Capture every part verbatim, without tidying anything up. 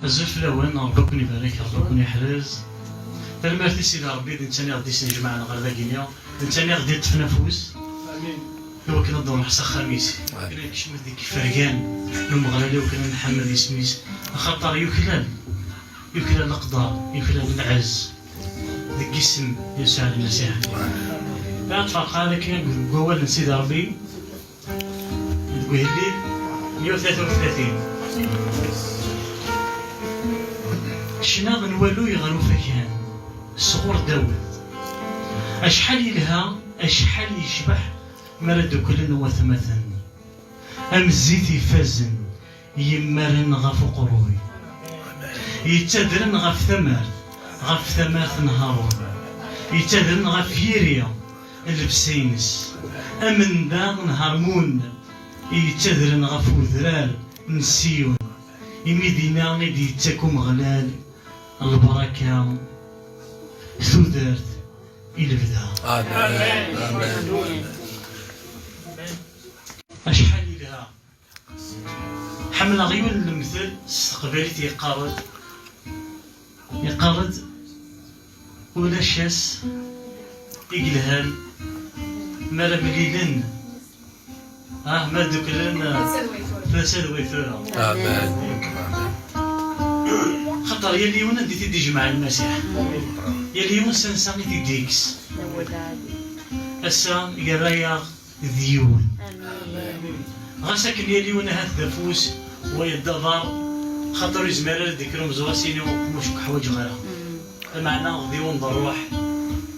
Azul fell-awen, Ṛebbi ad ken-ibarek, Ṛebbi ad ken-iḥrez. Tanemmirt i Sidi Ṛebbi, d netta i ɣ-d-isnejmaɛen ɣer dagi-nni, d netta i ɣ-d-iṭṭfen afus i wakken ad d-nruḥ s axxam-is, i wakken ad nekcem deg ifergan n Umeɣlal, i wakken ad nḥemmed isem-is, axaṭer yuklal, yuklal leqder, yuklal lɛezz deg isem Yasuɛ Lmasiḥ. Ad tferqeɣ ara akken deg wawal n Sidi Ṛebbi, deg Uhellil meyya u tlata u tlatin. Ccna n waluy ɣer ufakan, sɣur Dawed. Acḥal yelha, acḥal yecbeḥ mi ara dduklen watmaten. Am zzit ifazen yemmaren ɣef uqerruy, yettadren ɣef tamart, ɣef tamart n Haṛun, yettadren ɣef yiri llebsa-ines, amendaɣ n Hermun, yettadren ɣef udrar n Siyun, imi dinna i d-yettak Umeɣlal lbaraka, tudert i lebda. Amen. Amen. Acḥal yelha. Ḥemmleɣ yiwen n lemtel s teqbaylit yeqqar-d, yeqqar-d: ulac ass i yelhan mi ara mlilen, ah, ma dduklen, ah, tasa d way tura. Amen. Xaṭer yal yiwen anda i t-id-ijmeɛ Lmasiḥ, yal yiwen s ansa i t-id-yekkes. Ass-a yerra-yaɣ d yiwen. Ɣas akken yal yiwen ahat d afus, wayeḍ d aḍar, xaṭer ur yezmir ara ad d-ikker umeẓru ad s-yini uqemmuc ur k-ḥwaǧeɣ ara. Lameɛna d yiwen d ṛṛuḥ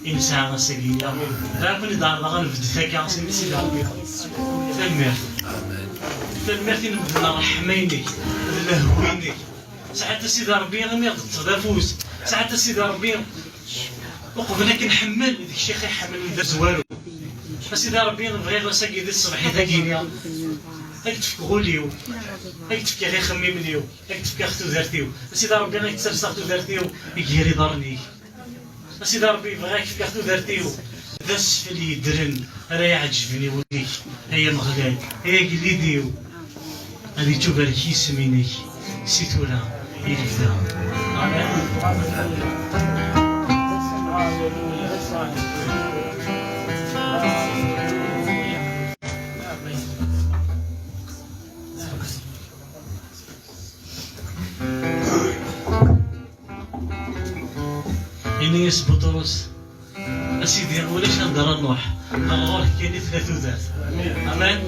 i nesɛa ass-agi-nni. Bɣiɣ ad ken-id-ɛerḍeɣ ad nbedd akka s Sidi Ṛebbi. Tanemmirt. Tanemmirt i lemden ṛṛeḥma-inek d lehhu-inek. Saɛat a Sidi Ṛebbi imi ɣ-d-teṭṭfeḍ afus. Saɛat a Sidi Ṛebbi uqbel ad k-nḥemmel d kečč i ɣ-iḥemmlen d azwaru. A Sidi Ṛebbi bɣiɣ ass-agi di tṣebḥit-agi-nni ad k-d-fkeɣ ul-iw, ad k-d-fkeɣ ixemmimen-iw, ad k-d-fkeɣ tudert-iw. A Sidi Ṛebbi ad k-d-serseɣ tudert-iw gar iḍarren-ik. A Sidi Ṛebbi, bɣiɣ ad k-fkeɣ tudert-iw d asfel yeddren ara iɛeǧben i wul-ik, ay Ameɣlal, ay agellid-iw. Ad ittubarek yisem-inek si tura i lebda. Amen. Ini-as Buṭrus: A Sidi, ulac anda ara nruḥ, ɣer ɣur-k kan i tella tudert. Amen.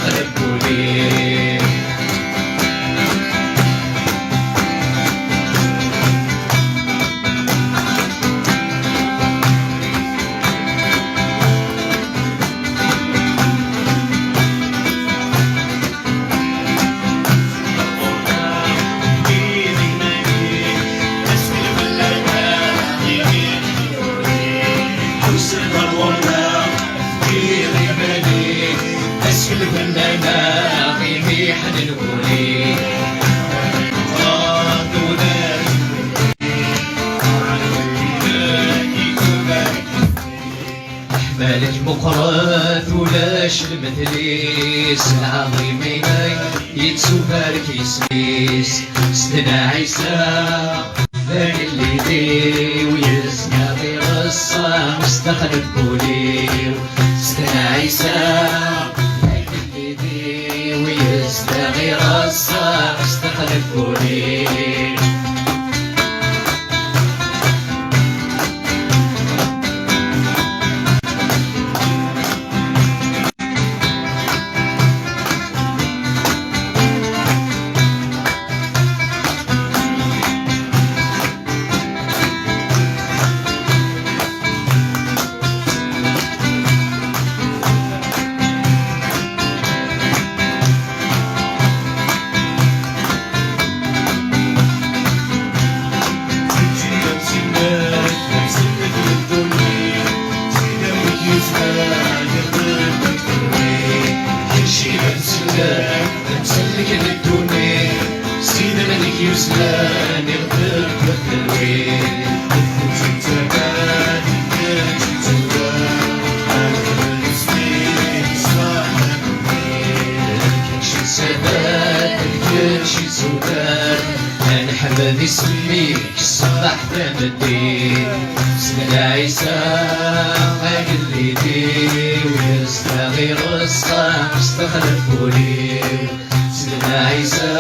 Ɣef wul-iw. Leḥmala-k meqqret, ulac lmetl-is, lɛaḍima-inek yettubarek yisem-is. Sidna Ɛisa, d agellid-iw, yezga d ireṣṣa sdaxel n wul-iw. Sidna Ɛisa, d agellid-iw, yezga d ireṣṣa sdaxel n wul-iw. Ad nḥemmed isem-ik ṣṣbeḥ tameddit. Sidna Ɛisa, agellid-iw, yezdeɣ ireṣṣa sdaxel n wul-iw. Sidna Ɛisa,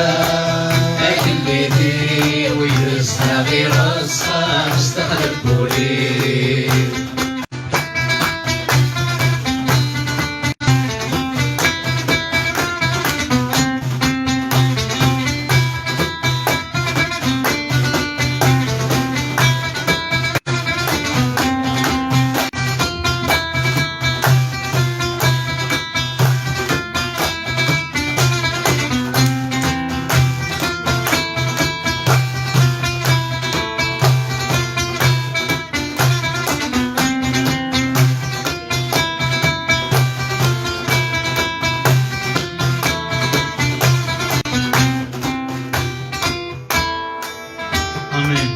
agellid-iw, yezdeɣ ireṣṣa sdaxel n wul-iw. Amin.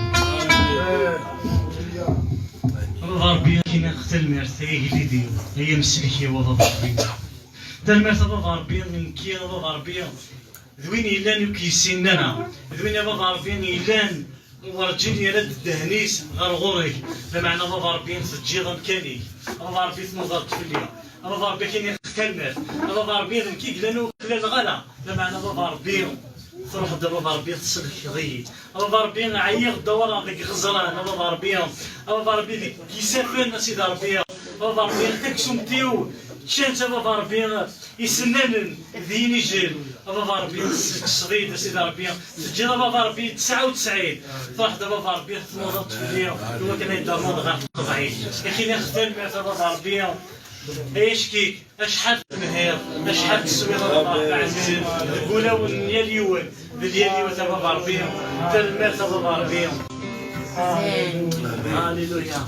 A Baba Ṛebbi, ad k-iniɣ tanemmirt, ay agellid-iw, ay amsellek-iw, a Baba Ṛebbi. Tanemmirt, a Baba Ṛebbi, nekki, a Baba Ṛebbi, d win yellan ur k-yessinen ara, d win, a Baba Ṛebbi, yellan werǧin yerra-d ddehn-is ɣer ɣur-k. Lameɛna, a Baba Ṛebbi, teǧǧiḍ amkan-ik. A Baba Ṛebbi, tnudaḍ-d fell-i. A Baba Ṛebbi, ad k-iniɣ tanemmirt. A Baba Ṛebbi, d nekk i yellan ur klaleɣ ara. Lameɛna, a Baba Ṛebbi, truḥeḍ, a Baba Ṛebbi, tsellkeḍ-iyi. A Baba Ṛebbi, ɛyiɣ ddawareɣ deg iɣeẓran, a Baba Ṛebbi. A Baba Ṛebbi, deg yisaffen, a Sidi Ṛebbi. A Baba Ṛebbi, taksumt-iw ččan-tt, a Baba Ṛebbi, isennanen d yinijel. A Baba Ṛebbi, tessekseḍ-iyi-d, a Sidi Ṛebbi. Teǧǧiḍ, a Baba Ṛebbi, tesɛa u tesɛin. Truḥeḍ, a Baba Ṛebbi, tnudaḍ-d fell-i, iwakken ad d-ternuḍ ɣer tqeḍɛit. Ad k-iniɣ tanemmirt, a Baba Ṛebbi. Ay acek-ik, acḥal tenhiḍ, acḥal teswiḍ, a Baba Ṛebbi ɛzizen, deg wulawen n yal yiwen, d yal yiwet, a Baba Ṛebbi, tanemmirt, a Baba Ṛebbi. Amin. Halleluya.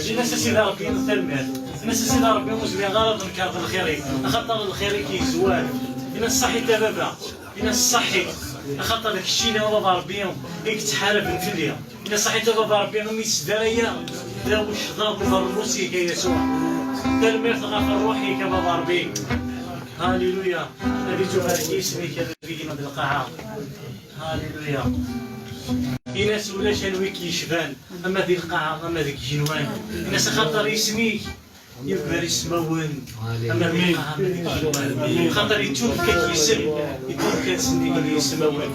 Ini-as a Sidi Ṛebbi, tanemmirt. Ini-as a Sidi Ṛebbi, ur zmireɣ ara ad nekreɣ lxir-ik, axaṭer lxir-ik yezwar. Ini-as ṣaḥit a baba. Ini-as ṣaḥit, axaṭer d keččini, a Baba Ṛebbi, i yettḥaraben fell-i. Ini-as ṣaḥit, a Baba Ṛebbi, imi yesdarayeɣ d awecḍaḍ ubeṛnus-ik, a Yasuɛ. Tanemmirt ɣef ṛṛuḥ-ik, a Baba Ṛebbi. Halleluya. Ad ittubarek yisem-ik, a Baba, deg lqaɛa. Halleluya. Ini-as ulac anwa i k-yecban, ama di lqaɛa, ama deg igenwan. Ini-as axaṭer isem-ik yeggar ismawen, ama di lqaɛa, ama deg igenwan. Xaṭer yettunefk-ak yisem, yettunefk-ak sennig n yismawen.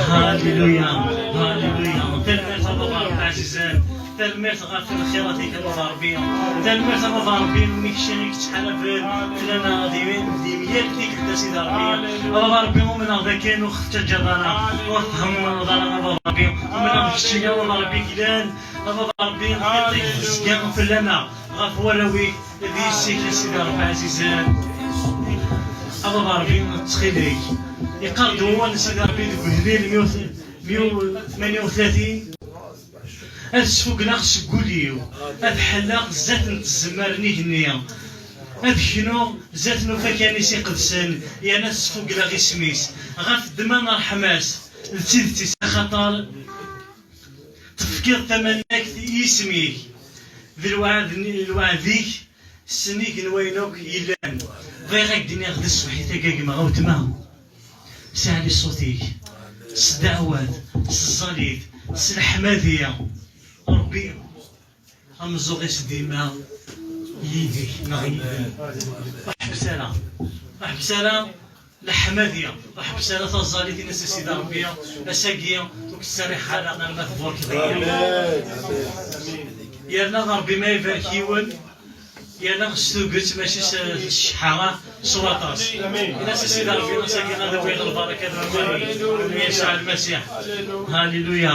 هاليلويا، هاليلويا. Tanemmirt a baba Ṛebbi ɛzizen. Tanemmirt ɣef lxirat-ik a baba Ṛebbi. Tanemmirt a baba Ṛebbi, imi kečč i yettḥaraben fell-aneɣ di, di yal tikkelt a Sidi Ṛebbi. A baba Ṛebbi, umneɣ dakken ur ɣ-tettaǧǧaḍ ara, ur ɣ-tdemmereḍ ara a baba Ṛebbi. Umneɣ d keččini a baba Ṛebbi yellan, a baba Ṛebbi, lxirat-ik tezga fell-aneɣ, ɣef warraw-ik, d yessi-k a Sidi Ṛebbi ɛzizen. A baba Ṛebbi, ttxil-k, yeqqar-d wawal n Sidi Ṛebbi deg Uhlil meyya u tmenya u tlatin: Ad sfugleɣ seg wul-iw, ad ḥelleɣ zdat n tzemmar n igenni, ad knuɣ zdat n ufakan-is iqedsen, yerna ad sfugleɣ isem-is ɣef ddemma n ṛṛeḥma-s d tidet-is, axaṭer tefkiḍ tamanagt i yisem-ik, d lweɛd-, lweɛd-ik s nnig n wayen akk yellan. Bɣiɣ ad k-d-iniɣ di tṣebḥit-agi a gma, a weltma, sɛli ṣṣut-ik s ddeɛwat, s tẓallit, s leḥmadi. Ṛebbi, ameẓẓuɣ-is dima yid-k neɣ yid-m. Ur ḥebbes ara, ur ḥebbes ara leḥmadi, ur ḥebbes ara taẓallit, ini-as a Sidi Ṛebbi, ass-agi ur k-ttserriḥeɣ ara arma tburkeḍ-iyi. Yerna Ṛebbi ma ibarek yiwen, yerna s tuget mačči s, s cceḥḥa, s waṭas. Ini-as a Sidi Ṛebbi, ass-agi ad awiɣ lbaraka d wawal n Yasuɛ Lmasiḥ. Haliluya.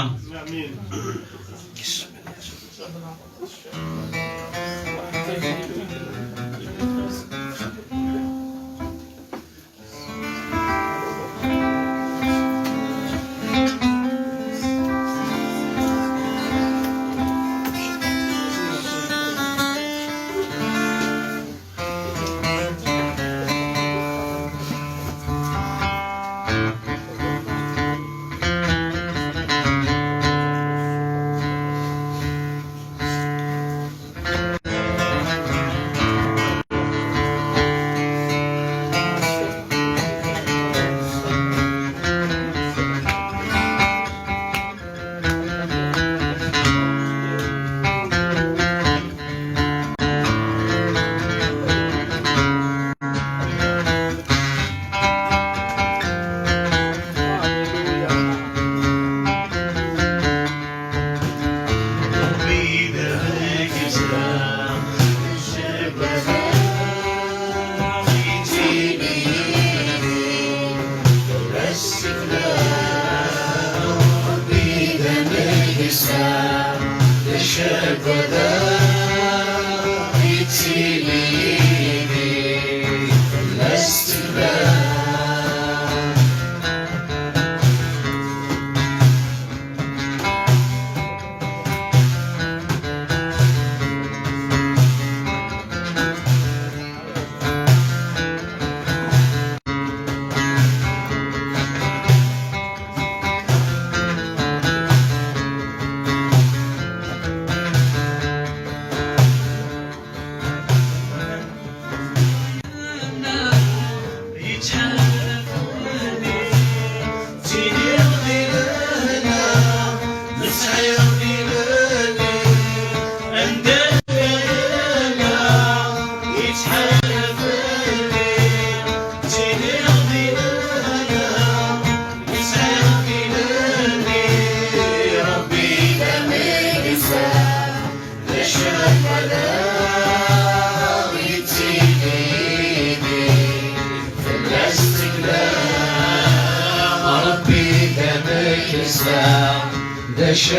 d acu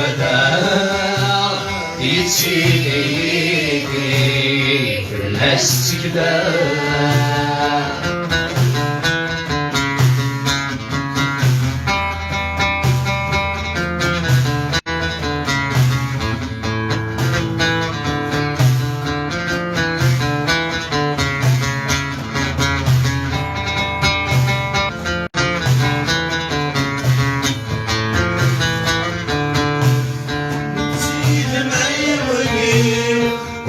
akk-a yettili yid-i, fell-as ttekleɣ.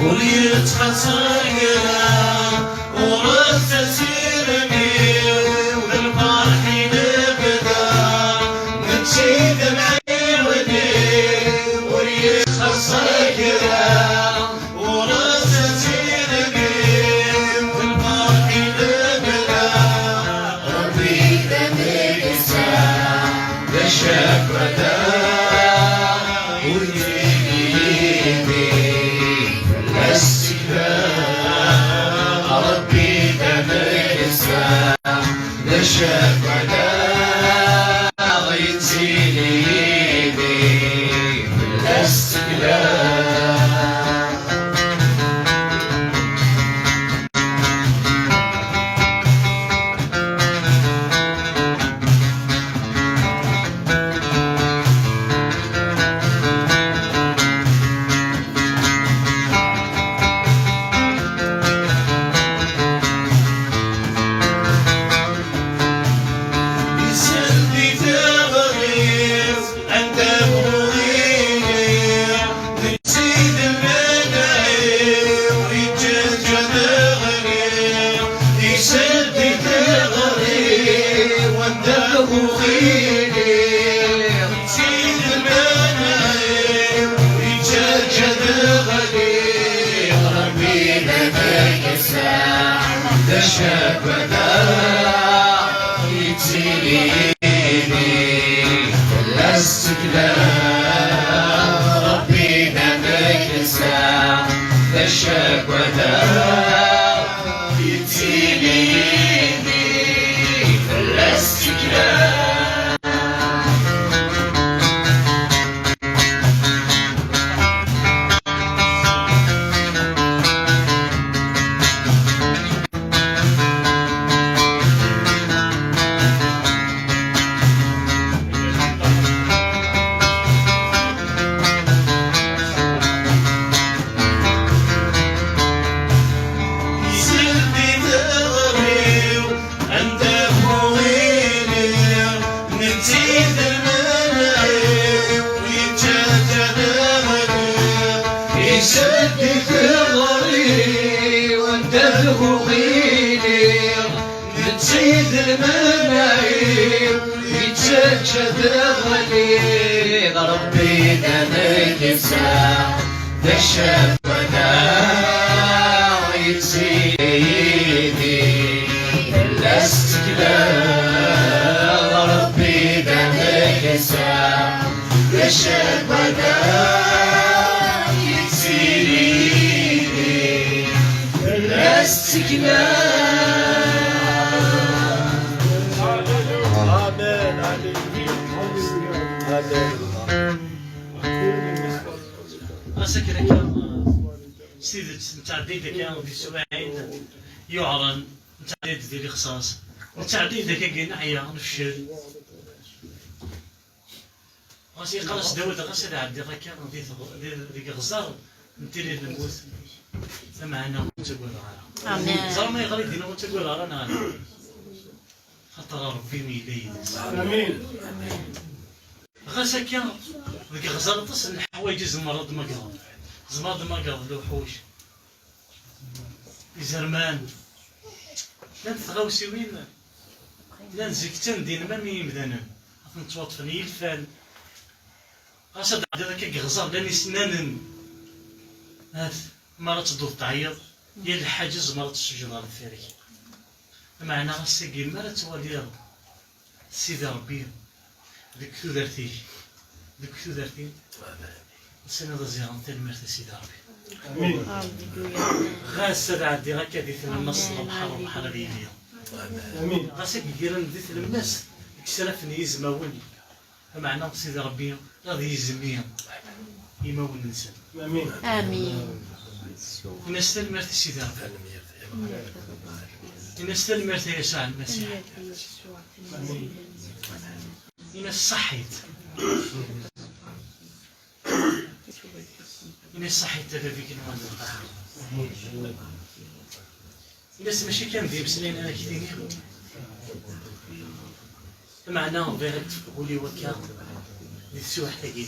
Ur yettxaṣṣa kra, ɣur-s asirem-iw, d lferḥ i nebda. Mačči d amɛiwen-iw, ur yettxaṣṣa kra, ɣur-s asirem-iw, d lferḥ i nebda. Ṛebbi d ameksa, d acu akk-a ur yelli yid-i, fell-as ttekleɣ. Ṛebbi d ameksa, d acu akk-a yettili yid-i, fell-as ttekleɣ. Isel di teɣri-w, anda ur iliɣ, d Ssid lmana-iw, yeǧǧa-tt ad ɣliɣ. Isel di teɣri-w, anda ur iliɣ, d Ssid lmana-iw, yeǧǧa-tt ad ɣliɣ. Ṛebbi d ameksa, d acu akk-a yettili yid-i, fell-as ttekleɣ. Ṛebbi d ameksa, d acu akk-a yettili yid-i, fell-as ttekleɣ. Isel di teɣri-w, anda ur iliɣ, netti d lmana-iw, yeǧǧa-tt ad ɣliɣ. Isel di teɣri-w, anda ur iliɣ, netti d lmana-iw, yeǧǧa-tt ad ɣliɣ. Ṛebbi d ameksa, d acu akk-a yettili yid-i, fell-as ttekleɣ. Ṛebbi d ameksa, d acu akk-a yettili yid-i, fell-as ttekleɣ. Amen. Amen. Amen. Ɣas akken akka, s tidet, nettɛedday-d akka di teswiɛin yuɛren, nettɛedday-d di lixṣaṣ, nettɛedday-d akka deg neɛya, nefcel. Ɣas yeqqar-as Dawed, ɣas ad ɛeddiɣ akka di tɣ-, di, deg iɣẓer n tili n lmut, lameɛna ur ttagadeɣ ara. Amin. Ẓer ma yeɣra dinna ur ttagadeɣ ara, neɣ ala? Xaṭer Ṛebbi yella yid-s. Amin. Ɣas akka, deg iɣẓer aṭas n leḥwayeǧ i tzemreḍ ad d-tmagreḍ. Tzemreḍ ad d-tmagreḍ lewḥuc, izerman, llant tɣawsiwin, llan zik ttan din, mam i yimdanen, ad ten-ttwaṭṭfen yilfan. Ɣas ad d-tɛeddiḍ akka deg iɣẓer, llan isennanen. Hat, mi ara tedduḍ teɛyiḍ, yal lḥaǧa tzemreḍ ad tt-tessewjdeḍ ɣer deffir-ik. Lameɛna ass-agi, mi ara twaliḍ Sidi Ṛebbi deg tudert-ik, deg tudert-im, ad tiniḍ a Ziɣen tanemmirt a Sidi Ṛebbi. Amin. Ɣas ad ɛeddiɣ akka di tlemmast n lebḥer, lebḥer ad yili. Amin. Ɣas ad d-gren di tlemmast deg israf n yizmawen, Ameɛna Sidi Ṛebbi ad yezmi imawen-nsen. Amin. Amin. Ini-as tanemmirt i Sidi Ṛebbi. Ini-as tanemmirt a Yasuɛ Lmasiḥ. Ini-as ṣaḥit. Ini-as ṣaḥit a baba-k n lqaɛa. Ini-as mačči kan d imeslayen ara k-tini. Meɛna bɣiɣ ad tefk ul-iw akka di teswiɛt-agi.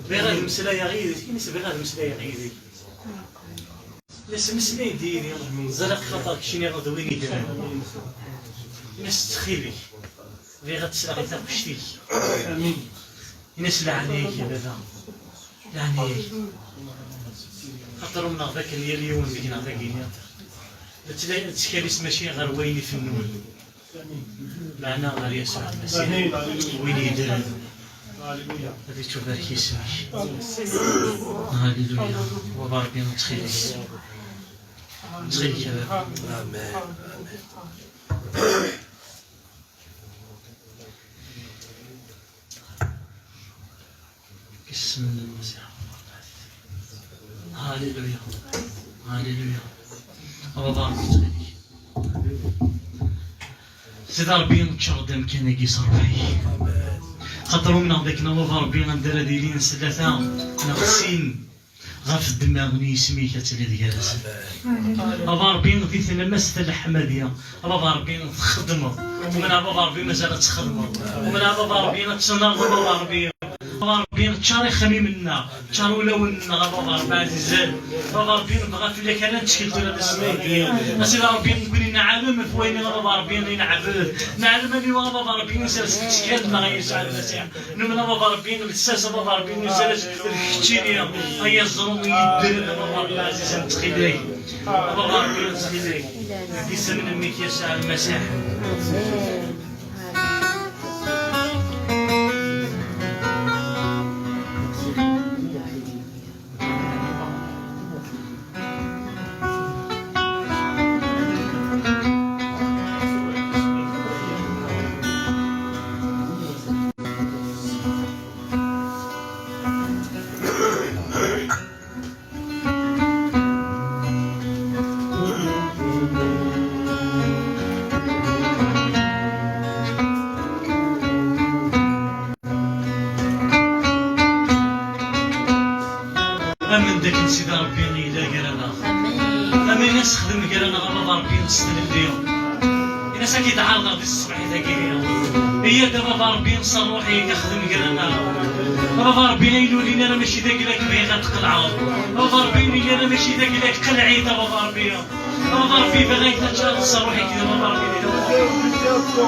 Bɣiɣ ad meslayeɣ yid-k, ini-as bɣiɣ ad meslayeɣ yid-k. Ini-as meslay-d yid-i, ẓriɣ xaṭer keččini d win yeddren. Ini-as ttxil-k, bɣiɣ ad sleɣ i taɣect-ik. Ini-as leɛnaya-k a baba, leɛnaya-k. Xaṭer umneɣ d akken yal yiwen deg-neɣ dagi, nettla-, nettkalis mačči ɣer wayen ifennun, meɛna ɣer Yasuɛ Lmasiḥ, win yeddren. Ad ittubarek yisem-ik. Haliluya. Baba Ṛebbi, ttxil-k. Ttxil-k a baba. Amin. Isem n Lmasiḥ. Haliluya. Haliluya. A baba Ṛebbi, ttxil-k. Sidi Ṛebbi, ččar-d amkan-agi s ṛṛuḥ-ik. Xaṭer umneɣ d akken a baba Ṛebbi anda ara d-ilin s tlata neɣ sin ɣef ddemma n yisem-ik ad tiliḍ gar-asen. A baba Ṛebbi, di tlemmast talḥemdit, a baba Ṛebbi, txeddmeḍ. Umneɣ a baba Ṛebbi mazal ad txedmeḍ. Umneɣ a baba Ṛebbi ad tennaɣeḍ a baba Ṛebbi. A baba Ṛebbi, ččar ixemmimen-nneɣ, ččar ulawen-nneɣ a baba Ṛebbi ɛzizen. A baba Ṛebbi, nebɣa fell-ak ara nettkel tura d asemmiḍ. A Sidi Ṛebbi, nekkni neɛlem ɣef wayen a baba Ṛebbi i neɛbed. Neɛlem aniwa a baba Ṛebbi i nsers lettkal-nneɣ a Yasuɛ Lmasiḥ. Numen a baba Ṛebbi, lsas a baba Ṛebbi, nuser-as d keččini, ay aẓru yeddren a baba Ṛebbi ɛzizen, ttxil-k. A baba Ṛebbi, ttxil-k, deg yisem n mmi-k Yasuɛ Lmasiḥ. Amen d akken Sidi Ṛebbi yella gar-aneɣ. Amen. Amen, a s-xdem gar-aneɣ a Baba Ṛebbi s tlelli. Ini-as ad k-id-ɛerḍeɣ di tṣebḥit-agi. Iyya-d a Baba Ṛebbi s ṛṛuḥ-ik, a xdem gar-aneɣ. A Baba Ṛebbi, ay ur yelli ara mačči d agla-k bɣiɣ ad tqelɛeḍ. A Baba Ṛebbi, ur yelli ara mačči d agla-k, qelleɛ-it a Baba Ṛebbi. A Baba Ṛebbi, bɣiɣ ad teččareḍ s ṛṛuḥ-ik a Baba Ṛebbi.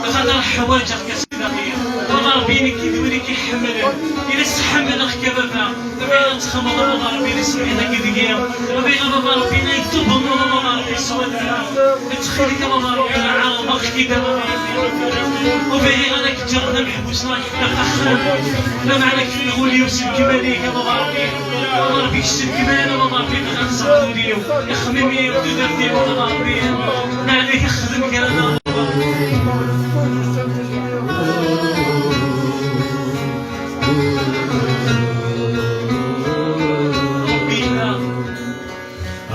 Axaṭer ḥwaǧeɣ-k a Sidi Ṛebbi. A Baba Ṛebbi, nekk d win i k-iḥemmlen. Ini-as ḥemmleɣ-k a Baba. Bɣiɣ ad txedmeḍ a Baba Ṛebbi di tṣebḥit-agi deg-i. Bɣiɣ a Baba Ṛebbi ad tubneḍ a Baba Ṛebbi s wadda. Ttxil-k a Baba Ṛebbi, ɛerḍeɣ-k-id a Baba Ṛebbi. Ur bɣiɣ ara ad k-ǧǧeɣ d ameḥbus neɣ ad k-ǧǧeɣ d axxam. Lameɛna kfiɣ ul-iw s lekmal-ik a Baba Ṛebbi. A Baba Ṛebbi, kečč s lekmal a Baba Ṛebbi, bɣiɣ ad tṣebbeḍ ul-iw, ixemmimen-iw, tudert-iw a Baba Ṛebbi. Neɛlek xdem kra a Baba Ṛebbi.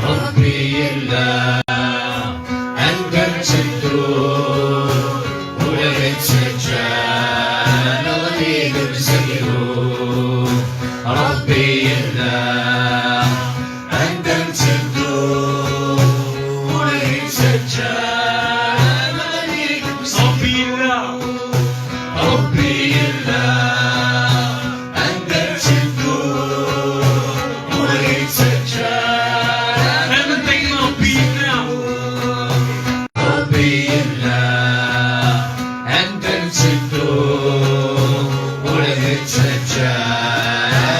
Ṛebbi yella, anda nteddu, ur ɣ-ittaǧǧa, neɣli deg uzaglu. Ṛebbi yella, anda nteddu, ur ɣ-ittaǧǧa, neɣli deg uzaglu. Ṛebbi yella. Ṛebbi yella, anda nteddu, ur ɣ-ittaǧǧa. Amen d akken Ṛebbi yella. Ṛebbi yella, anda nteddu, ur ɣ-ittaǧǧa,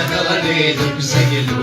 neɣli deg uzaglu.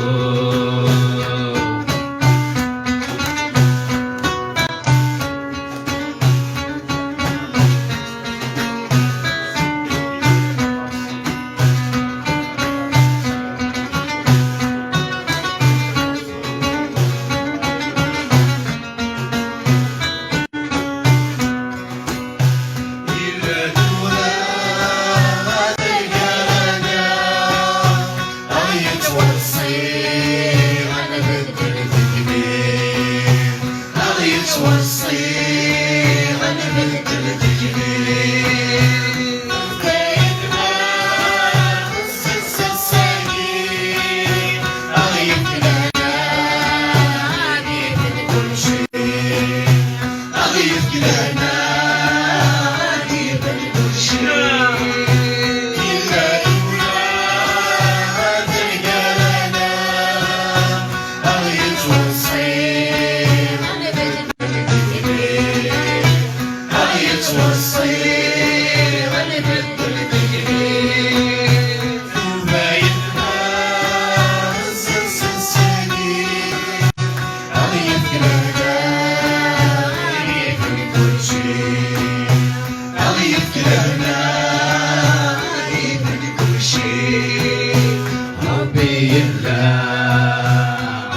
yella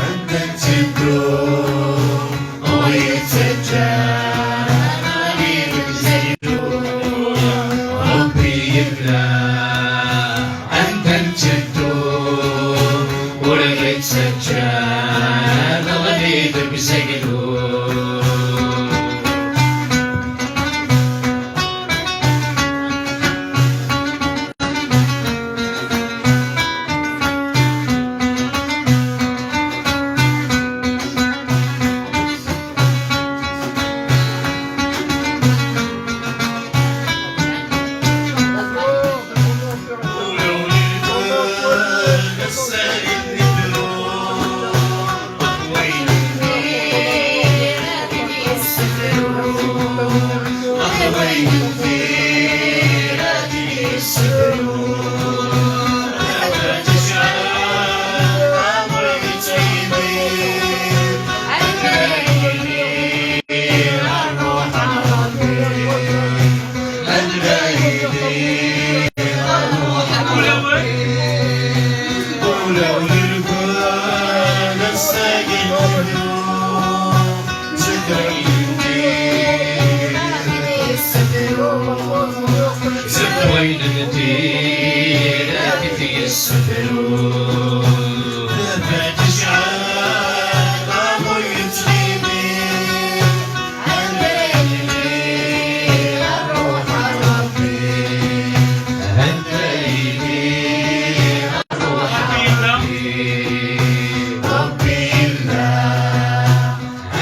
anda nteddu, ur yettaǧǧa ad neɣli deg uzaglu. Ṛebbi yella anda nteddu, ur yettaǧǧa ad neɣli deg uzaglu.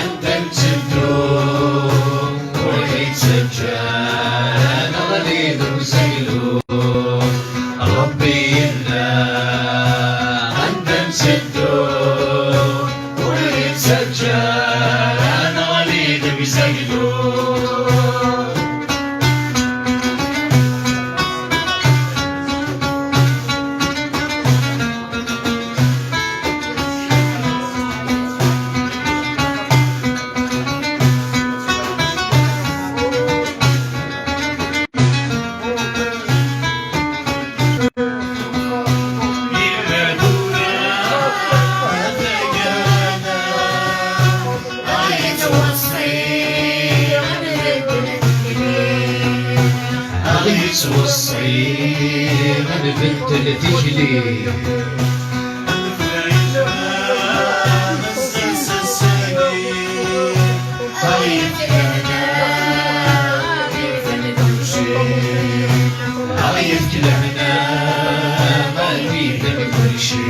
Anda nteddu, ur yettaǧǧa ad neɣli deg uzaglu. Ṛebbi yella anda nteddu, ur yettaǧǧa ad neɣli deg uzaglu. Aɣ yettweṣṣi ad nbeddel tikli. Aɣ yefk lehna, aɣ yefk lehna, aɣ yefk kulci.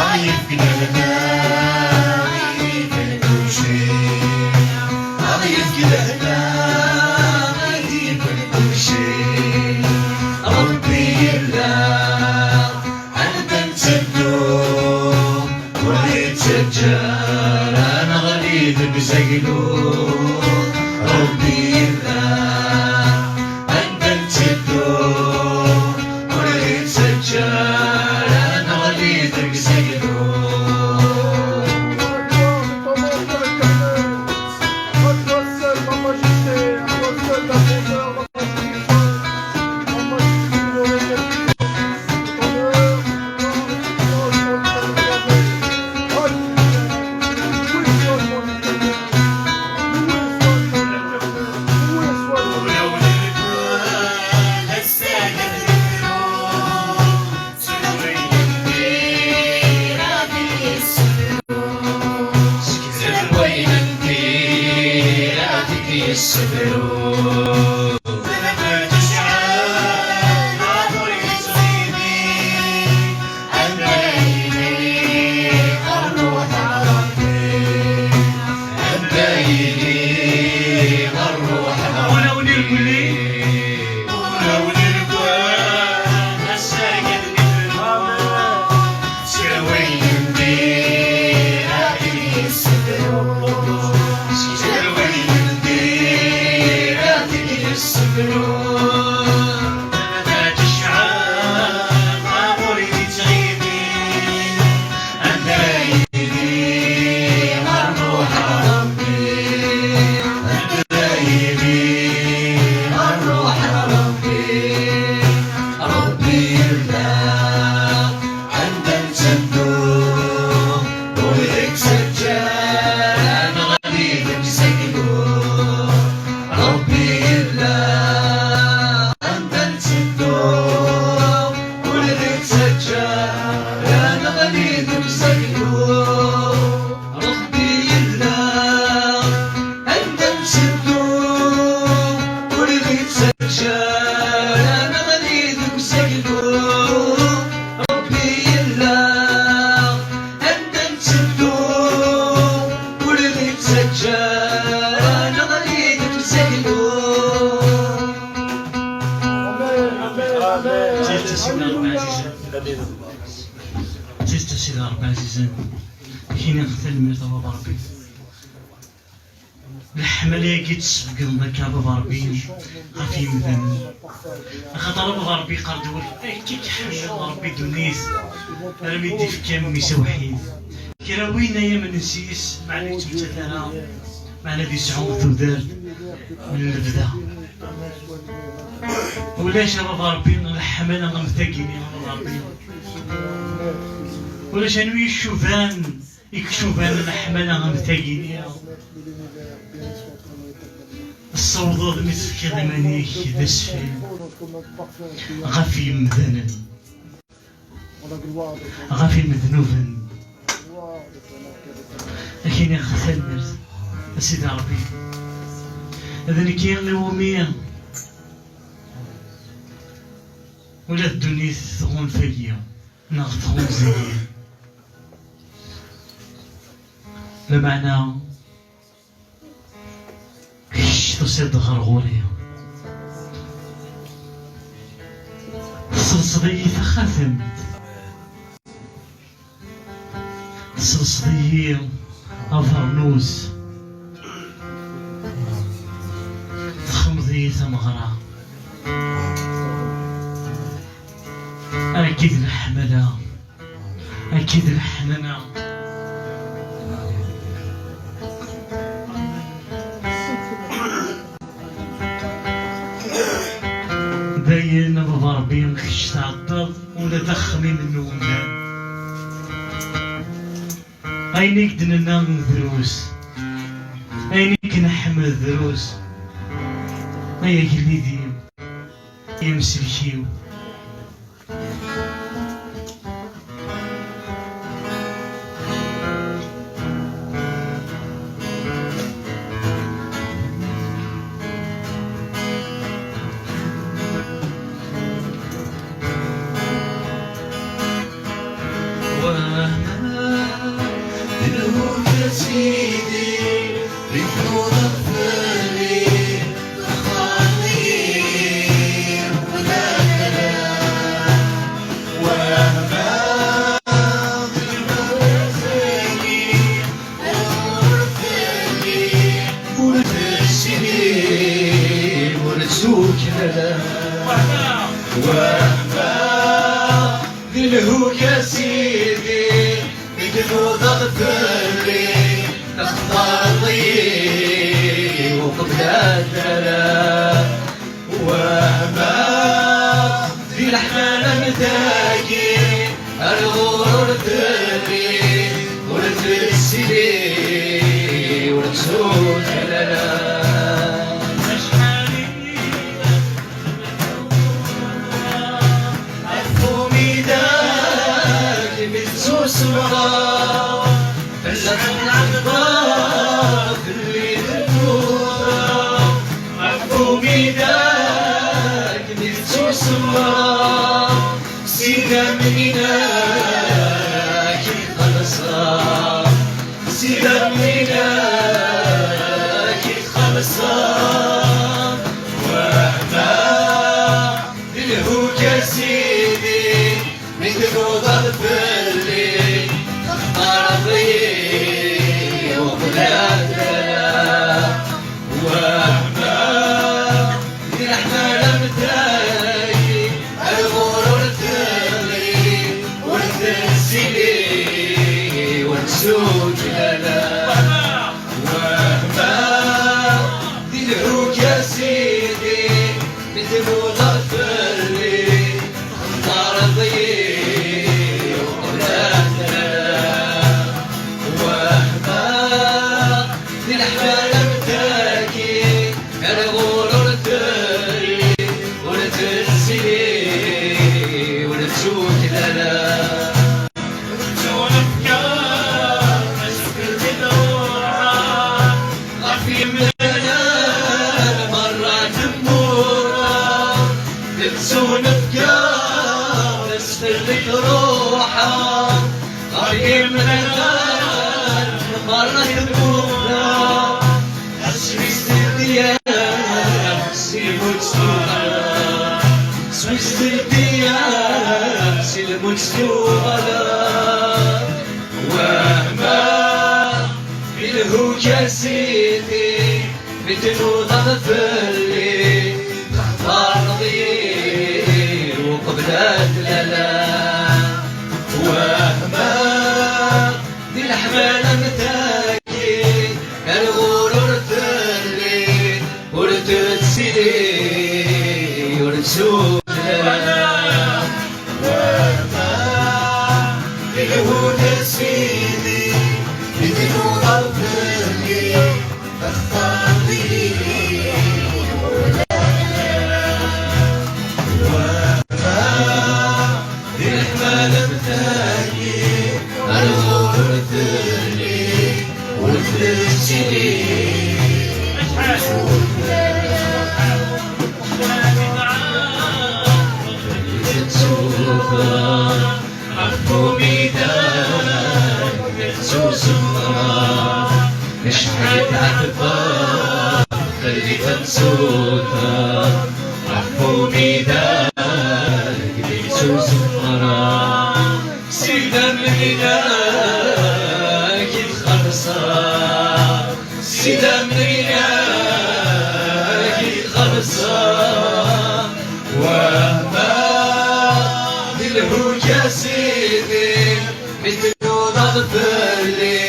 Aɣ yefk lehna, aɣ yefk kulci. Aɣ yefk lehna, aɣ yefk kulci. Ṛebbi yella anda nteddu, ur yettaǧǧa ara neɣli deg uzaglu. Ṛebbi yella anda nteddu, ur yettaǧǧa ara neɣli deg uzaglu. Yessefru. Anda yili ṛṛuḥ n Ṛebbi, anda yili ṛṛuḥ n Tis a Sidi Ṛebbi ɛzizen. Tis a Sidi Ṛebbi ɛzizen. Kini tanemmirt a Baba Ṛebbi. Leḥmala-agi d-tesbegneḍ akka a Baba Ṛebbi ɣef yimdanen. Axaṭer a Baba Ṛebbi yeqqar-d wul, akka i k-ḥemmel Ṛebbi ddunit, armi d-ifka mmi-s awḥid. Kra win ay amnen s yis, meɛna ur yettmettat ara, meɛna ad yesɛu tudert n lebda. Ulac a Baba Ṛebbi leḥmala am tagi-nni a Baba Ṛebbi. Ulac anwi icuban, i icuban leḥmala am tagi-nni. Tessawḍeḍ mi tefkiḍ iman-ik d asfel ɣef yemdanen, ɣef imednuben. Ad k-iniɣ tanemmirt a Sidi Ṛebbi. D nekki iwumi ula d ddunit tɣunfa-yi neɣ tɣunza-yi. Lameɛna kečč tusiḍ-d ɣer ɣur-i, tesselseḍ-iyi taxatemt, tesselseḍ-iyi abernus, texdmeḍ-iyi tameɣra. Akka i d leḥmala. Akka i d leḥnana. Dayen a Baba Ṛebbi, kečč tɛeddaḍ ula d axemmem n umdan. Ayen i k-d-nenna drus, ayen i k-nḥemmed drus, ay agellid-iw, ay amsellek-iw. Wahma d lmulk a Sidi, mi tnudaḍ fell-i, textareḍ-iyi uqbel ad kkreɣ. Wahma d lmulk a Sidi, ur tellim, ur tettuklal. Wahma d lhuk a Sidi, mi tnudaḍ fell-i, textareḍ-iyi uqbel ad kkreɣ. Wahma di leḥmala n dagi, ar ɣur-ur telli, ur tessili, ur ttuklal. Acḥal i ɣef umidag mi tettusmreḍ, fell-as nɛebba, fell-i temmut. Ɣef umidag mi tettusmreḍ, s idammen-inek i txellṣeḍ, s idammen-inek i txellṣeḍ. Wahma d lhuk a Sidi, mi tnudaḍ fell-i, textareḍ-iyi uqbel ad kkreɣ. Wahma d leḥmala Nuḍer fell-i, xtareḍ-iyi uqbel ad nala. Wehma di leḥmala am tagi, ar ɣur-ur telli, ur tettili, ur tuklala. Tettunefka asfel di truḥa, ɣef yemdanen merra temmura. Tettunefka asfel di truḥa, ɣef yemdanen merra temmura. Asmi s-teddi ara, si lmut s-tuɣal. Asmi s-teddi ara, si lmut s-tuɣal. Wehma, ilhu-k a Sidi, mi tnudaḍ fell-i, textareḍ-iyi uqbel ad lala. Wehma, di leḥmala am tagi, ar ɣur-ur telli, ur tettili, ur ttuklala. Wehma, ilhu-k a Sidi, mi tnudaḍ fell-i, textareḍ-iyi. Wehma, di leḥmala am tagi, ar ɣur-ur telli, ur tettili. Tettufa ɣef umidan, tettusemra. Acḥal tɛetbeḍ fell-i temsulta, ɣef umidan i d-yettusemra. Si idammen-inek i d-xellṣeɣ, si idammen-inek i d-xellṣeɣ. Wehma, di lhu-k a Sidi, mi tnudaḍ fell-i,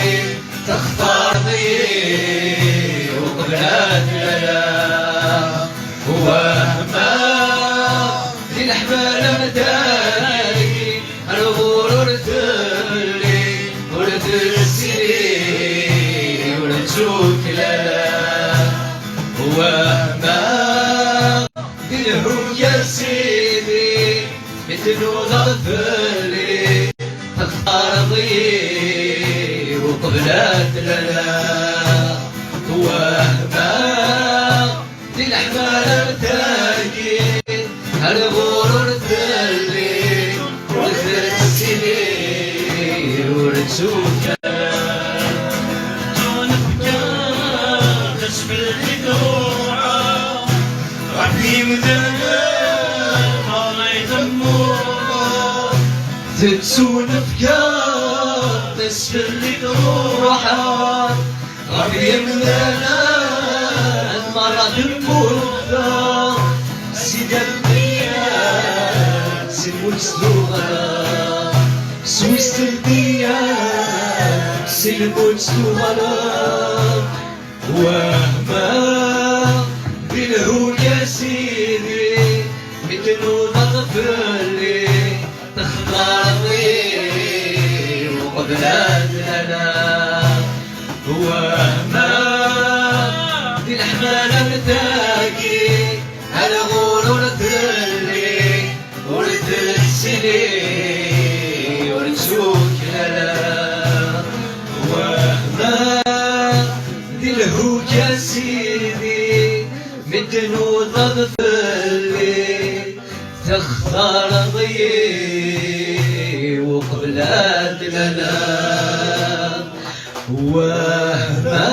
textareḍ-iyi uqbel ad lala. Wehma, di leḥmala am tagi, ar ɣur-ur telli, ur tettili, ur ttuklala. Wehma, di lhu-k a Sidi, mi tnudaḍ fell-i, textareḍ-iyi uqbel ad lala. Wehma, di leḥmala am tagi, ar ɣur-ur telli, ur tettili, ur ttuklala. Tettunefka asfel di truḥa, ɣef yimdanen merra i temmura. Tettunefka asfel di truḥa, ɣef yimdanen merra temmura. Si idammen-inek, si lmut s-tuɣaleḍ. Swi s telbiya, si lmut s-tuɣaleḍ. Wehma, di lhu-k a Sidi, mi tnudaḍ fell-i, textareḍ-iyi uqbel ad lala. Wehma, di leḥmala am tagi, ar ɣur-ur telli, ur tettili, ur ttuklala. Wehma, di lhu-k a Sidi, mi tnudaḍ fell-i, textareḍ-iyi uqbel ad lala. Wehma,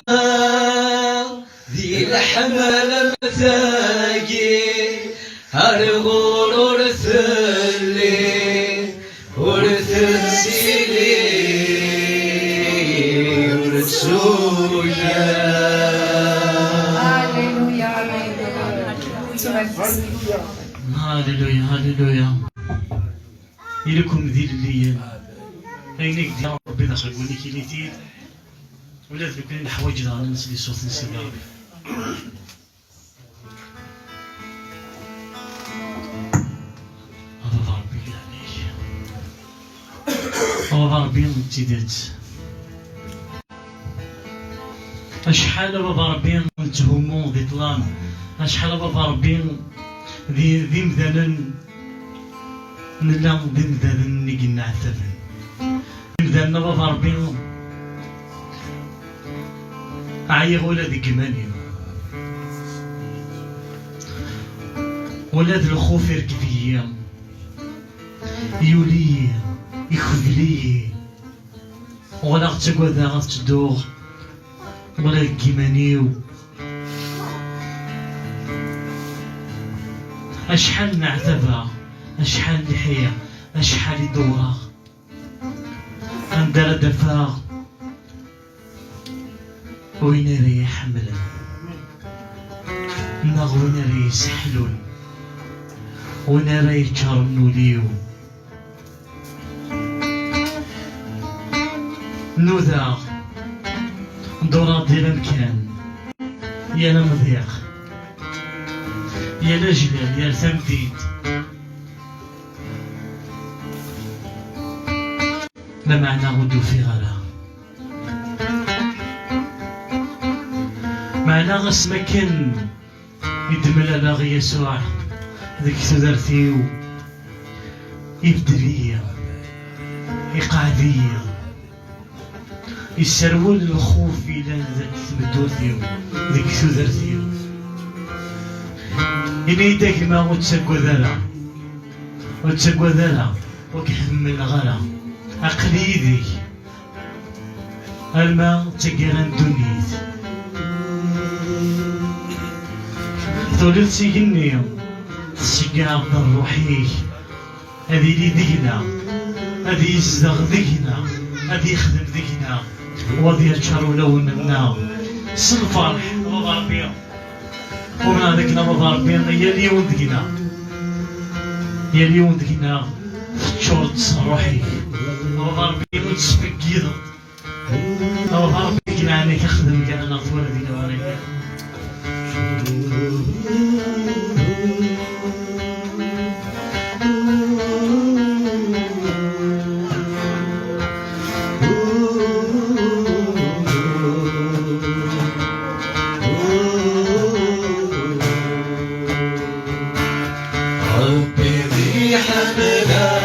di leḥmala am tagi, ar ɣur-ur telli, ur tettili, ur ttuklala. Hallelujah, hallelujah. Hallelujah, hallelujah. Ili-kum d ilelliyen. Ayen i k-d-yerra Rebbi d axeggun-ik, ili-t-id. Ula d nekkni neḥwaǧ daɣen ad nsel i ṣṣut n Sidi Rebbi. Ṛebbi n tidet. Acḥal a baba Ṛebbi netthummu di ṭṭlam, acḥal a baba Ṛebbi d, d imdanen nella d imdanen i yenneɛtaben. D imdanen a baba Ṛebbi, ɛyiɣ ula deg iman-iw. Ula d lxuf irkeb-iyi, yuli-yi, ikbel-iyi. Ur la ttagadeɣ ad tedduɣ, ula deg iman-iw. Acḥal nneɛtabeɣ, acḥal lḥiɣ, acḥal i dewwreɣ. Anda ara d-afeɣ win ara yi-ḥemmlen, neɣ win ara yi-sseḥlun, win ara yeččaren ul-iw? Nudaɣ, ddureɣ di lamkan, yal amḍiq, yal ajlal, yal tamdint. Lameɛna ur d-ufiɣ ara. Meɛna asmi akken i d-mlaleɣ Yasuɛ deg tudert-iw, ibeddel-iyi, iqeɛɛed-iyi, isserwel lxuf yellan deg tmeddurt-iw, deg tudert-iw. Ini-yi-d a gma, ur ttaggad ara, ur ttaggad ara, ur k-ḥemmleɣ ara, aql-i yid-k. Alma d taggara n ddunit. Tuli-d s igenni, tṣeggɛeḍ ṛṛuḥ-ik, ad yili deg-neɣ, ad yezdeɣ deg-neɣ, ad yexdem deg-neɣ, u ad yeččar ulawen-nneɣ s lferḥ, a baba Ṛebbi. Umneɣ dakken a baba Ṛebbi, yal yiwen deg-neɣ, yal yiwen deg-neɣ teččureḍ-t s ṛṛuḥ-ik. A baba Ṛebbi, ur tesbeggideḍ. A baba Ṛebbi, deg leɛnaya-k, xdem gar-aneɣ tura di lawan-agi. Ṛebbi iḥemmel-aɣ,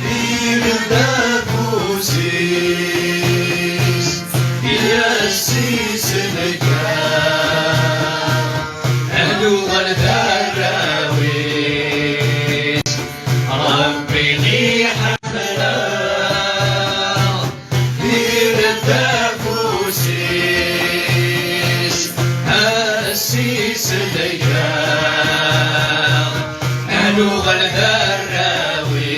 ibedd afus-is, yes-is nekka, ad nuɣal d arraw-is. Ṛebbi iḥemmel-aɣ, ibedd afus-is, ad s-isellek, ad nuɣal d arraw-is.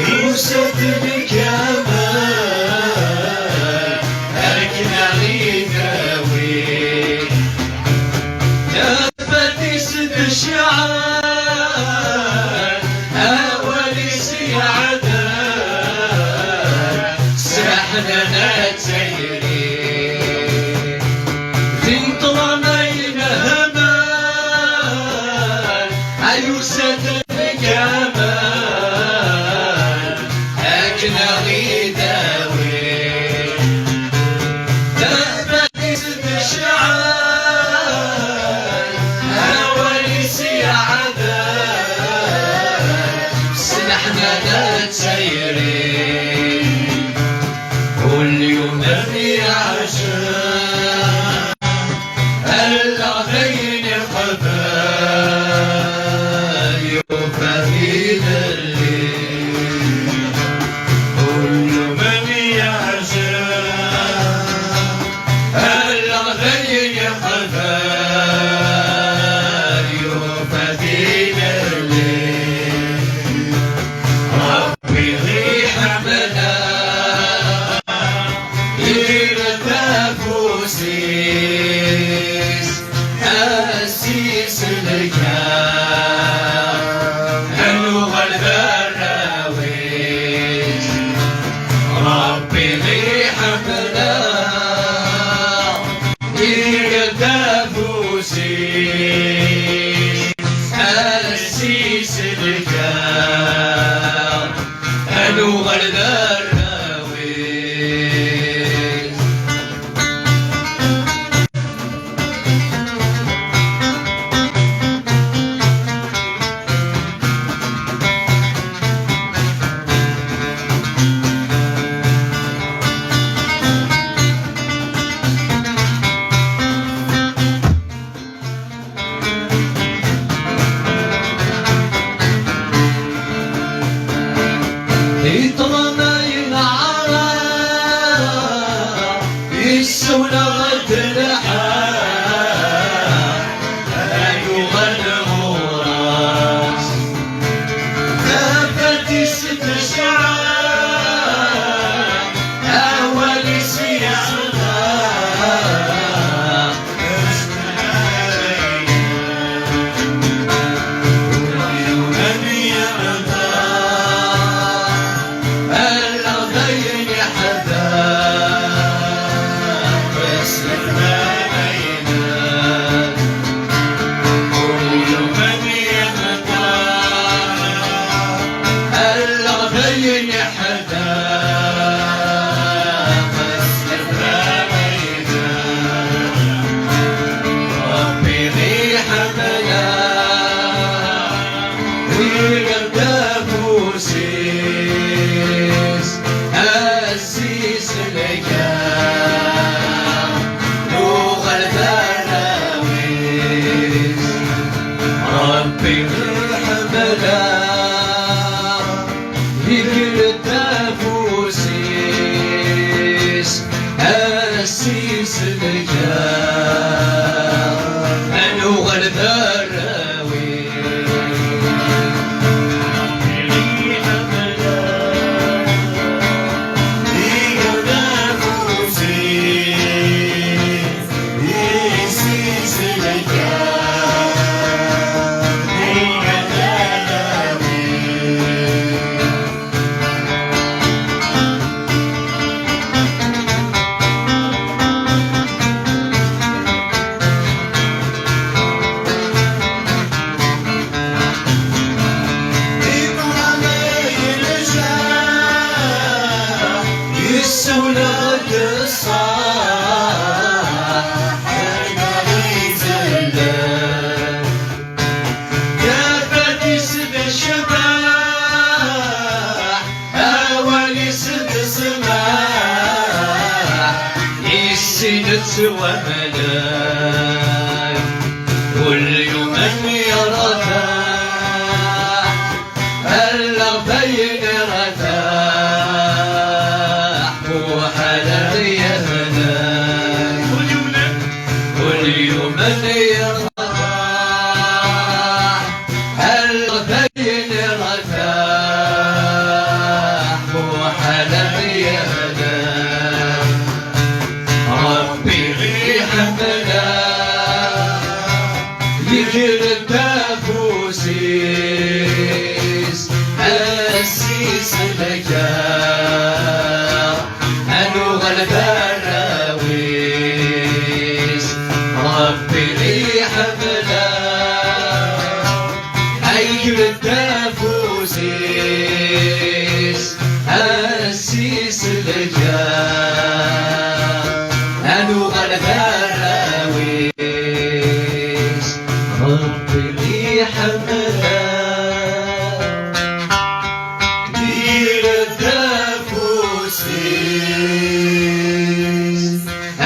Yusa-d lkamal akken ad ɣ-idawi. Tafat-is tecɛel, awal-is yeɛdel, sseḥnana d tayri. Di ṭṭlam ay nehmal, ay usa-d lkamal akken ad ɣ-idawi. Tafat-is tecɛel, awal-is yeɛdel, s leḥnana d tayri. Kul yum ad yeɛjel, allaɣ d ayen iqbel, yufa-t-id lli. Kul yum ad yeɛjel, allaɣ d ayen iqbel, yufa-t-id lli. Ṛebbi iḥemmel-aɣ, Ula ɣ-d lḥal, ad yuɣal ɣur-s. Tafat-is tecɛel, awal-is yeɛla. Ur yuman yerḍa, allaɣ dayen iḥda, aslef amayna. Ur yuman yerḍa, allaɣ dayen iḥda. Ṛebbi iḥemmel-aɣ, iger-d afus-is, ass-is lkar, nuɣal d arraw-is. Ṛebbi iḥemmel-aɣ, iger-d afus-is, ass-is lkar, ad nuɣal d arraw-is. Iger-d afus-is, Yessewleɣ-d ṣṣeḥ, arma ɣ-itella. Tafat-is d ccbaḥ, awal-is d ṣṣeḥ, issin-tt waman. Kul yum ad yertaḥ, allaɣ dayen irtaḥ, muḥal ad yehda. Kul yum ad yertaḥ, allaɣ dayen irtaḥ, muḥal ad yehda. Ṛebbi iḥemmel-aɣ, iger-d afus-is, ass-is lkar, ad nuɣal d arraw-is. Ṛebbi iḥemmel-aɣ, iger-d afus-is, ass-is lkar, ad nuɣal d arraw-is. Ṛebbi iḥemmel-aɣ, iger-d afus-is,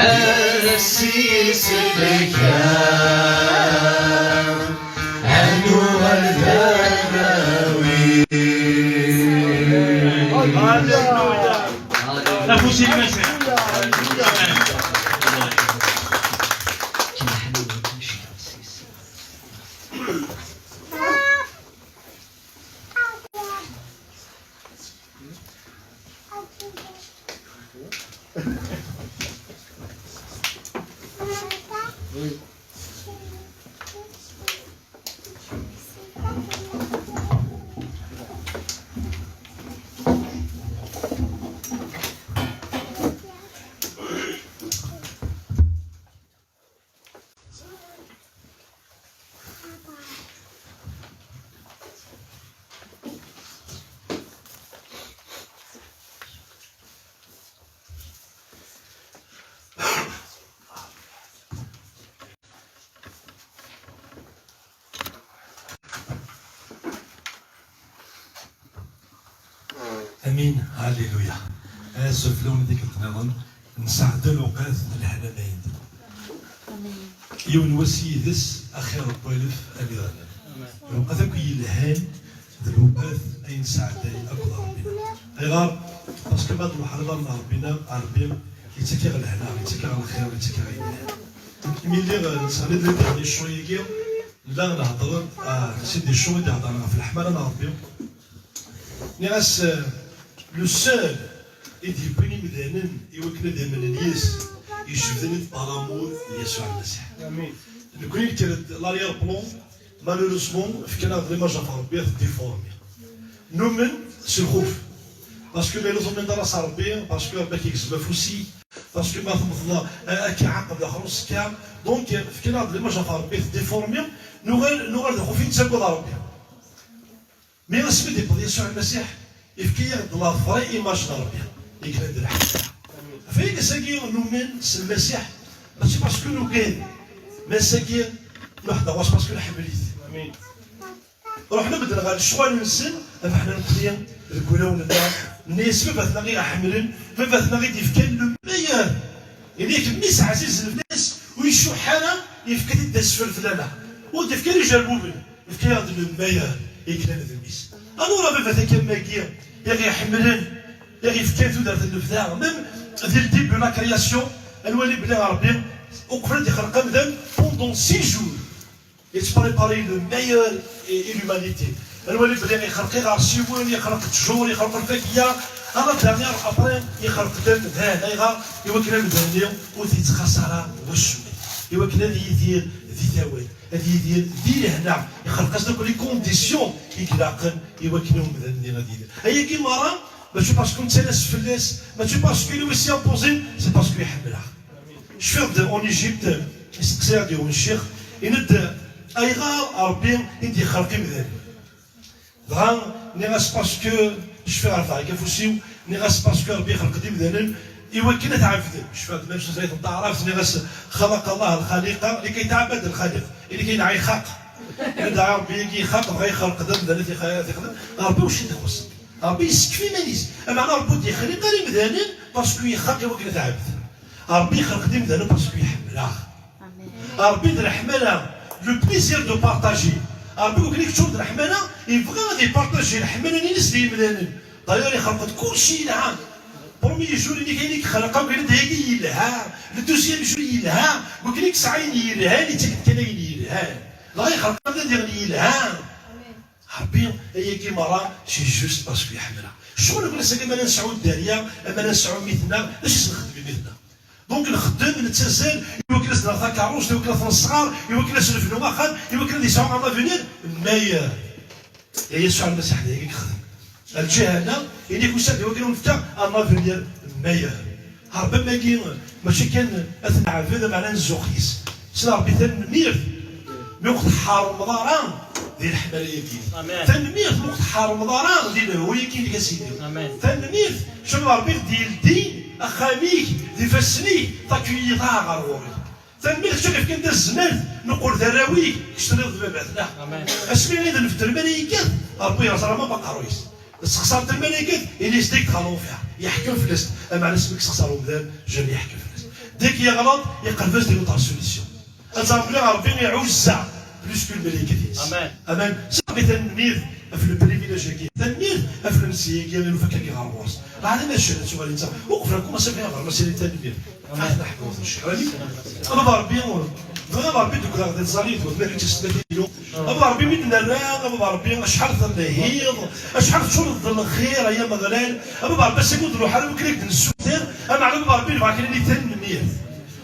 ass-is lkar, ad nuɣal d arraw-is. Afus i Lmasiḥ. Amin, halleluya. Azul fell-awen tikkelt nniḍen, nesɛedda lewqat n leḥnana-indi. Yiwen wass yid-s axir n walef amiḍanen. Lewqat akk yelhan d lewqat ay nesɛedday akked Ṛebbi. Ayɣer? Parce que ma d lḥerma n Ṛebbi, Ṛebbi Yettak-aɣ lehna, yettak-aɣ lxir, yettak-aɣ ayen. Imi lliɣ, eh, nesɛa les derniers chants-agi, nella nhedder, ah, c'est des chants i d-iheddren ɣef leḥmala n Ṛebbi. Nniɣ-as, eh, le seul i d-yewwin imdanen i wakken ad amnen yis, yejbed-iten-id par amour n Yasuɛ Lmasiḥ. Amin. Nekkni nekker-d l'arrière-plan, malheureusement, fkan-aɣ-d l'image ɣef Ṛebbi, teddiformi. Numen s lxuf. Parce que ma yella ur tumineḍ ara s Ṛebbi, parce que Ṛebbi ad k-igzem afus-ik, parce que ma temmteḍ, a-, ad k-iɛaqeb daxel uẓekka. Donc, fkan-aɣ-d l'image ɣef Ṛebbi, teddiformi, nuɣal, nuɣal d lxuf i nettagad Ṛebbi. Mais asmi d-yewweḍ Yasuɛ Lmasiḥ, yefka-yaɣ-d la vraie image n Ṛebbi, i yellan d lḥeqq. Ɣef wayagi ass-agi numen s Lmasiḥ, mačči parce que nugad, mais ass-agi nuḥeḍ ɣur-s parce que nḥemmel-it. Amin. Ruḥen medden ɣer lecɣal-nsen, ama ḥna nekkni deg wulawen-nneɣ, nenna-yas baba-tneɣ i ɣ-ḥemmlen, baba-tneɣ i d-yefkan le meilleur. Ini-k mmi-s ɛzizen fell-as, ur icuḥ ara, yefka-t-id d asfel fell-aneɣ. Ur d-yefki ara ijerbuben. Yefka-yaɣ-d le meilleur i yellan d mmi-s. Alors a baba-t-ak am wagi i ɣ-iḥemmlen, i ɣ-yefkan tudert n lebda, même dès le début la création, ad nwali belli Ṛebbi uqbel ad ixleq amdan, pendant six jours, yettprépari le meilleur et, et l'humanité. Ad nwali belli ixleq iɣersiwen, ixleq ttjur, ixleq lfakya, à la dernière après ixleq-d amdan. Ayɣer? I wakken amdan-nni ur t-yettxaṣṣa ara wacemma, i wakken ad yidir di tawant. Ad yidir di lehna, ixleq-as-d akk les conditions i ilaqen i wakken i umdan-nni ad yidir. Ayagi merra, mačči parce que nettales fell-as, mačči parce que lui aussi imposé, c'est parce que iḥemmel-aɣ. Cfiɣ-d en Égypte, isteqsa-aɣ-d yiwen ccix, yenna-d, ayɣer Ṛebbi i d-ixleq imdanen? Dɣa nniɣ-as parce que, cfiɣ rfeɣ-ak afus-iw, nniɣ-as parce que Ṛebbi ixleq-d imdanen i wakken ad t-ɛebden. Cfiɣ-d même tutlayt n taɛrabt, nniɣ-as خلق الله الخليقة لكي تعبد الخالق, ili kan ixaq. Anda Ṛebbi-agi ixaq, dɣa ixleq-d amdan ad t-ix-, ad t-ixdem. Ṛebbi wacu i t-ixuṣṣen? Ṛebbi yessekf iman-is. Ameɛna Ṛebbi ur d-yexliq ara imdanen parce que ixaq i wakken ad t-ɛebden. Ṛebbi ixleq-d imdanen parce que iḥemmel-aɣ. Ṛebbi d leḥmala, le plaisir de partager. Ṛebbi wakken i yeččur d leḥmala, yebɣa ad ipartaji leḥmala-ines d yimdanen. D'ailleurs, ixleq-d kulci yelha. Premier jour-nni kan i yexleq akk, yenna-d ayagi yelha. Le deuxième jour yelha. Wakken i yesɛa ayen yelhan, yettak-d kan ayen yelhan. Dɣa ixleq-d ad iɣli yelha. Ṛebbi, ayagi merra, c'est juste parce que iḥemmel-aɣ. Ccɣel akk ass-agi, ama la nesɛu dderya, ama la nesɛu mmi-tneɣ, d acu i s-nxeddem i mmi-tneɣ? Donc nxeddem, nettazzal, i wakken ad s-nerr takeṛṛust, i wakken ad t-nesɣer, i wakken ad s-nebnu axxam, i wakken ad yesɛu un avenir meilleur. Ya Yasuɛ Lmasiḥ d ayagi i yexdem. Lǧiha-nneɣ, ini-k usan-d i wakken ad wen-fkeɣ un avenir meilleur. Ṛebbi am wagi, mačči kan ad t-neɛbed, ameɛna nzuxx yis. Sla Ṛebbi, tanemmirt mi ur ɣ-tḥeṛmeḍ ara di leḥmala-agi. Amen. Tanemmirt mi ur ɣ-tḥeṛmeḍ ara di lehhu-agi-inek a Sidi. Amen. Tanemmirt, cfiɣ Ṛebbi d-yeldi axxam-ik d ifassen-ik, takuyiḍ-aɣ ɣer ɣur-k. Tanemmirt, kečč i ɣ-ifkan tazmert neqqel d arraw-ik, kečč telliḍ d baba-tneɣ. Amen. Asmi i d-nbeddel lmalaykat, Ṛebbi yerẓa lmam aqerruy-is. Tesxeṣreḍ lmalaykat, ini-as ddeg-d ɣer l'enfer. Yeḥkem fell-as, ameɛna asmi yessexṣer umdan, jamais yeḥkem fell-as. Dès que yeɣleḍ, yeqleb-as-d une autre solution. Ad teẓrem belli Ṛebbi iɛuzz-aɣ plus que lmalaykat-ines. Amen. Amen. Sɛiɣ tanemmirt ɣef le privilège-agi. Tanemmirt ɣef lemsi-agi i nufa akka ɣer ɣur-s. Lɛalam ad cehd ad tuɣal insa. Uqbel ad kumaṣi bɣiɣ ad ɣer-mas ini tanemmirt. Amen. Ad neḥḍer ticekṛanin. A baba Ṛebbi, bɣiɣ a Ṛebbi deg-neɣ d tẓallit, weltma-k d testmatin-inu. A baba Ṛebbi, mi d-nerra, a baba Ṛebbi, acḥal telhiḍ, acḥal teččureḍ d lxir, ay Ameɣlal. A baba Ṛebbi, ass-agi ur d-nruḥ ara, ur k-id-nessuter. Ameɛna a baba Ṛebbi, nebɣa kan ini tanemmirt.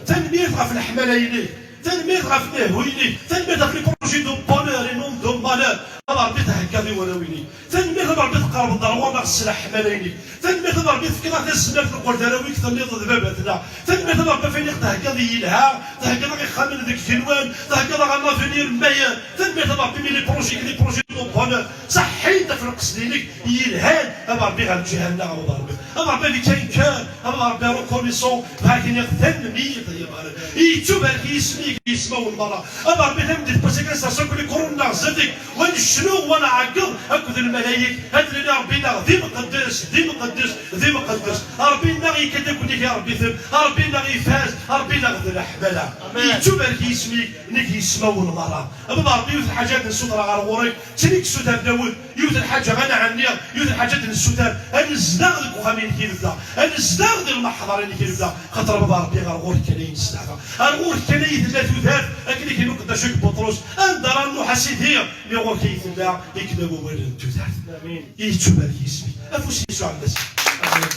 Tanemmirt ɣef leḥmala-inek. Tanemmirt ɣef lehhu-inek. Tanemmirt ɣef les projets de bonheur et non de malheur. A Ṛebbi, theggaḍ i warraw-inek. Tanemmirt a Ṛebbi, tqerrbeḍ-d ɣer ɣur-neɣ s leḥmala-inek. Tanemmirt a Ṛebbi, tefkiḍ-aɣ tazmert neqqel d arraw-ik, telliḍ d baba-tneɣ. Tanemmirt a Ṛebbi, ɣef wayen i ɣ-theggaḍ i yelha, theggaḍ-aɣ ixxamen deg igenwan, theggaḍ-aɣ un avenir meilleur. Tanemmirt a Ṛebbi, mi les projets, les projets de bonheur, ṣaḥḥin-d ɣef lqesd-inek yelhan, a Ṛebbi, ɣer lǧiha-nneɣ, a Ṛebbi. A Ṛebbi, avec un cœur, a Ṛebbi, reconnaissant, bɣiɣ ad k-iniɣ tanemmirt, ay Ameɣlal. Yettubarek yisem-ik, yismawen merra. A Ṛebbi, tameddit n wass-agi, ad nserseɣ akk liqrun-nneɣ zdat-k, wa necnu, wa nɛeggeḍ, akked lmalayek, ad nini, Ṛebbi-nneɣ, d imqeddes, d imqeddes, d imqeddes. Ṛebbi-nneɣ yekka-d akk nnig iṛebbiten, Ṛebbi-nneɣ ifaz, Ṛebbi-nneɣ d leḥmala. Amen. Yettubarek yisem-ik, nnig yismawen merra. A baba Ṛebbi, yiwet n lḥaǧa ad nsuter ɣer ɣur-k, d tin i yessuter Dawed, yiwet n lḥaǧa ad nɛenni, yiwet n lḥaǧa ad nessuter, ad nezdeɣ deg uxxam ayen i lebda, ad nezdeɣ di lmeḥḍer ayen i lebda, xaṭer baba Ṛebbi ɣer ɣur-k kan ay nesteɛfa, ɣer ɣur-k kan ay tella tudert, akken i k-inuqed d acu i Buṭrus, anda ara nruḥ a Sidi, mi ɣur-k ay tella, i yella wawal n tudert. Amin. Yettubarek yisem-ik. Afus Yasuɛ Lmasiḥ. Amin.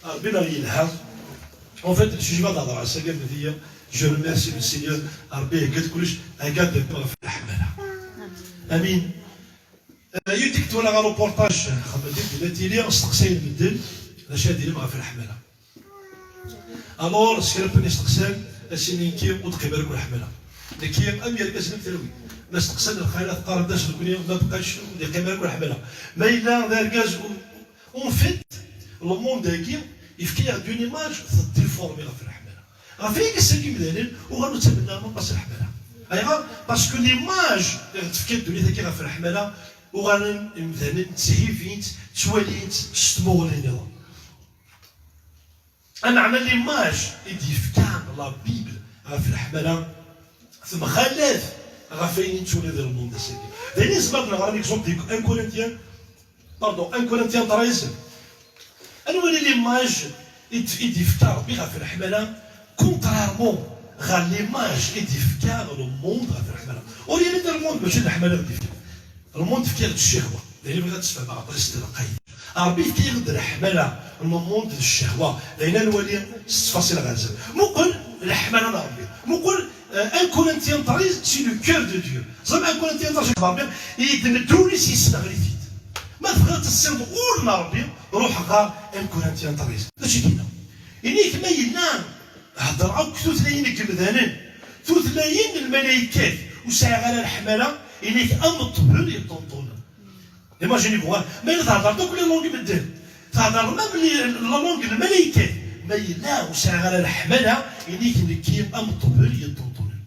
Ṛebbi neɣ yelha. En fait, le sujet ma d-hedreɣ ass-agi, je remercie le Seigneur, Ṛebbi ihegga-d kullec, hegga-d ɣef leḥmala. Amin. Euh, yiwet tikkelt walaɣ reportage, xedmen-t-id di la télé, steqsayen medden, d acu ara d-tinim ɣef leḥmala. Alors, s kra n yisteqsan, ad s-inin nekki ur d-qqim ara akk leḥmala. Nekki, am yergazen am tlawin. Ma steqsan lxalat, qqaren-d ass nekni, ma bqac, ur d-iqqim ara akk leḥmala. Ma yella d argaz, u-, en fait, le monde-agi, yefka-yaɣ-d une image, teddiformi ɣef leḥmala. Ɣef wayagi ass-agi imdanen, uɣalen ur ttamen ara aṭas leḥmala. Ayɣer? Parce que l'image, i ɣ-d-tefka ddunit-agi ɣef leḥmala, uɣalen imdanen tthibin-tt, ttwalin-tt s tmuɣli-nniḍen. Ameɛna l'image i d-yefka la Bible ɣef leḥmala temxalaf ɣef wayen i nettwali di lmund ass-agi. D ayen i nezmer ad nɣer un exemple di un Corinthiens, pardon, un Corinthiens treize. Ad nwali l'image i d-, i d-yefka Ṛebbi ɣef leḥmala, contrairement ɣer l'image i d-yefka le monde ɣef leḥmala. Ur yelli d le monde mačči d leḥmala i d-yefka. Le monde yefka-yaɣ-d ccehwa. D ayen i bɣiɣ ad tfehmeɣ, aql-i s telqay. Ṛebbi yefka-yaɣ-d leḥmala n le monde d ccehwa. D ayen ad nwali s ttfaṣil ɣer zdat. Muqel leḥmala n Ṛebbi. Muqel, euh, un Corinthiens treize, c'est le cœur de Dieu. Ẓem un Corinthiens treize, Ṛebbi, i d-, ddunit yesneɣli-t-id. Ma tebɣiḍ ad tessineḍ ul n Ṛebbi, ruḥ ɣer un Corinthiens treize. D acu i d-yenna? Ini-k ma yella heddreɣ akk tutlayin n yemdanen, tutlayin n lmalaykat, ur sɛiɣ ara leḥmala, ini-k am ṭṭbel yeṭṭenṭunen. Imagine-vous, hein. Ma yella thedreḍ akk les langues n medden, thedreḍ même les, la langue n lmalaykat, ma yella ur sɛiɣ ara leḥmala, ini-k nekki am ṭṭbel yeṭṭenṭunen.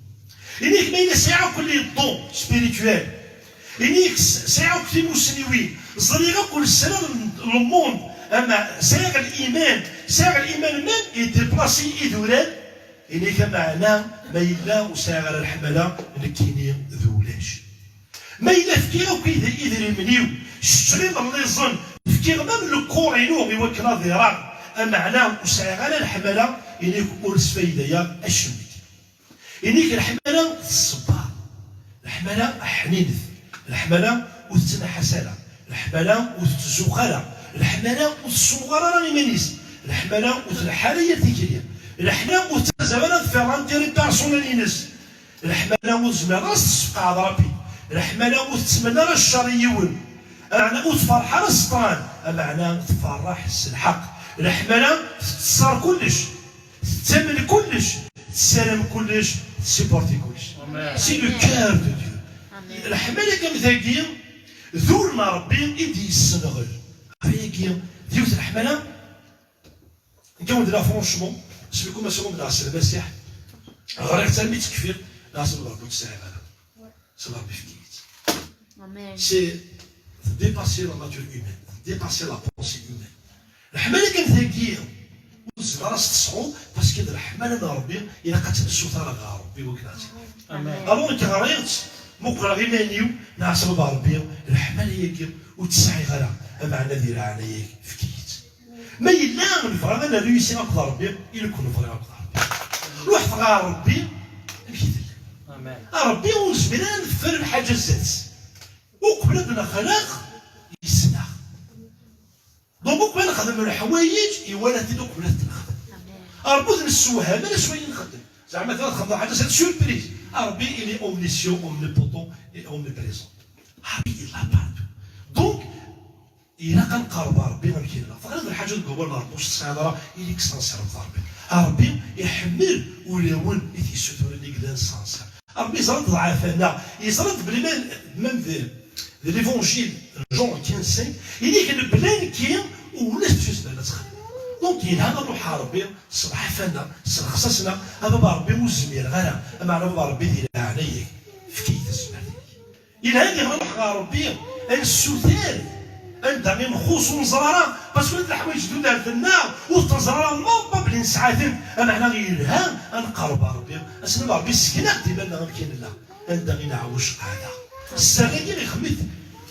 Ini-k ma yella sɛiɣ akk les dons spirituels, ini-k s-, sɛiɣ akk timussniwin, ẓriɣ akk lesrar n le monde, ama sɛiɣ liman, sɛiɣ liman même, i déplacer idurar, ini-k ameɛna ma yella ur sɛiɣ ara leḥmala, nekkini d ulac. Ma yella fkiɣ akk id-, idrimen-iw, ččeɣ imelliẓen, fkiɣ même le corps-inu i wakken ad iṛeɣ, ameɛna ur sɛiɣ ara leḥmala, ini-k ur sfayda-yaɣ acemma. Ini-k leḥmala tṣebber, leḥmala ḥninet, leḥmala ur tettnaḥas ara, leḥmala ur tettzuxx ara, leḥmala ur tessemɣar ara iman-is, leḥmala ur tleḥḥa ara yir tikli, leḥmala ur tettazzal ara deffir l'intérêt personnel-ines. Leḥmala ur tezmir ara s-tessefqeɛ d Ṛebbi. Leḥmala ur tettmenni ara ccer i yiwen. Ameɛna ur tferreḥ ara s ṭṭran. Ameɛna tferreḥ s lḥeqq. Leḥmala tettṣer kullec. Tettamen kullec. Tessaram kullec. Tessupporti kullec. Amen. C'est le cœur de Dieu. Amen. Leḥmala kan tagi, d ul n Ṛebbi i d-yessenɣel. Ayagi, d yiwet leḥmala. Nekk ad wen-d-iniɣ franchement, asmi kumaseɣ umneɣ s Lmasiḥ, ɣriɣ-tt armi tt-kfiɣ, neɣ s Ṛebbi ur tt-sɛiɣ ara. S Ṛebbi efk-iyi-tt. Amen. C'est de dépasser la nature humaine, de dépasser la pensée humaine. Leḥmala kan tagi ur tezmer ara s-tesɛuḍ, parce que d leḥmala n Ṛebbi, ilaq ad tt-nessuter ɣer Ṛebbi wakken ad tt-iniɣ. Amen. Alors nekk ɣriɣ-tt, muqleɣ iman-iw, neɣ s Ṛebbi, leḥmala-agi ur tt-sɛiɣ ara, ameɛna di leɛnaya-k efk-iyi-tt. Ma yella nebɣa ad nerwisi akked Ṛebbi, ili-ken nebɣi akked Ṛebbi. Ruḥet ɣer Ṛebbi, amek i tellam? Amen. A Ṛebbi ur nezmir ara ad neffer lḥaǧa zdat-s. Uqbel ad nexleq, yesneɣ. Donc uqbel ad nexdem leḥwayeǧ, iwala-t-id uqbel ad t-nexdem. Amen. A Ṛebbi ur t-nessewham ara s wayen nxeddem. Zeɛma tura txedmeḍ ḥaǧa, c'est une surprise. A Ṛebbi, il est omniscient, omnipotent et omniprésent. A Ṛebbi, il est là partout. Donc, ilaq ad nqerreb ɣer Ṛebbi amek yella. Teɣriḍ lḥaǧa deg wawal n Ṛebbi ur s-tesɛiḍ ara, ili-k sincère d Ṛebbi. Ṛebbi iḥemmel ulawen i t-yessuturen i yellan sincère. Ṛebbi yeẓra-d ḍḍeɛfa-nneɣ, yeẓra-d belli ma, même d, d l'Évangile, Jean quinze cinq, ini-k mebla nekki ulac d acu zemren ad txedmen. Donc yelha ad nruḥ ɣer Ṛebbi s ḍḍeɛfa-nneɣ, s lexṣaṣ-nneɣ, a Baba Ṛebbi ur zmireɣ ara, ameɛna a Baba Ṛebbi di leɛnaya-k, efk-iyi tazmert-ik. Yelha ad nruḥ ɣer Ṛebbi, ad nessuter anda i nxuṣ ur neẓri ara, parce que d leḥwayeǧ d tudert-nneɣ ur t-neẓri ara, ma pas belli nesɛa-ten, ameɛna yelha ad nqerreb ɣer Ṛebbi, ad s-nini a Ṛebbi sken-aɣ-d iman-nneɣ amek i nella, anda i neɛwej qeɛdeɣ. Ssaɣ-agi ixemmem-it,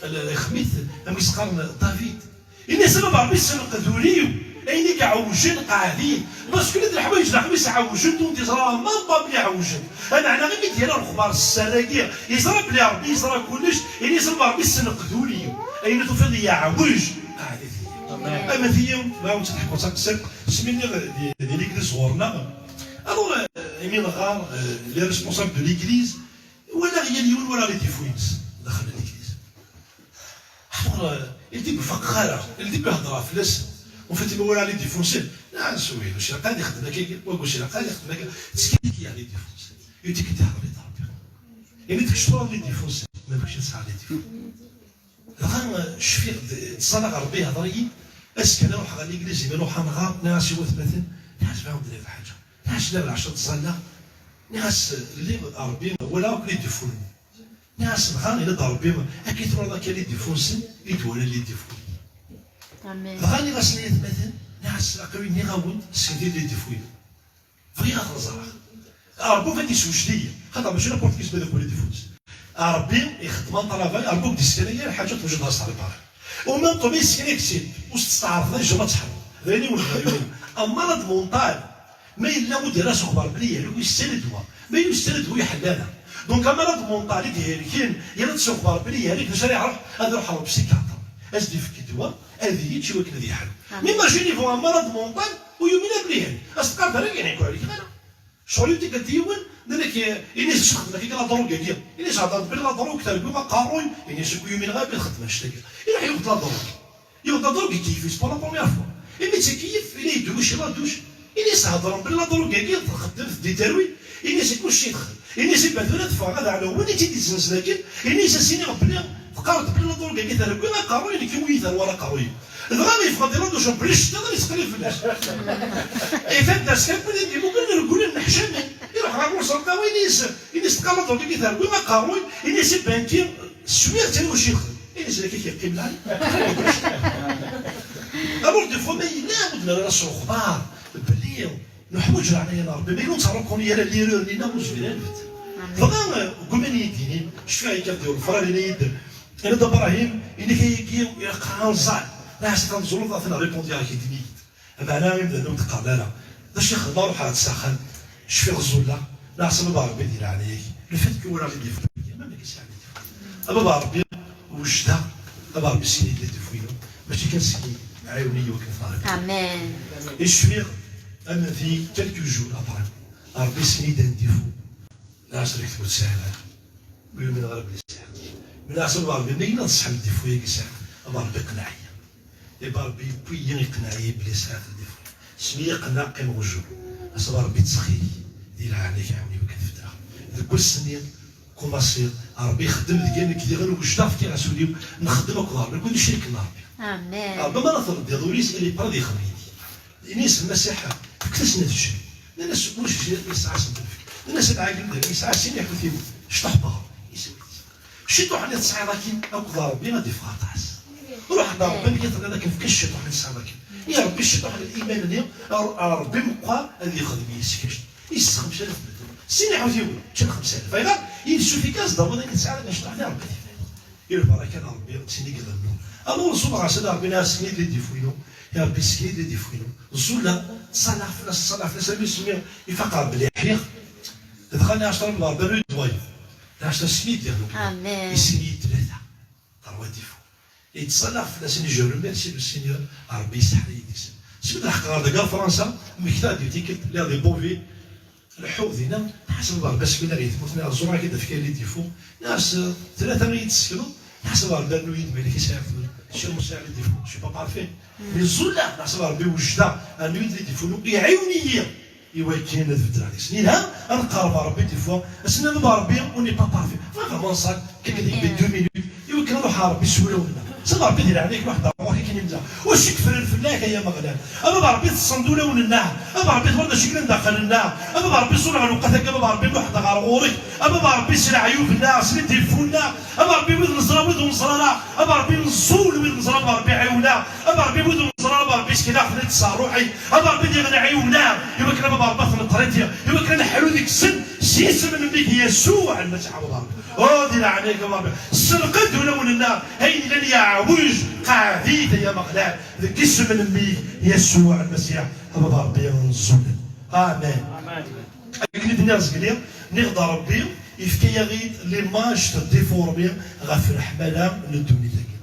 ixdem-it, amek i s-qqaren, David. Ini-as, a Baba Ṛebbi, ssenqed ul-iw, ayen i iɛewjen qeɛɛed-iyi. Parce que llant leḥwayeǧ, leḥwayeǧ iɛewjen, ur d-yeẓra ma Baba iɛewjen. Lameɛna imi d-yerra lexbar sser-agi, yeẓra belli Ṛebbi yeẓra kullec, ini-as, a Baba Ṛebbi, ssenqed ul-iw, ayen i tufiḍ yeɛwej, qeɛɛed-it-iyi. Amen. Amet-iyi, ma ur tt-id-ḥekkuɣ s aqsiṭ, smi nniɣ di, di l'église ɣur-neɣ. Alors, euh, imi neɣɣar, euh, les responsables de l'église, walaɣ yal yiwen walaɣ les défauts-ines daxel n l'église. Alors, euh, il dit, ur faqeɣ ara, il dit, ur heddreɣ fell-as. En fait, imi walaɣ les défauts-nsen, nniɣ-as, wi, ur ilaq ad ixdem akka, wa ur ilaq ad ixdem akka. Ttkel-ik, yeɛni, les défauts-nsen. Il dit, kečč d Ṛebbi, d Ṛebbi. Ini-d, kečč tura les défauts-nsen, ma d kečč ad tesɛiḍ les défauts. Dɣa, eh, cfiɣ-d, ttẓallaɣ Ṛebbi ihder-iyi, azekka-nni ruḥeɣ ɣer l'église, imi ruḥeɣ nɣar, nniɣ-as i watmaten, nniɣ-as bɣiɣ ad d-iniɣ lḥaǧa. Nniɣ-as, lliɣ lɛecṛa ttẓallaɣ, nniɣ-as, lliɣ Ṛebbi, walaɣ akk les défauts-nni. Nniɣ-as, dɣa, ini-d Ṛebbi, akka i twalaḍ akka les défauts-nsen, i d-walan les défauts-nni. Amen. Dɣa nniɣ-asen i atmaten, nniɣ-as, aql-i nniɣ-awen-d, sken-d les défauts-inu. Bɣiɣ ad ten-ẓreɣ. Ṛebbi ur ad yessewjed-iyi. Xaṭer mačči n'importe qui s-, ma d akk les défauts-is. Ṛebbi ixeddem un travail, Ṛebbi ur k-d-yessken yir lḥaǧa tewjed ɣer-s ɣer lpara. Au moins ṭṭum yessken-ak-tt-id, ur s-tettɛerḍeḍ ara jamais ad tḥerreḍ. D ayen i wen-xedmen. Ama la de mental, ma yella ur d-yerri ara s uxbar belli yehlek, ur yessin ddwa. Ma yella ur yessin ddwa, ur iḥell ara. Donc ama la de mental i d-ihelken, yerra-d s uxbar belli yehlek, d acu ara iruḥ? Ad iruḥ ɣer psychiatre. Ad s-d-ifk ddwa, ad yečč i wakken ad yeḥlu. Amen. Mais imagine-vous un malade mental, ur yumin ara belli yehlek. Ad s-teqqareḍ ara yehlek, ur yehlek ara. Ccɣel-iw tikkelt yiwen, nnan-ak, eh, ini-as, "Acu txeddmeḍ akka la drogue-agi?" Ini-as, "Heddreḍ belli la drogue terwi aqerruy." Ini-as, "Ur yumineɣ ara belli txeddem annect-agi." Iruḥ yuɣ-d la drogue. Yuɣ-d la drogue, ikeyyef-itt pour la première fois. Imi tt-ikeyyef, ini-as, "Douche, la douche." Ini-as, "Heddren belli la drogue-agi txeddem, teddi terwi." Ini-as, "Kullec yexdem." Ini-as, "Iban tura ad ffɣeɣ ad ɛnuɣ win i tt-id-izzenzen akken." Ini-as, "Ad s-iniɣ belli teqqareḍ belli la drogue-agi terwi aqerruy, nekk ur yi-terwi ara aqerruy." Dɣa yeffeɣ-d la douche, belli ccetṭiḍen yettqellib fell-as. Ifaddas kan wid i d-imuqlen regglen nneḥcamen. Iruḥ ɣer ɣur-s lqawi, ini-as, ini-as, "Teqqareḍ la drogue-agi terwi aqerruy?" Ini-as, "Iban kan swiɣ-tt, ur cixeɣ." Ini-as, "Akka k-yeqqim lɛali." Alors, des fois, ma yella ur d-nerra ara s lexbar belli Nuḥwaǧ leɛnaya n Ṛebbi, ma yella ur nettṛukuni ara l'erreur-nni-nneɣ ur nezmir ara nbedd. Amen. Dɣa, eh, gguman iyi-d-inin, cfiɣ akka d-iwel lefrar, yenna-yi-d, yenna-d Abṛahim, ini-k ayagi, ilaq ad nẓall. Nniɣ-as, "Atan tẓulleḍ, atan répondre-ak-id, ini-yi-d." Ameɛna imdanen ur d-qqaren ara. D acu i xedmeɣ? Ruḥeɣ-d s axxam, cfiɣ ẓulleɣ, nniɣ-as, "A baba Ṛebbi, di leɛnaya-k, le fait que walaɣ les défauts-agi, ma nekk sɛiɣ les défauts." A baba Ṛebbi, wejdeɣ, a baba Ṛebbi, sken-iyi-d les défauts-inu, mačči kan sken-iyi, ɛiwen-iyi wakken teɛriḍ. Amen. I cfiɣ, am di quelques jours après, Ṛebbi sken-iyi-d un défaut. Nniɣ-as, "Rek ur tesɛiḍ ara." Ur yumineɣ ara belli sɛiɣ. Nniɣ-as, "A baba Ṛebbi, ma yella ad tesɛam défaut-agi sɛiɣ, a baba Ṛebbi, qneɛ-iyi." Iba Ṛebbi yewwi-yi, iqneɛ-iyi belli sɛiɣ les défauts. Smi i qenɛeɣ, qqimeɣ ujur. As-, a baba Ṛebbi, ttxil-k, di leɛnaya-k, ɛiwen-iyi wakken ad fetreɣ. Deg wass-nni, kumaṣiɣ, Ṛebbi ixeddem deg-i, nekk diɣen wejdeɣ, fkiɣ-as ul-iw, nxeddem akked Ṛebbi, nekk ur d-icrik illa Ṛebbi. Amen. Ṛebbi, ma ara tṛeddiḍ ul-is, il est prêt ad yexdem yid-i. Ini-as Lmasiḥ, fket-asen ad ččen. Nnan-as, ulac kra yesɛa asentel. Nnan-as, lɛali d yesɛa sin iḥutiyen, cṭuḥ beɣ, yeswi-tt. Ciṭuḥ-nni tesɛiḍ akin akked Ṛebbi ad iffeɣ aṭas. Ruḥ-d Ṛebbi amek i telliḍ akken, fket ciṭuḥ-nni tesɛiḍ akin. I Ṛebbi ciṭuḥ n liman-nni, a, a Ṛebbi meqqar ad yexdem yis-k. Yessex mec alaf medden. Sin iḥutiyen, ččan xemsa alaf. Ayɣer? Yessufik-as-d awaḍ ayen i tesɛiḍ akken ciṭuḥ-nni Ṛebbi ad ifad. I lbaraka n Ṛebbi, d tin i iḍelmen. Ama ur ẓumeɣ-as ad Ṛebbi, nniɣ-as, sken-iyi-d les défauts-inu. Ya Ṛebbi, sken-iyi-d les défauts-inu. Ẓẓulleɣ, ttẓallaɣ fell-as, ttẓallaɣ fell-as, armi s-, mi ifaq Ṛebbi belli ḥyiɣ. Dɣa nniɣ-as, Ṛebbi, Ṛebbi, arut-d wayeḍ. Nniɣ-as, sken-iyi-d les défauts. Amen. Yesken-iyi-d tlata. Terwa défaut. Yettẓalla fell-asen, je remercie le Seigneur, Ṛebbi yesseḥla-yi deg-sen. Smi d-leḥqeɣ ɣer dagi ɣer Fransa, mmektaɣ-d i tikkelt, lliɣ di Beauvais, leḥḥuɣ dinna, nḥaseb Ṛebbi asmi ara yetmut, nniɣ ẓureɣ-ak-id efk les défauts, nniɣ-as tlata i yi-d-tessekneḍ, nḥaseb Ṛebbi rnu-yi-d ma yella sɛiɣ, sɛiɣ les défauts, je suis pas parfait. Mais ẓullaɣ, nḥaseb Ṛebbi wejdeɣ, rnu-yi-d les défauts, iɛiwen-iyi. Iwakken ad beddleɣ deg-s. Yelha ad nqerreb ɣer Ṛebbi des fois, ad s-nini, a Ṛebbi, on n'est pas parfait. Bɣiɣ ad nṣall, quelques, deux minutes, iwakken ad nruḥ ɣer Ṛebbi s wulawen-nneɣ. S a Ṛebbi di leɛnaya-k, ruḥ-d ɣer ɣur-k akken i nella. Ur cekk fren fell-ak, ay Ameɣlal. A Ṛebbi, tessneḍ ulawen-nneɣ. A Ṛebbi, twalaḍ acu yellan daxel-nneɣ. A Ṛebbi, ẓullaɣ lewqat-agi, a Ṛebbi, nruḥ-d ɣer ɣur-k. A Ṛebbi, s leɛyub-nneɣ, s les défauts-nneɣ. A Ṛebbi, wid neẓra, wid ur neẓra ara. A Ṛebbi, nẓul wid neẓra, a Ṛebbi, ɛiwen-aɣ. A Ṛebbi, wid ur neẓra, a Ṛebbi, sken-aɣ-ten-id s ṛṛuḥ-ik. A Ṛebbi, diɣen ɛiwen-aɣ, iwakken a Ṛebbi, ad ten-neṭriti, iwakken ad neḥlu deg-sen, s yisem n mmi-k Yasuɛ Lmasiḥ, a Ṛebbi. Oh, di leɛnaya-k a Ṛebbi, sselqed ulawen-nneɣ, ayen yellan yeɛwej, qeɛɛed-it ay Ameɣlal, deg isem n mmi-k, Yasuɛ Lmasiḥ, a Baba Ṛebbi, nẓul. Amen. Amen. Akken i d-nniɣ zgelli, nniɣ-d Ṛebbi yefka-yaɣ-id l'image déformée ɣef leḥmala n ddunit-agi.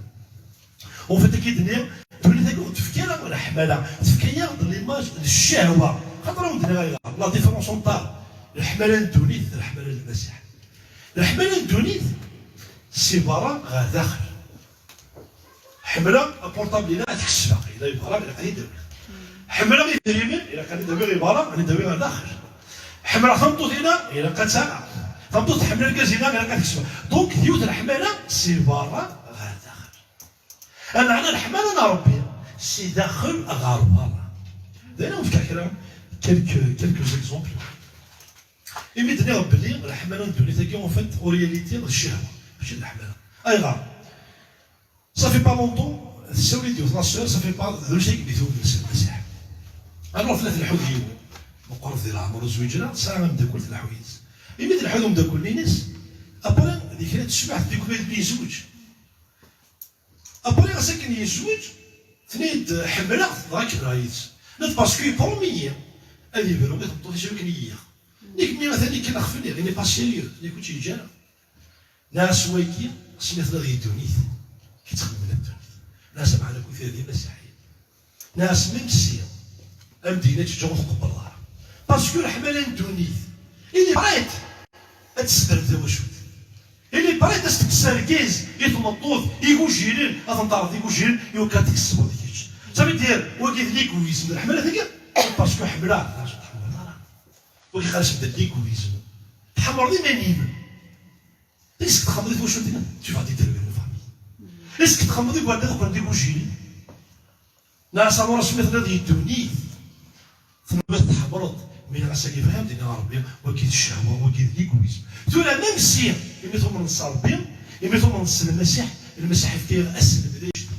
En fait, akken i d-nniɣ, ddunit-agi ur tefki ara leḥmala, tefka-yaɣ-d l'image d ccehwa. Xaṭer ad wen-d-nniɣ ayɣer. La différence entre leḥmala n ddunit d leḥmala n Lmasiḥ. Leḥmala n ddunit, si berra ɣer daxel. Ḥemmleɣ apurṭabl-ina ad t-kesbeɣ, yella i berra, ilaq ad t-id-awiɣ. Ḥemmleɣ idrimen, ilaq ad t-id-awiɣ i berra, ad t-id-awiɣ ɣer daxel. Ḥemmleɣ tameṭṭut-ina, ilaq ad tt-aɣeɣ. Tameṭṭut tḥemmel argaz-ina, ilaq ad t-kesbeɣ. Donc, d yiwet leḥmala si berra ɣer daxel. Ameɛna leḥmala n Ṛebbi, si daxel ɣer berra. D ayen ad wen-fkeɣ kra, quelques, quelques exemples. Imi d-nniɣ belli leḥmala n ddunit-agi, en fait, en réalité, d ccehwa, mačči d leḥmala. Ayɣer? Ça fait pas longtemps, tessawel-iyi-d yiwet la sœur, ça fait pas, drus ay yemmi tumen s Lmasiḥ. Alors, tella tleḥḥu d yiwen, meqqret di leɛmer, ur zwiǧen ara, tesɛa ameddakel tleḥḥu yid-s. Imi tleḥḥu d umeddakel-nni-ines, après, di kra n tecbeḥt, deg ubrid-nni yezweǧ. Après, ɣas akken yezweǧ, tenna-yi-d, "Ḥemmleɣ-t, dɣa kemmleɣ yid-s." Nniɣ-d, "Parce que yepromis-iyi ad yebru i tmeṭṭut-is akken i yi-yaɣ." Nekk mi atan yekken ɣef-, nniɣ, "Il n'est pas sérieux, nekk ur tt-yeǧǧa ara." Nniɣ-as, "Wagi, asmi tenniḍ i ddunit, yettxemmim ddunit." Nniɣ-as, "Meɛna akk tirdi masiḥiyin." Nniɣ-as, "Même si am d-yenna ǧǧeɣ ur tqebbleḍ ara." Parce que leḥmala n ddunit, il est prêt ad tessedrem tawacult. Il est prêt ad s-tekkes argaz i tmeṭṭut, igujilen, ad ten-terreḍ d igujilen, i wakken ad tkesbeḍ kečč. Ça veut dire, wagi d l'égoïsme, leḥmala tagi, parce que ḥemmleɣ, ur tḥemmleḍ ara. Wagi xas d l'égoïsme. Tḥemmleḍ iman-im. Est-ce que txedmeḍ i twacult-im? Tu vas détruire une famille. Est-ce que txedmeḍ i wanda qqlen d igujilen? Nniɣ-as, "Amuras, mi tenniḍ i ddunit, tenniḍ tḥemmleḍ, mi nniɣ-as agi bɣiɣ ad d-iniɣ Ṛebbi, wagi d ccehwa, wagi d l'égoïsme." Tura, même si, imi tumneḍ s Ṛebbi, imi tumneḍ s Lmasiḥ, Lmasiḥ yefka-yaɣ aselmed ajdid.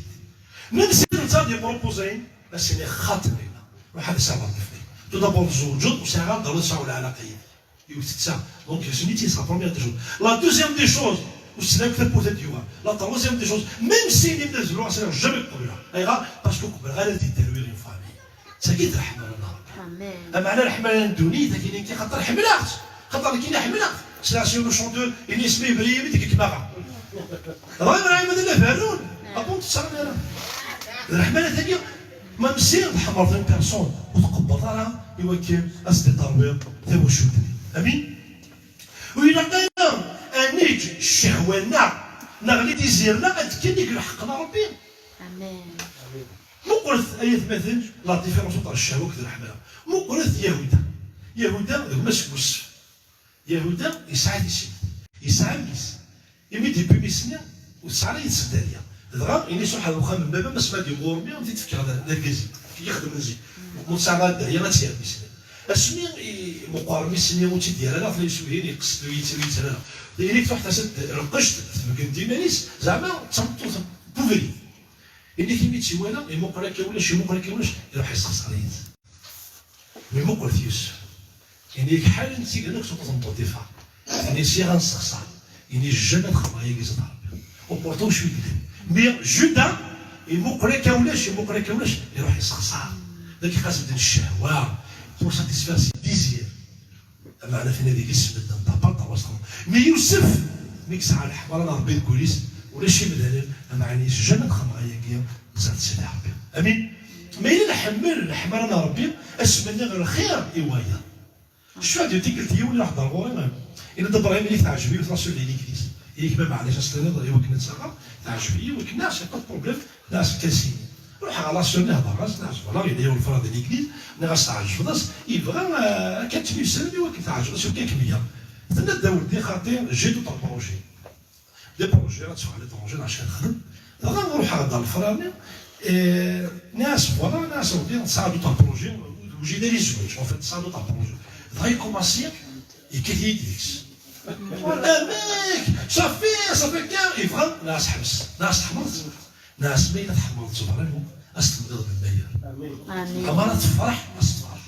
Même si netta ad d-yepropose ayen, ad s-iniɣ, "Xaṭi, ma yella, ruḥ ad as-aɣeḍ lefri." Tout d'abord, tzewǧeḍ, ur sɛiɣ ara ḍerru ad sɛuɣ lɛalaqa yid-k. Yiwet tetta. Donc, ce n'est pas la première des choses. La deuxième des choses, ur sɛiɣ tawwurt ad d-yuɣal. La troisième des choses, même si les deux lois, c'est jamais qebleɣ. Ayɣer? Parce que qebleɣ ara ad d-terwi une famille. Tagi d leḥmala n Ṛebbi. Amen. Ameɛna leḥmala n ddunit, akken kan xaṭer ḥemmleɣ-tt. Xaṭer nekkini ḥemmleɣ-tt. Sliɣ s yiwen uchanteur, ini isem-is Ibrahim, i d-gma. Dɣa Ibrahim ad naf rrun. Apu ur t-ttaɣen ara. D leḥmala tagi, même si tḥemmleḍ une personne, ur tqebbleḍ ara i wakken ad s-d-terwiḍ tawacult-nni. Amin? Ur ilaq ara ad neǧǧ ccehwa-nneɣ neɣ les désirs-nneɣ ad kkin deg lḥeqq n Ṛebbi. Amen. Muqlet, ay atmaten, la différence entre ccehwa akked leḥmala. Muqlet Yahuda. Yahuda d gma-s n Yusef. Yahuda yesɛa tissit, yesɛa mmi-s. Imi d-yewwi mmi-s-nni, ur tesɛi ara yid-s dderya. Dɣa, ini-as, "Ruḥ ar uxxam n baba-m, asmi ad d-yewweḍ ɣur-mi, ad m-t-id-fkeɣ d, d argaz-ik, ad k-ixdem nnzi." Ur tesɛiḍ ara dderya, ad tt-yerr mmi-s-nni. Asmi i meqqer mmi-s-nni, ur tt-id-yerr ara, tella yeswihin, yeqqes-d, ur yettru, ur yettru ara. Ini-k truḥ tas-d lqect, tbeggen-d iman-is, zeɛma d tameṭṭut n ubrid. Ini-k imi tt-iwala, imuqel akka ulac, imuqel akka ulac, iruḥ yessexṣer-itt. Mi muqlet Yusef, ini-k ḥalen tigna deg tmeṭṭut n Puṭifar. Ini-as, "Syiɣ ad nessexṣer." Ini, "Jamais ad xedmeɣ ayagi zdat Ṛebbi." Au pourtant, je suis guidé. Mais Juda, imuqel akka ulac, imuqel akka ulac, iruḥ yessexṣer. Dagi xas d ccehwa, pour satisfaire ses désirs. Ameɛna tin ad ilis medden, t'as pas le droit. Mais Yusef, mi yesɛa leḥmala n Ṛebbi deg wul-is, ulac imdanen, ameɛna yes, jamais ad xedmeɣ ayagi zdat Sidi Ṛebbi. Amin. Ma yella nḥemmel leḥmala n Ṛebbi, asmi nniɣ lxir i wayeḍ. Cfiɣ-d tikkelt yiwen iruḥ-d ar ɣur-i, yenna-d, "Ibrahim, ini-k teɛjeb-iyi tlaṣul di l'église." Ini-k, "Ma maɛlic, ad s-tiniḍ i wakken ad tt-aɣeɣ, teɛjeb-iyi." Wakken, nniɣ-as, "Y a pas de problème." Nniɣ-as, "Fka-as-iyi." Ruḥeɣ ɣer la sœur-nni, hedreɣ-as, nniɣ-as, "Voilà, yella yiwen lferḥ di l'église." Nniɣ-as, "Teɛjbeḍ-as?" Yebɣa, eh, akka ad temyussalem i wakken teɛjeb-as, ur kan kem-iga. Tenna-d, "A weldi, xaṭi, j'ai d'autres projets." Des projets, ad teffeɣ à l'étranger, neɣ acu ad texdem. Dɣa ruḥeɣ-d ɣer lefrar-nni, eh, nniɣ-as, "Voilà", nniɣ-as, "A weldi, tesɛa d'autres projets, ur tewjid ara i zzwaǧ, en fait, tesɛa d'autres projets." Dɣa ikumasi yekkat-iyi-d deg-s. "Amek? Safi, safi kan." Yebɣa, nniɣ-as, "Ḥbes." Nniɣ-as, "Tḥemmleḍ-tt?" Nniɣ-as, "Ma yella tḥemmleḍ-tt vraiment, ad s-temliḍ d lmayer." Amin. Amara tefreḥ, ad s-tefreḥ.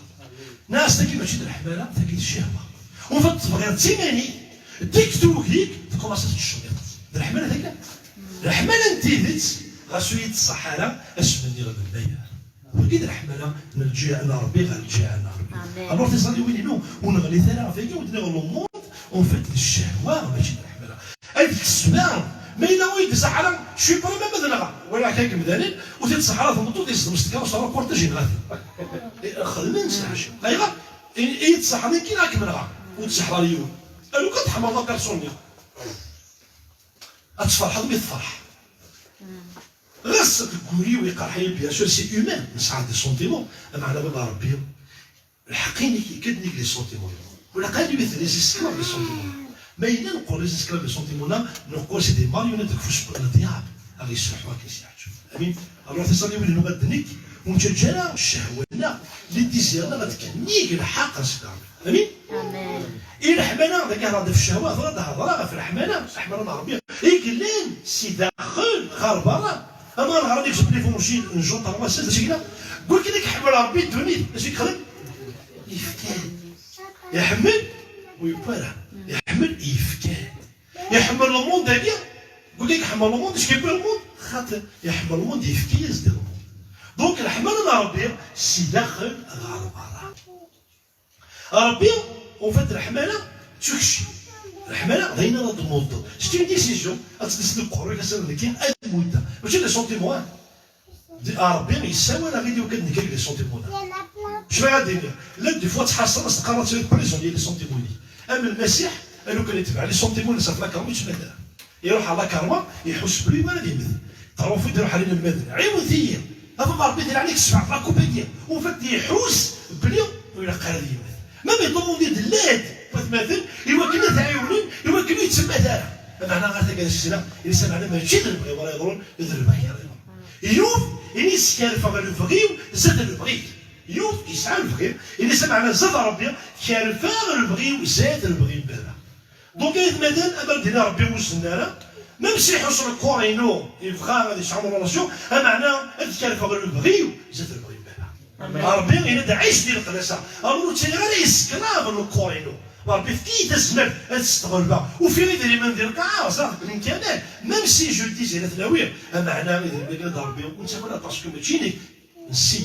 Nniɣ-as, "Tagi mačči d leḥmala, tagi d ccehwa." Ufan tebɣiḍ d timanit, Deg tugi tkumaṣ ad tettcemmiḍ. D leḥmala tagi. Leḥmala n tidet, ɣas ur yi-tṣaḥ ara, asmi nniɣ d nnayer. Wagi d leḥmala n lǧiha n Ṛebbi ɣer lǧiha n Ṛebbi. Amen. Alors tiẓalliwin-inu, ur neɣlit ara ɣef wagi, ur d-nniɣ le monde, en fait, d ccehwa, mačči d leḥmala. Ad ksbeɣ, ma yella ur yi-d-tṣaḥ ara, je suis prêt même ad nɣeɣ. Walaɣ kan imdanen, ur t-id-tṣaḥ ara tmeṭṭut, yeẓdem s tkeṛṛust, reportage, yenɣa-t. Xedmen s lɛecc. Ayɣer? I, i yi-d-tṣaḥ nekki, ad kem-nɣeɣ. Ur d-tṣaḥ ara yiwen. A lukan tḥemmleḍ la personne-nni, ad tferḥeḍ mi tferḥ. Ɣas deg wul-iw iqerḥ-iyi, bien sûr, c'est humain, nesɛa des sentiments, ameɛna baba Ṛebbi, lḥeqq-inek ikad-nnig les sentiments. Ur ilaq ara ad résister les sentiments. Ma yella neqqur résister les sentiments-a, neqqur c'est des marionnettes deg ufus n ldiable, ad ɣ-yesruḥu akken i s-yeɛǧeb. Amin. Alors tiẓalliwin-inu, ad d-nekk, ur nettaǧǧa ara ccehwa-nneɣ, les désirs-nneɣ ad kennig lḥeqq n Sidi Ṛebbi. Amin. Amen. I leḥmala, dagi hḍeṛ-d ɣef ccehwa, hḍeṛ-d, hḍeṛ ɣef leḥmala, leḥmala n Ṛebbi i yellan si daxel ɣer beṛṛa. Ama ɣer les évangiles n Jean trois seize, d acu i yella? Deg wakken i iḥemmel Ṛebbi ddunit, d acu i yexdem? Yefka-d. Iḥemmel, ur yewwi ara. Iḥemmel, yefka-d. Iḥemmel le monde-agi, deg wakken i iḥemmel le monde, d acu i yewwi le monde? Xaṭer iḥemmel le monde, yefka-yas-d le monde. Donc leḥmala n Ṛebbi si daxel ɣer beṛṛa. Ṛebbi, en fait, leḥmala d tukci. Leḥmala d ayen ara d-tmuddeḍ. C'est une décision. Ad tdis deg uqerruy-ik, ass-a d nekki ad muddeɣ. Mačči d les sentiments, ah. Di, ah, Ṛebbi yessawal-aɣ-id i wakken ad neg les sentiments-a. Cfiɣ ad d-iniɣ, llant des fois ttḥassaḍ, as teqqareḍ ad tiliḍ prisonnier les sentiments-inek. Am Lmasiḥ, a lukan itbeɛ les sentiments-ines ɣef lakerma, ur yettmad ara. Iruḥ ɣer lakerma, iḥuss belli yugi ad yemmet. Terwa ufud iruḥ ɣer inelmaden, ɛiwnet-iyi, a baba Ṛebbi, di leɛnaya-k, ssebɛed la coupe-agi. Ufud iḥuss belli ur ilaq ara ad yemmet. Même iḍummun-nni d llant watmaten i wakken ad t-ɛiwnen, i wakken ur yettemmat ara. Ameɛna ɣer taggara s ssna, ini-as ameɛna mačči d lebɣi-w ara yeḍrun, d lebɣi-k ara yeḍrun. Yiwet, ini-as kerfeɣ lebɣi-w zdat lebɣi-k. Yiwet yesɛa lebɣi, ini-as ameɛna zdat Ṛebbi, kerfeɣ lebɣi-w zdat lebɣi n baba. Donc aytmaten, amer d-ini Ṛebbi ur zenna ara, même si iḥuss le corps-inu yebɣa ad yesɛu relation, ameɛna ad kerfeɣ lebɣi-w zdat lebɣi n baba. Amen. Ṛebbi yenna-d ɛic di leqdasa, alors ur ttiliɣ ara yesklav n le corps-inu. Ṛebbi efk-iyi tazmert ad tt-ɣelbeɣ. Ufiɣ idrimen di lqaɛa, ẓer deg lemkanat, même si je le désire ad ten-awiɣ, ameɛna idrimen-agi d Ṛebbi ur nettaf ara, parce que mačči nekk. Nessi.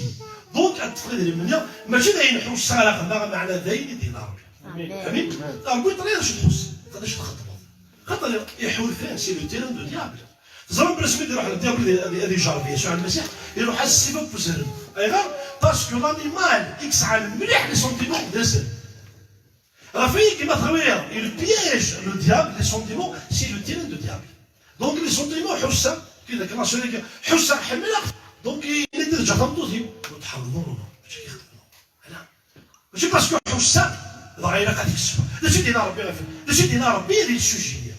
Donc ad ṭṭfeɣ idrimen-nni, mačči d ayen ḥusseɣ ara xedmeɣ, ameɛna d ayen i d-yenna Ṛebbi. Amin. Amin. Amin. Ṛebbi yeṭṭal-iyi d acu tḥuss, d acu txeddmeḍ. Xaṭer iḥulfan, c'est le terrain de diable. Teẓram belli asmi d-iruḥ ldiable ad, ad, ad ijerreb Yasuɛ Lmasiḥ, iruḥ-as s ssifa n uzrem. Ayɣer? Parce que l'animal i yesɛan mliḥ les sentiments d azrem. Ɣef wayagi ma teɣriḍ, il piège le diable, les sentiments, c'est le terrain de diable. Donc les sentiments, ḥusseɣ, kif d akken ṛasul-agi, ḥusseɣ ḥemmleɣ, donc yenna-d ad ǧǧeɣ tameṭṭut-iw. Ur tḥemmleḍ, non, non, non, mačči kif, non. Ala. Mačči parce que ḥusseɣ, dɣa ilaq ad t-ksbeɣ. D acu i d-yenna Ṛebbi ɣef, d acu i d-yenna Ṛebbi di le sujet-nni?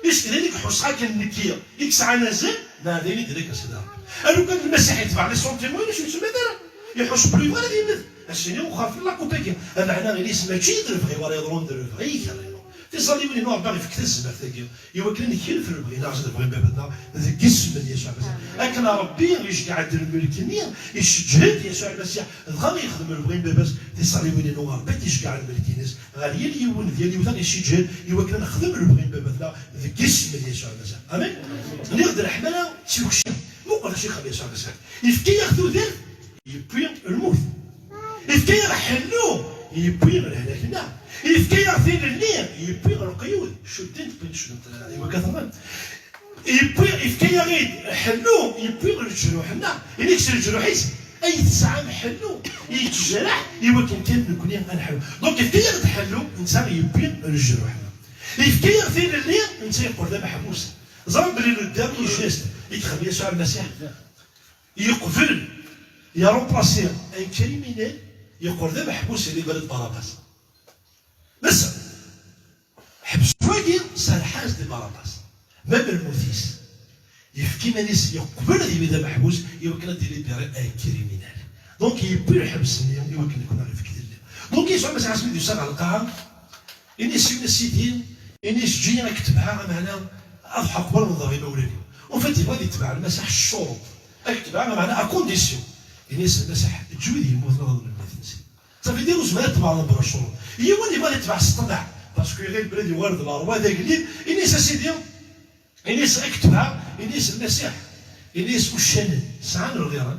Est-ce que d ayen i ḥusseɣ akken nekki i yesɛan azal, neɣ d ayen i d-yenna kan Sidi Ṛebbi? A lukan Lmasiḥ yetbeɛ les sentiments-inu, ur yettmettat ara. Iḥuss belli yebɣa ad yemmet. Ass-nni wexxer fell-i la coupe-agi. Ameɛna ini-as mačči d lebɣi-wala yeḍrun, d lebɣi-ik ara yeḍrun. Tiẓalliwin-inu, Ṛebbi yefk tazmert-agi i wakken ad nkelf lebɣi-nneɣ zdat lebɣi n Baba-tneɣ deg yisem n Yasuɛ Lmasiḥ. Akken Ṛebbi iceggeɛ-d lmelk-nni, iceǧǧ-d Yasuɛ Lmasiḥ, dɣa yexdem lebɣi n Baba-s. Tiẓalliwin-inu, Ṛebbi ad iceggeɛ lmelk-ines ɣer yal yiwen d yal yiwet, ad ɣ-iceǧǧ i wakken ad nexdem lebɣi n Baba-tneɣ deg yisem n Yasuɛ Lmasiḥ. Amin. Nniɣ-d leḥmala d tukci. Muqel acu ixdem Yasuɛ Lmasiḥ. Yefka-yaɣ tudert, yewwi lmut. Yefka-yaɣ ḥellu, yewwi lehlak-nneɣ. Yefka-yaɣ tilelli, yewwi lqeyud. Cudden, wwin cudden, i wakka teẓram. Yewwi, yefka-yaɣ-id ḥellu, yewwi leǧruḥ-nneɣ. Ini-k s leǧruḥ-is, ay tesɛam ḥellu, yettejraḥ, i wakken kan nekni ad nḥellu. Donc, yefka-yaɣ-d ḥellu, netta yewwi leǧruḥ-nneɣ. Yefka-yaɣ tilelli, netta yeqqel d ameḥbus. Ẓran belli le dernier geste i yexdem Yasuɛ Lmasiḥ, yeqbel, il a remplacé un criminel, yeqqel d ameḥbus, il libéré Barabas. Bas, ḥbes wagi, serḥ-as di Barabas. Même lmut-is. Yefka iman-is, yeqbel ad yili d ameḥbus, i wakken ad d-ilibéré un criminel. Donc, yewwi lḥebs-nni, i wakken nekni ad ɣ-ifk tilelli. Donc, Yasuɛ Lmasiḥ asmi d-yusa ɣer lqaɛa, ini-as, ini-as, Sidi, ini-as, eǧǧ-iyi ad k-tebɛeɣ, ameɛna ad ḥerqeɣ wala ad nehḍer i imawlan-iw. En fait, yebɣa ad yetbeɛ Lmasiḥ s ccuruṭ. Ad k-tebɛeɣ, ameɛna à condition. Ini-as Lmasiḥ, eǧǧ wid yemmuten ad ḍelmen mliḥ-nsen. Ça veut dire ur tezmir ad tebɛeḍ mebla ccuruṭ. Yiwen yebɣa ad yetbeɛ s ṭṭmeɛ. Parce que iɣil belli d iwar d lerwa d agellid, ini-as a sidi, ini-as ad k-tebɛeɣ, ini-as Lmasiḥ, ini-as uccanen sɛan lɣiran,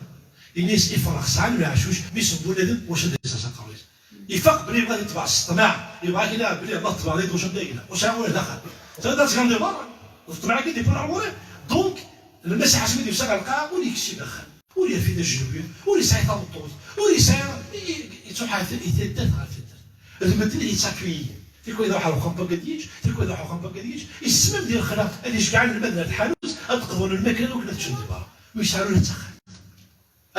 ini-as ifrax sɛan leɛcuc, mi sembun adem wacu ad d-yas aqerru-is. Ifaq belli yebɣa ad yetbeɛ s ṭṭmeɛ, yebɣa kra belli yebɣa tebɛeḍ-it wacu ad d-yegla, ur sɛiɣ ula d axxam. Tura ad tgam di berra, d ṭṭmeɛ-agi d-yewwin ɣer ɣur-i. Donc, Lmasiḥ asmi d-yusa ɣer lqaɛa ur yeksib axxam. Ur yerfid ajenwi, ur yesɛi tameṭṭut, ur yesɛi, i- i- yettuḥaten i taddart ɣer taddart. D medden i yettakuyiyen. Tikwal ad iruḥ ɣer uxxam n wagad yiǧ, tikwal ad iruḥ ɣer uxxam n wagad yiǧ. Yessmam di lexla ad iceggeɛ inelmaden ar tḥanut ad qḍun lmakla akken ad ččen di berra. Ur yesɛi ula d taxxamt.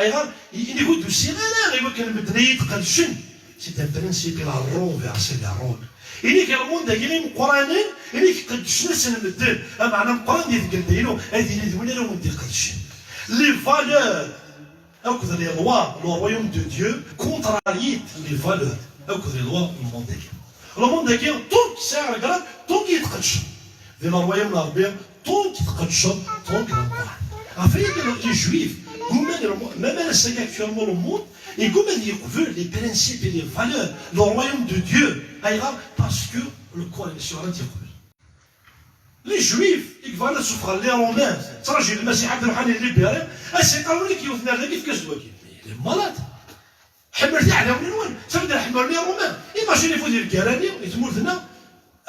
Ayɣer? I- Ini-k ur d-usiɣ ara i wakken medden ad yi-d-qedcen. C'est un principe, il a renversé les rôles. Ini-k ɣer lmund-agi imeqqranen, ini-k qeddcen-asen medden. Ameɛna ameqqran di tgelda-inu ad yili d win ara wen-d-iqedcen. Les valeurs akked les lois, le royaume de Dieu contrarient les valeurs akked les lois n lmund-agi. Lmund-agi, ṭunk sɛiɣ legrad, ṭunk i yi-d-qeddcen. Di le royaume n Ṛebbi, ṭunk i tqeddceḍ, ṭunk d ameqqran. Ɣef wayagi, les juifs, gguman, même ass-agi actuellement le monde, yegguma ad yeqbel les principes et les valeurs, le royaume de Dieu. Ayɣer? Parce que le corps et le yeqbel. Les juifs i yebɣan ad suffɣen les romains, ttṛajin Lmasiḥ ad ruḥen ad libéri, ad s-iqal win i k-yewten ar dagi, efk-as-d wagi. Il est malade. Ḥemmlet iɛdawen-nwen, sami d ḥemmel les romains. Imagine-vous di lgara-nni, di tmurt-nneɣ,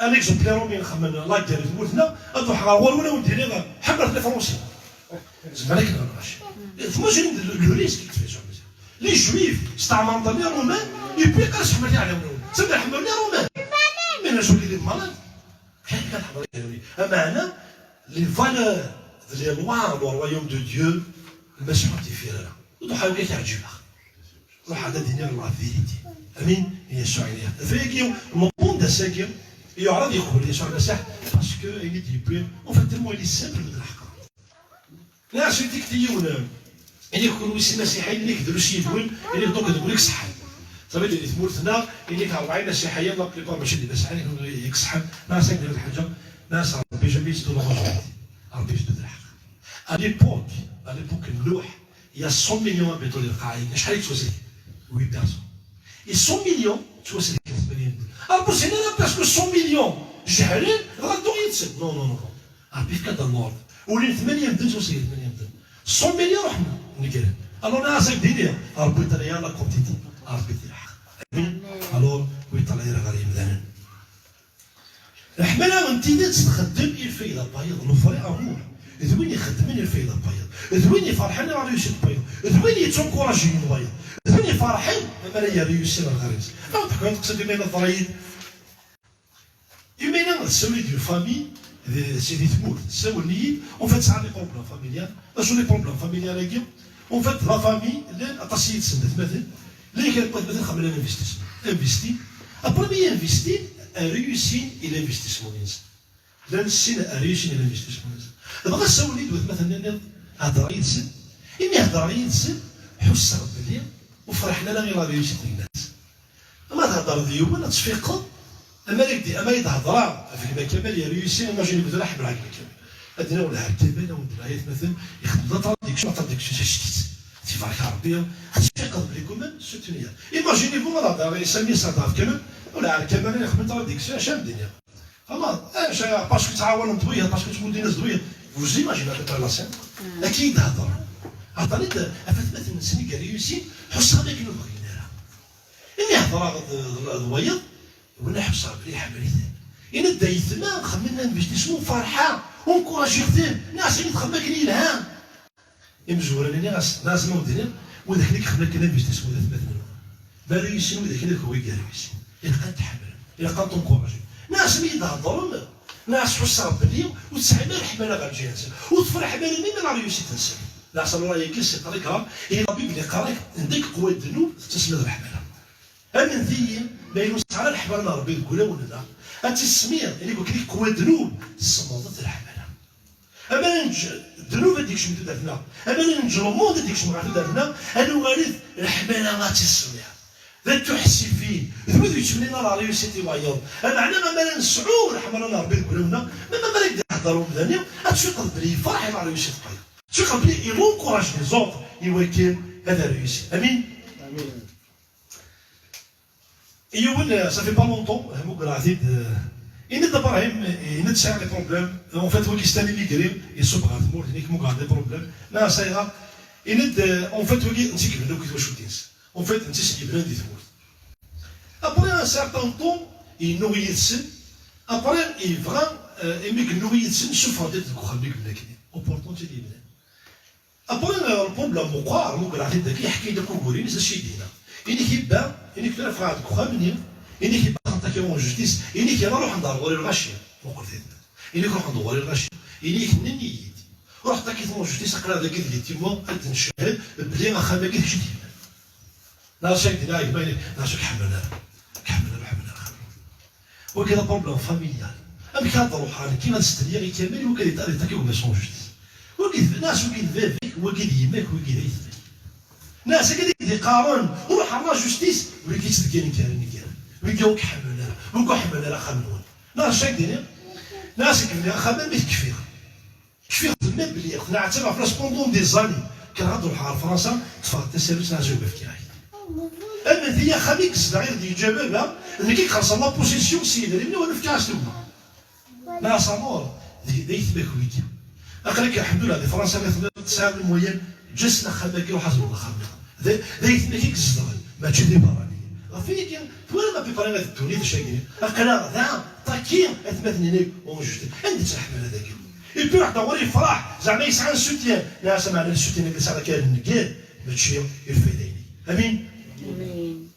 un exemple, les romains xemmen la guerre di tmurt-nneɣ, ad ruḥeɣ ɣer ɣur-wen ad wen-d-iniɣ ḥemmlet les français. Zemreɣ ad k-nɣen mačči. Tmacinin d le risque i tfeẓ. Les juifs steɛmren les romains, et puis qas ḥemmel iɛdawen-nwen. Sami ḥemmel les romains. Mais la solide malade. Kan kan ḥemmel iɛdawen. Ameɛna, les valeurs d les lois, le royaume de Dieu, Lmasiḥ ur t-yefhim ara. Ur d-ḥawi ad k-ɛǧibeɣ. Ruḥ ad d-iniɣ la vérité. Amin. Yasuɛ ini. Fayagi, le monde ass-agi, yeɛreḍ yeqbel Yasuɛ Lmasiḥ, parce que ayen i d-yewwi, en fait, tellement il est simple d lḥeqq. Nniɣ-as i tikti yiwen, ini-k kunwi s imasiḥiyen, ini-k drus yid-wen, ini-k donc d win i iṣeḥḥan. Tabit di tmurt-nneɣ, ini-k rebɛa imasiḥiyen, la plupart mačči d imasiḥiyen, kunwi i iṣeḥḥan. Nniɣ-as akken d lḥaǧa, nniɣ-as Rebbi jamais yettdullu ɣer Rebbi yettdullu d lḥeqq. À l'époque, à l'époque n Nuḥ, il y a cent millions habitants di lqaɛa-agi, acḥal yettwaselken? Huit personnes. Et cent millions ttwaselken tmanya medden. Rebbi ur s-yenni ara parce que cent millions jehlen, dɣa ddu yid-sen. Non, non, non, non. Rebbi yefka-d l'ordre. Ulin tmanya medden, ttwaselken tmanya medden. Cent millions ruḥen negren. Alors nniɣ-as ad k-d-iniɣ, Rebbi yeṭṭalay la quantité. Rebbi d lḥeqq. Amin. Alors, ur yeṭṭalay ara ɣer yimdanen. Leḥmala n tidet txeddem i lfayda n wayeḍ, le vrai amour. D win ixeddmen i lfayda n wayeḍ. D win iferḥen ɣer réussite n wayeḍ. D win yettunkurajin wayeḍ. D win iferḥen mi ara yerr réussir ɣer ɣer-is. Ad teḥkiḍ teqsiḍ imi teḍra-yi-d. Imi tessawel-iyi-d une famille, d, c'est di tmurt, ssawlen-iyi-d, en fait, sɛan les problèmes familiales. D acu les problèmes familiales-agi? En fait, la famille, llan aṭas yid-sen d atmaten, llan kra n watmaten xemmen investissement. Investi. Après mi investi, réussi i l'investissement-nsen. Llan sin réussi i l'investissement-nsen. Dɣa ssawlen-iyi-d watmaten-nni, hedreɣ yid-sen. Imi hedreɣ yid-sen, ḥusseɣ belli ur ferḥen ara i la réussite n gma-tsen. Ma thedreḍ d yiwen, ad tfiqeḍ, ama ad d-, ama ad d-hedreɣ ɣef gma Kamal, yerra-yi sin, imagine-vous tura ḥemmleɣ gma Kamal. Ad d-naweḍ ar Kamal, ad wen-d-nini aytmaten, ixdem la traduction, la traduction, c'est chut. Tibarek Rebbi, ad tfiqeḍ belli quand même, c'est une. Imagine-vous, ad hedreɣ i Sami, ad hedreɣ ɣef Kamal, wala ar Kamal, ixdem traduction, acu am d-iniɣ? Xalaṣ, acu, parce que ttɛawanen-t wiyaḍ, parce que ttmuddin-as-d wiyaḍ. Vous imaginez à peu près la scène. Akka i d-hedren. Hedren-d ɣef atmaten-nsen i yerra-yi sin, ḥusseɣ d akken ur bɣin ara. Imi hedreɣ d, d, d wayeḍ, win ḥusseɣ belli iḥemmel-iten. Ini-d aytma, xemmen investissement, ferḥeɣ, encouragiɣ-ten, nniɣ-as ini txemmem akken yelha. Imezwura-nni nniɣ-as, nniɣ-as ma wen-d-iniɣ, widak-nni ixemmen akken investissement d atmaten-nwen. Ma ara yissin widak-nni d kenwi i yerra yissin. Ilaq ad tḥemmlem, ilaq ad tencouragem. Nniɣ-as mi yi-d-heddrem, nniɣ-as ḥusseɣ belli ur tesɛim ara leḥmala ɣer lǧiha-nsen. Ur tefreḥem ara mi ara réussite-nsen. Nniɣ-as alors ayagi c'est très grave, et la Bible yeqqar-ak, عندك قوة الذنوب, tettasem d leḥmala. Amnet-iyi, ma yella ur nesɛi ara leḥmala n Rebbi deg wulawen-nneɣ, ad tt-ismiḍ, ili-k wakken i qwa ddnub, tesmeḍ-d leḥmala. Ama neǧǧ ddnub ad d-ikcem tudert-nneɣ, ama neǧǧ lmud ad d-ikcem ɣer tudert-nneɣ, ad nuɣal-it leḥmala ad tt-ismiḍ. D at tuḥsifin, d wid ur yettmennin ara réussite i wayeḍ. Ameɛna, ama nesɛu leḥmala n Rebbi deg wulawen-nneɣ, ma, ma ara k-d-ihedder umdan-nni, ad tfiqeḍ belli yefreḥ i la réussite n wayeḍ. Tfiqeḍ belli il encourage les autres i wakken ad réussir. Amin? Amin. Yiwen, euh, ça fait pas longtemps, euh, mugreɣ-t-id, euh, yenna-d Ibrahim, euh, yenna-d sɛiɣ des problèmes. En fait, wagi c'est un immigré, iṣubb ɣer tmurt, yenna-k mugreɣ des problèmes. Neɣ sɛiɣ, yenna-d, euh, en fait, wagi netta i yebnan akk i twacult-ines. En fait, netta i yebnan di tmurt. Après un certain temps, yennuɣ yid-sen. Après, yebɣa, euh, imi yennuɣ yid-sen, suffɣen-t-id deg uxxam i yebna akkenni. Au pourtant, i yebnan. Après, euh, le problème meqqar, mugreɣ-t-id dagi, yeḥka-yi-d akk ugur-ines, d acu i d-yenna. Ini-k yebba, ini-k tura ffɣeɣ deg uxxam-nni, ini-k yebba xeṭṭak i en justice, ini-k yerna ruḥen-d ar ɣur-i lɣaci, muqel-t-id. Ini-k ruḥen-d ɣur-i lɣaci, ini-k nnan-iyi-d. Ruḥ ṭṭak-it en justice, aql-aɣ dagi d les témoins, ad d-ncehhed belli axxam-agi d kečč i t-yebnan. Neɣ acu ak-d-nniɣ a gma, neɣ acu ak-ḥemmlen ara. Ak-ḥemmlen ara, ḥemmlen ara axxam. Wagi d problème familial. Amek ara d-ruḥeɣ nekki ad stenyiɣ i Kamal, wagi ad iṭ-, ad iṭṭaki gma-s en justice? Wagi d, neɣ acu wagi d baba-k, wagi d yemma-k, wagi d aytma-k. Neɣ acu akka i d-iqqaren, ruḥ ar la justice, wigi yettdeggiren gar nnger. Wigi ur k-ḥemmlen ara, wigi ur ḥemmlen ara axxam-nwen. Neɣ acu ak-d-nniɣ? Neɣ acu ak-d-nniɣ, axxam-a mi t-kfiɣ. Kfiɣ tella belli tneɛtab ɣef la pendant des années. Kkreɣ ad ruḥeɣ ɣer Fransa, ṭṭfeɣ-d tasarut n Ɛzub, fkiɣ-ak-d. Am di axxam i yezdeɣ, i d-yeǧǧa baba, nekk i ixellṣen la possession s yidrimen-iw, ad fkiɣ-as tuga. Neɣ asamur, d, d aytma-k wigi. Aql-ak, lḥemdullah, di Fransa ma tella tesɛiḍ les moyens, ǧǧ-asen axxam-agi, ruḥ ad zewreḍ axxam-nniḍen. D, d aytma-k i izedɣen, mačči d iberraniyen. Ɣef wigi, twalam à peu près ddunit d acu-agi. Aql-aɣ da, ṭaki, atmaten-inek, ur justice. Anda-tt leḥmala dagi? Et puis, ruḥ-d ɣur-i yefreḥ, zeɛma yesɛa un soutien. Neɣ ameɛna le soutien-agi yesɛa akka nnger, mačči i lfayda-inek. Amin? Amin.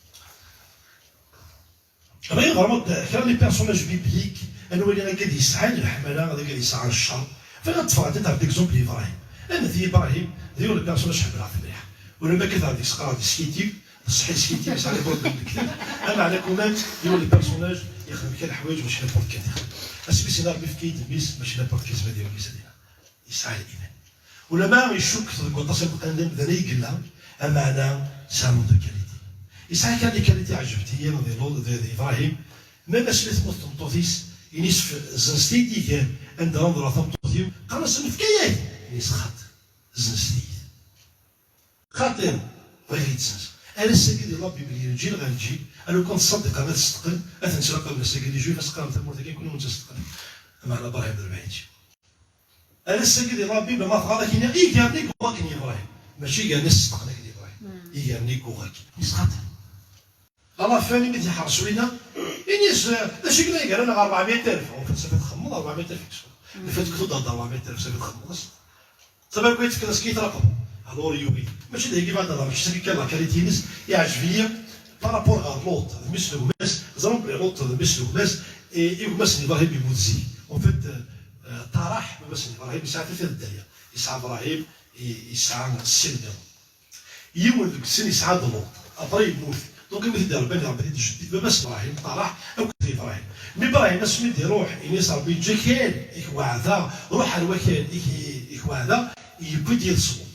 Bɣiɣ vraiment d kra n les personnages bibliques, ad nwali agad yesɛan leḥmala, d agad yesɛan ccer. Bɣiɣ ad ṭṭfeɣ ad d-terr d'exemple Ibrahim. Amet Ibrahim, d yiwen n le personnage ḥemmleɣ-t mliḥ. Ulamma kkateɣ deg-s qqareɣ-d Skitif, ṣṣeḥ Skitif yesɛa les problèmes n lekdeb, ameɛna quand même, d yiwen n les personnages yexdem kra n leḥwayeǧ mačči n'importe quel. Asmi s-yenna Rebbi efk-iyi-d mmi-s, mačči n'importe quel, s ma d yiwen mmi-s ad yenna. Yesɛa liman. Ulamma icukket deg waṭas n imeqqranen d amdan ay yella, ameɛna sɛan de qualité. Yesɛa kan les qualités ɛejbent-iyi di Luṭ, di, di Ibrahim, même asmi temmut tmeṭṭut-is, ini-as f-, zzenz-iyi-d iger anda ara nḍerreɣ tameṭṭut-iw, qqaren-as nefka-yak, ini-as xaṭi, zzenz-iyi-d. Xaṭi, bɣiɣ ad iyi-d-zzenz. Ar ass-agi di la Bible, lǧil ɣer lǧil, a lukan tṣaddiqa ad ṣeddqen, ad ten-ttnaqaben ass-agi d Ijuif, ad s-qqaren tamurt-agi nekkni ur nettṣeddiq ara. Ameɛna Ibrahim d arbaɛin. Ar ass-agi di la Bible, ma tɣaḍ ad k-iniɣ, iger-nni yewwa-ken Ibrahim. Mačči iger-nni ṣeddqen-ak-d Ibrahim. Iger-nni yewwa-k. Yesxaṭi. Ala fani mi t-iḥres winna, ini-as, d acu i yella iger-nneɣ rebɛemya alef? En fait, ça fait txemmeḍ rebɛemya alef. Le fait que tu donnes rebɛemya alef, ça fait txemmeḍ. Tabagit fkan-as kan i traqeḍ. Alors, yugi. Mačči d ayagi bɛed ad mačči sagi kan la qualité-ines, iɛǧeb-iyi par rapport ɣer Luṭ, d mmi-s n gma-s, ẓran belli Luṭ d mmi-s n gma-s, i, i gma-s n Ibrahim yemmut zik. En fait, euh, euh, Taraḥ, baba-s n Ibrahim, yesɛa tlata n dderya. Yesɛa Ibrahim, i, yesɛa sin nniḍen. Yiwen deg-sen yesɛa-d Luṭ, après yemmut. Donc, imi t-id-irebban, irebba-t-id jeddi, baba-s Ibrahim, Taraḥ, akked Ibrahim. Mi Ibrahim, asmi d-iruḥ, ini-as Rebbi, yeǧǧa-k kan, i k-weɛdeɣ, ruḥ ar wakal, i k-, i k-weɛdeɣ, yewwi-d yid-s Luṭ.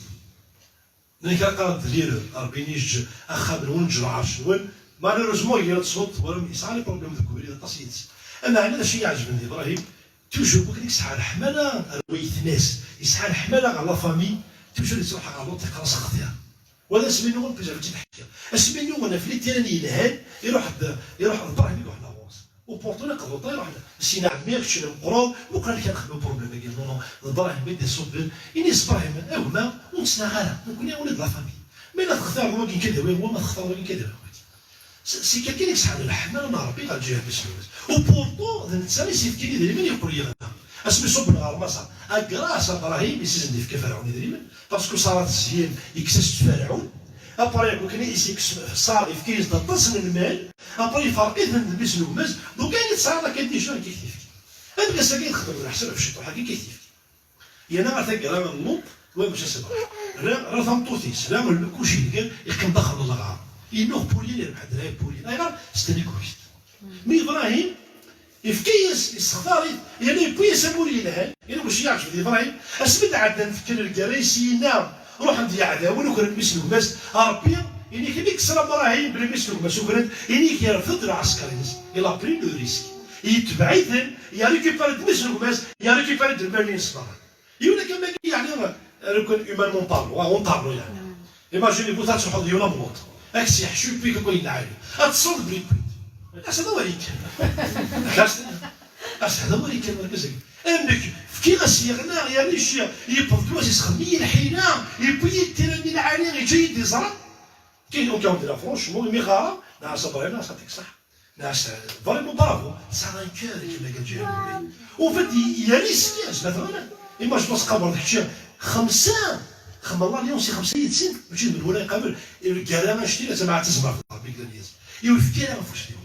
Nnan kra qqaren-d d l'erreur, Rebbi ini-as, ǧǧ axxam-nwen, ǧǧ lɛerc-nwen. Malheureusement, yella-d Luṭ, twalam, yesɛa les problèmes deg ubrid, aṭas yid-s. Ameɛna d acu i iɛeǧben di Ibrahim, toujours, wakken i yesɛa leḥmala ar waytma-s, yesɛa leḥmala ɣer la famille, toujours yettruḥ ɣer Luṭ, yeqqar-as xtiṛ. Wa d asmi nniḍen, puis j'avais d-ḥkiɣ. Asmi nniḍen ɣef les terrains yelhan, iruḥ-d, iruḥ-d Ibrahim i iruḥen ɣur-s. Au pourtant, akked Luṭ iruḥen, syin a ɛemmi, kečč d ameqqran, muqel amek ara nexdem le problème-agi. Non, non, d Ibrahim i d-iṣubben, ini-as Ibrahim, a gma, ur nettnaɣ ara, nekkni ula d la famille. Ma yella textareḍ wagi kan d awal, wa ma textareḍ wagi kan d awal. C'est, c'est quelqu'un i yesɛan leḥmala n Rebbi ɣer lǧiha n Yusef. Au pourtant, d netta i s-yefkan idrimen yeqqel yeɣna. Asmi ṣubben ɣer Maṣer, a grâce à Ibrahim i s-izen yefka Ferɛun idrimen, parce que Ṣara tezyen, yekkes-as-d Ferɛun. Après, wakken i s-yekkes Ṣara, yefka-yas-d aṭas n lmal. Après, yefreq-iten d mmi-s n gma-s. Donc, ayen i tesɛiḍ akka déjà, akka i k-t-yefka. Amek ass-agi i txedmeḍ leḥsab ɣef ciṭuḥ-agi, akka i k-t-yefka. Yerna ɣer taggara n Luṭ, wa mačči s-, rra, rra tameṭṭut-is, rra lkuci-nni, yeqqim daxel n lɣar. Yennuɣ Pauline, yerbeḥ-d lɛib Pauline. Ayɣer? C'est un égoïste. Mi Ibrahim, yefka-yas, yessextar-it, yerna yewwi-yas amur yelhan, yerna wacu yeɛǧeb di Ibrahim, asmi d-ɛeddan tekker lgerra-is yinna, ruḥen-d yeɛdawen, ukren mmi-s n gma-s, Ṛebbi, ini-k, mi yesra Ibrahim belli mmi-s n gma-s ukren, ini-k yerfed lɛesker-ines, il a pris le risque. Yetbeɛ-iten, il a récupéré-d mmi-s n gma-s, il a récupéré-d lmal-ines merra. Yiwen akka magi, yeɛni, lukan humainement parlant, ah, on parle, yeɛni. Imagine bu ad truḥeḍ yiwen am Luṭ, ad k-s-yeḥcu yewwi-k akk ayen lɛali, ad teṣṣeḍ bli kwit. Asa d awal kan. Asa d awal kan, wergaz-agi. Amek, fkiɣ-as yeɣna, yerna yecci, yewweḍ-d wass, yesxdem-iyi lḥila, yewwi-yi-d tira-nni lɛali, yeǧǧa-yi-d iẓra. Kif, ok, on dirait, franchement, imi ɣɣareɣ, nɛas Ibrahim, nɛas, yeɛṭik ṣṣeḥḥa. Nɛas, vraiment, bravo, tesɛiḍ un cœur, kima kan, ǧiha. Au fait, yerra-yi-d skin, zdat ɣalan. Imagine-toi, tqableḍ kečči xemsa, xemma l'alliance, xemsa yid-sen, mačči d menwala iqabel. Lgara annect-ila, zama ad tezmer, Rebbi yella yid-s. Yefka-yaɣ afus-nni.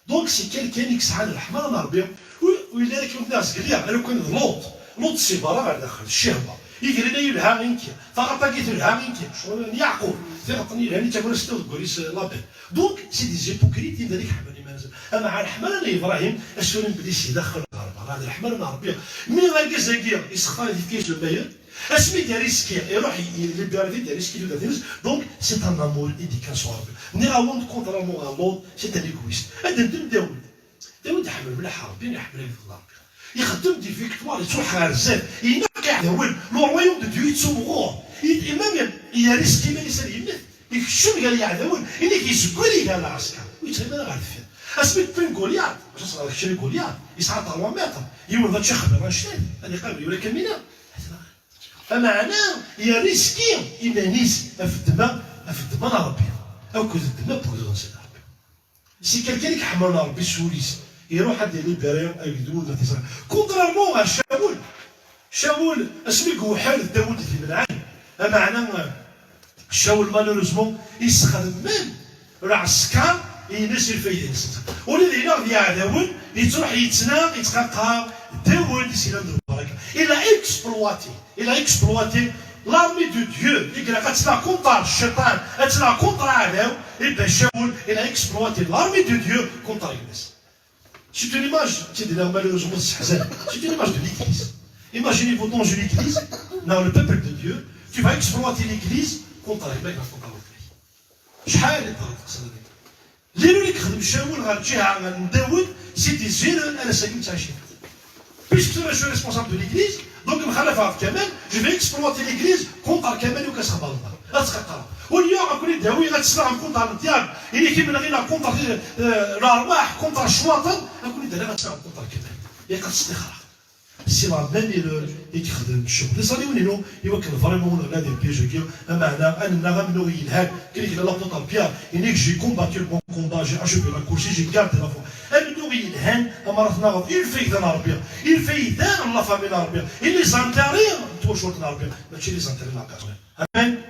Donc, c'est quelqu'un i yesɛan leḥmala n Rebbi, u, u yella akken d azgel, ya, ala kan d Luṭ. Luṭ si berra ɣer daxel, ccehwa. Iger-nni yelha i nekki, taɣaṭ-agi telha i nekki, ccɣel n Yeɛqub, tiɣeṭṭen yelhan i ttaggara s deg wul-is, eh, Label. Donc, c'est des hypocrites, imdanen iḥemmlen iman-nsen. Ama ɛad leḥmala n Ibṛahim, assuren belli si daxel ɣer berra, d leḥmala n Rebbi. Mi argaz-agi, yessextar-it, yefka-yas le meilleur, asmi d-yerra iski, iruḥ i-, i-, libérer-it, d-yerra iski tudert-ines. Donc, c'est un amour éducation. Nniɣ-awen-d, contrairement à Luṭ, c'est un égoïste. Ad d-neddem Dawed. Dawed iḥemmel mliḥ Rebbi, iḥemmel agdud n Rebbi. Ixeddem des victoires, yettruḥ ɣer zdat, ineqq iɛdawen, le royaume de Dieu yettewɣur. I-, imam i-, yerra iski iman-is ad yemmet, ikcem gar yeɛdawen, inek yezgel gar lɛesker, ur yettɣimi ara ɣer deffir. Asmi d-wwin Goliath, maca sɣer keččini Goliath, yesɛa trois mètres, yiwen d ačaxbir anect-a, ad iqabel yura kamina. Ameɛna yerra iski iman-is ɣef ddemma, ɣef ddemma n Rebbi, akked ddemma n wegdud n Sidi Rebbi. Si quelqu'un i iḥemmlen Rebbi s wul-is, iruḥ ad d-ilibiri agdud n At Isṛayil. Contrairement ɣer Cawul. Cawul, asmi yewḥel Dawed d imenɛen, ameɛna Cawul, malheureusement, yessexdem même lɛesker-ines i lfayda-nsen. Ula d ayen d yeɛdawen, yettruḥ yettnaɣ, yettqaqar Dawed i s-yellan d lbaraka. Il a exploité, il a exploité l'armée de Dieu. I ilaq ad tnaɣ contre cciṭan, ad tnaɣ contre aɛdaw, et ben Cawul, il a exploité l'armée de Dieu contre gma-s. C'est une image, c'est de la malheureusement, c'est une image de l'église. Imaginez-vous dans une église, dans le peuple de Dieu, tu vas exploiter l'église contre les mecs, contre l'autre. شحال يضرب القصة هذيك؟ L'erreur i yexdem Cawul ɣer lǧiha n Dawed, c'est des erreurs ara s-agi nettɛici. Puisque tura je suis responsable de l'église, donc mxalafeɣ Kamal, je vais exploiter l'église contre Kamal u Kasabal. Ad tqeqqreɣ. Au lieu ad ken-id-awiɣ ad tesleɣem contre le diable, inek imenɣi neɣ contre, euh, l'arwah, contre ccwaṭen, ad ken-id-awiɣ ad tesleɣem contre Kamal. Ilaq ad ttixreɣ. C'est la même erreur i yexdem Cawul. Iẓra yiwen-inu, i wakken vraiment ur neɣli di piège-agi, ameɛna, ad nennaɣ amennuɣ yelhan, akken i yella l'apôtre Pierre, inek j'ai combattu le bon combat, j'ai achevé la course, j'ai gardé la foi. Amennuɣ yelhan, ama ara t-naɣeḍ i lfayda n Rebbi, i lfayda n la famille n Rebbi, i les intérêts n twacult n Rebbi, mačči les intérêts n la personne. Amen.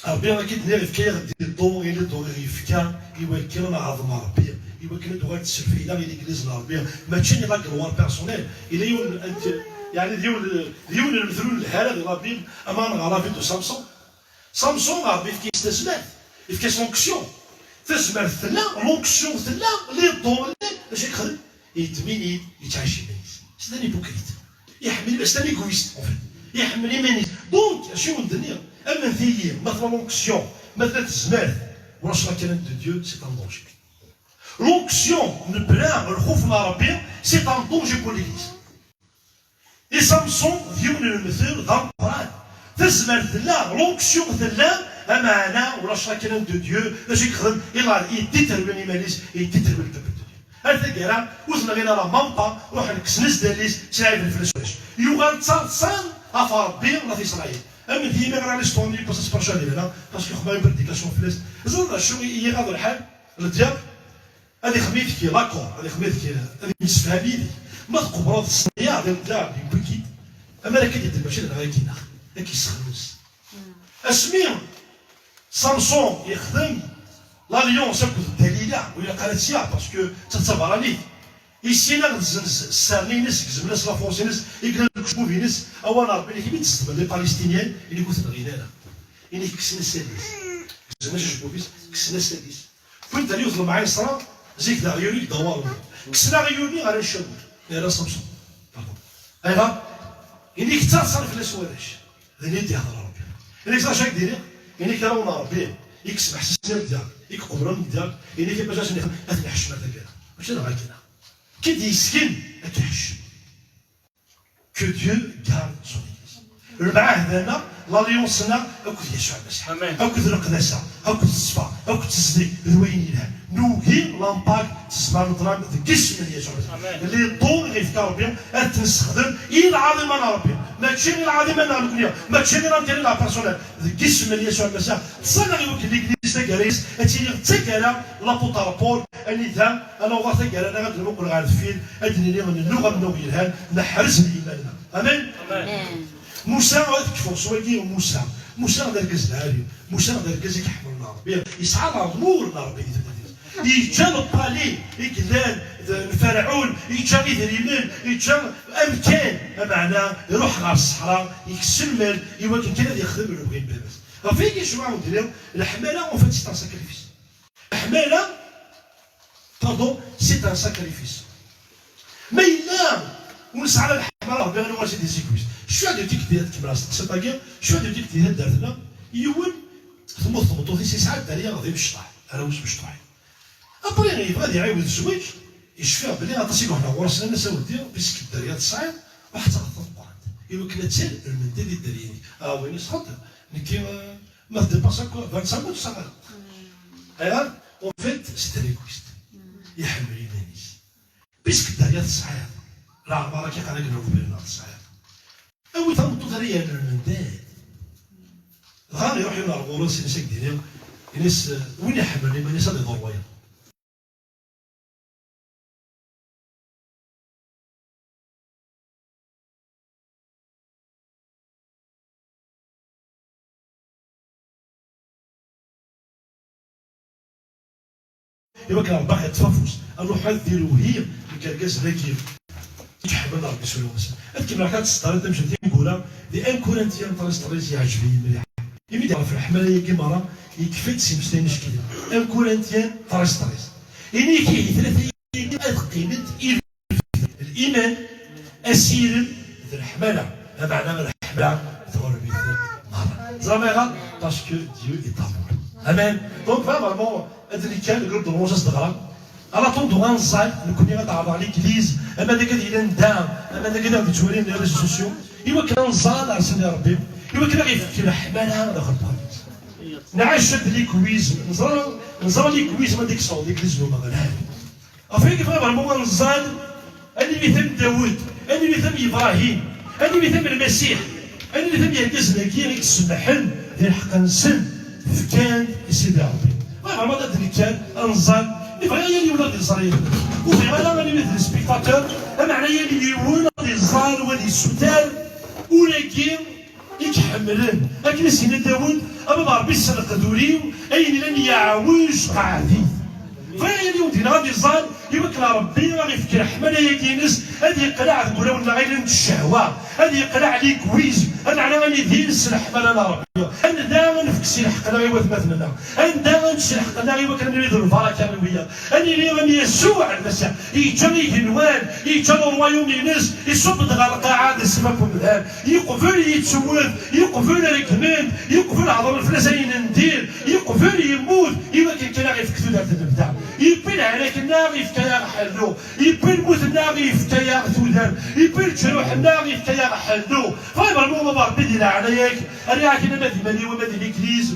Rebbi, akka i d-nniɣ, yefka-yaɣ-d iḍu, i liḍu i ɣ-yefka, i wakken ad neɛḍem Rebbi, i wakken ad d-tuɣal s lfayda i legliz n Rebbi, mačči i la gloire personnelle. Yella yiwen n, yeɛni d yiwen, d yiwen n lemtel ur nelhi ara di la Bible, ama nɣer la vie de Samson. Samson, Rebbi yefka-yas tazmert, yefka-yas l'onction. Tazmert tella, l'onction tella, liḍu llan, d acu i yexdem? Yeddem-iyi-d, yettɛici iman-is. C'est un hypocrite. Iḥemmel, c'est un égoïste, en fait. Iḥemmel iman-is. Donc, acu i wen-d-nniɣ? Amen tigi, ma tella l'onction, ma tella tezmert, ulac la crainte de Dieu, c'est un danger. L'onction, nebla lxuf n Rebbi, c'est un danger pour l'église. I Samson, d yiwen n lemtel d ameqqran. Tazmert tella, l'onction tella, ameɛna ulac la crainte de Dieu, d acu i yexdem? Il a, yeddi terwin iman-is, yeddi terwin le peuple de Dieu. Ar taggara, ur t-nɣin ara Mampa, ruḥen kksen-as-d allen-is, sɛiben fell-as warrac. Yuɣal d taḍsa ɣef Rebbi n At Isṛayil. Amek yimi ara l'histoire-nni, parce que c'est pas cher, là, parce que xedmeɣ une prédication fell-as. Ẓriḍ d acu i, i iɣaḍ lḥal? Ledyab, ad ixdem yid-k l'accord, ad ixdem yid-k, ad yemsefham yid-k. Ma tqebreḍ ṣṣenyaɛ d ledyab, yewwi-k-id. Amer akka d-yeddem, mačči d neɣ akka, ad k-yessexnus. Asmi Samson yexdem l'alliance akked Dalila, ur ilaq ara ad tt-yaɣ, parce que d tabeṛṛanit. Issin ad zzenz sser-nni-ines, gezmen-as la force-ines, i yellan deg ucebbub-ines, awal n Rebbi, inek imi d-zedmen les Palestiniens, inek ur ten-nɣin ara. Inek kksen-as allen-is. Gezmen-as acebbub-is, kksen-as allen-is. Wwin-d ar yiwet lemɛiṣra, zik d aɣyul i yedda ɣur-wen. Kksen aɣyul-nni ɣer Cawul, yerra Samson. Pardon. Ayɣer? Inek ttaḍsan fell-as warrac. D ayen i d-ihder Rebbi. Inek ẓer acu i k-d-iniɣ? Inek ara wen Rebbi, i yesmeḥsisen am ddiɣ, i iqeblen am ddiɣ, inek imac asen ad ten-iḥeccem ar taggara. Mačči d ɣer kra. Ki d-yesken ad k-iḥeccem. Que Dieu garde son église. Lmeɛahda-nneɣ L'alliance-nneɣ akked Yasuɛ Lmasiḥ, akked leqdasa, akked ṣṣfa, akked tezdeg, d wayen yelhan. Nugi l'impact s zzman n ṭṭlam deg isem n Yasuɛ Lmasiḥ. Les dons i ɣ-yefka Ṛebbi ad t-nessexdem i lɛaḍima n Ṛebbi, mačči i lɛaḍima-nneɣ nekkni, mačči i l'intérêt-nneɣ personnel. Deg isem n Yasuɛ Lmasiḥ, ttṣalaɣ i wakken Legliz taggara-is ad tili d taggara n l'apôtre Paul, anida ad naweḍ taggara-nneɣ ad nmuqel ɣer deffir, ad d-nini nennuɣ amennuɣ yelhan, neḥrez iman-nneɣ. Amen. Musa, ad kfuɣ s wagi. Musa, Musa d argaz lɛali. Musa d argaz i iḥemmlen Ṛebbi. Yesɛa l'amour n Ṛebbi di tudert-is. Yeǧǧa le palais i yellan d, n Ferɛun, yeǧǧa idrimen, yeǧǧa amkan, ameɛna iruḥ ɣer ṣṣeḥra, yekkes lmal i wakken kan ad yexdem lebɣi n baba-s. Ɣef wagi, cemma ur d-nniɣ, leḥmala, en fait, c'est un sacrifice. Leḥmala, pardon, c'est un sacrifice. Ma yella ur nesɛi ara leḥmala, Ṛebbi ad nuɣal d des égoïstes. Cfiɣ-d yiwet n tikkelt ad kemmleɣ s teqsiṭ-agi, cfiɣ-d yiwet n tikkelt di taddart-nneɣ, yiwen temmut tmeṭṭut-is, yesɛa dderya d imecṭaḥ, arraw-is mecṭuḥin. Après, yebɣa ad iɛiwed zzwaǧ, yecfiɣ belli aṭas i yehna ɣur-s, nnan-as a weldi, puisque dderya tesɛiḍ, ruḥ ad taɣeḍ tameqqrant. Iwakken ad tal lmendad i dderya-nni. Ah, win yesɛan, nekki, euh, ma tdepasseḍ akk vingt-cinq ur tt-sɛiɣ ara. Ayɣer? En fait, c'est un égoïste. Iḥemmel iman-is. Puisque dderya tesɛiḍ, leɛmer akka qal akken ur brin neɣ tesɛiḍ. Awi tameṭṭut ara yerren lmendad. Dɣa iruḥ yiwen ɣer ɣur-s, ini-as ak-d-iniɣ, ini-as, win iḥemmlen iman-is ad iḍur wayeḍ. Iwakken Ṛebbi ad yeṭṭef afus, ad nruḥ ad d-iruhi deg irgazen-agi i iḥemmel Ṛebbi s wulawen-nsen. Ad kemmleɣ kan s tseddart tamecḥelt tineggura di un Corinthiens treize treize, yeɛǧeb-iyi mliḥ. Imi d-yeɛref leḥmala-agi merra, yekfa-d s imeslayen icekkiden. Un Corinthiens treize treize. Ini-k ihi tlata-agi ad qqiment i liman, asirem d leḥmala. Lameɛna leḥmala tɣelb-iten merra. Teẓram ayɣer? Parce que Dieu est amour. Amen. Donc, vraiment, ad d-nekkan deg ur d-nɣus as-d-ɣra. Ala ṭundu ad nẓal, nekkni ad ɛerḍeɣ l'église, ama d agad yellan da, ama d agad ad yettwalin les réseaux sociaux, iwakken ad nẓal ar sani Rebbi, iwakken ad ɣ-yefk leḥmala d axebbal. Nɛac-d l'égoïsme, neẓra, neẓra l'égoïsme ad ikseḍ l'église n Umeɣlal. Ɣef wagi bɣiɣ vraiment ad nẓal, animi-t am Dawed, animi-t am Yebrahim, animi-t am Lmasiḥ, animi-t am yergazen-agi i isemḥen di lḥeqq-nsen, fkan i Sidi Ṛebbi. Bɣiɣ vraiment ad d-nekker, ad nẓal, mi bɣiɣ yal yiwen ad iẓer yid-neɣ. Ur bɣiɣ ara animi d spectateur, ameɛna yal yiwen ad iẓal, u ad yessuter, ula-gi i iḥemmlen. Akken i s-yenna Dawed, a baba Ṛebbi, sselqed ul-iw, ayen yellan yeɛwej, qeɛɛed-it. Bɣiɣ yal yiwen deg-neɣ ad iẓal, iwakken Ṛebbi ad ɣ-ifk leḥmala-agi-ines, ad yeqleɛ deg wulawen-nneɣ ayen n ccehwa, ad yeqleɛ l'égoïsme, ad neɛni ad nidi s leḥmala n Ṛebbi. Anda ad nefk si lḥeqq-nneɣ i watmaten-nneɣ? Anda ad nečč si lḥeqq-nneɣ iwakken ad nili d lbaraka i wiyaḍ? Ad nili am Yasuɛ Lmasiḥ, yeǧǧa igenwan, yeǧǧa le royaume-ines, iṣubb-d ɣer lqaɛa d ssmab umdan. Yeqbel yettwet, yeqbel rekmen, yeqbel heḍren fell-as ayen n dir, yeqbel yemmut, iwakken kan ad ɣ-ifk tudert n lebda. Yewwi lehlak-nneɣ, yefka-yaɣ ḥellu. Yewwi lmut-nneɣ, yefka-yaɣ tudert. Yewwi leǧruḥ-nneɣ, yefka-yaɣ ḥellu. Bɣiɣ Ṛebbi, a Ṛebbi, di leɛnaya-k, rriɣ-ak-in ama d iman-iw, ama di l'église,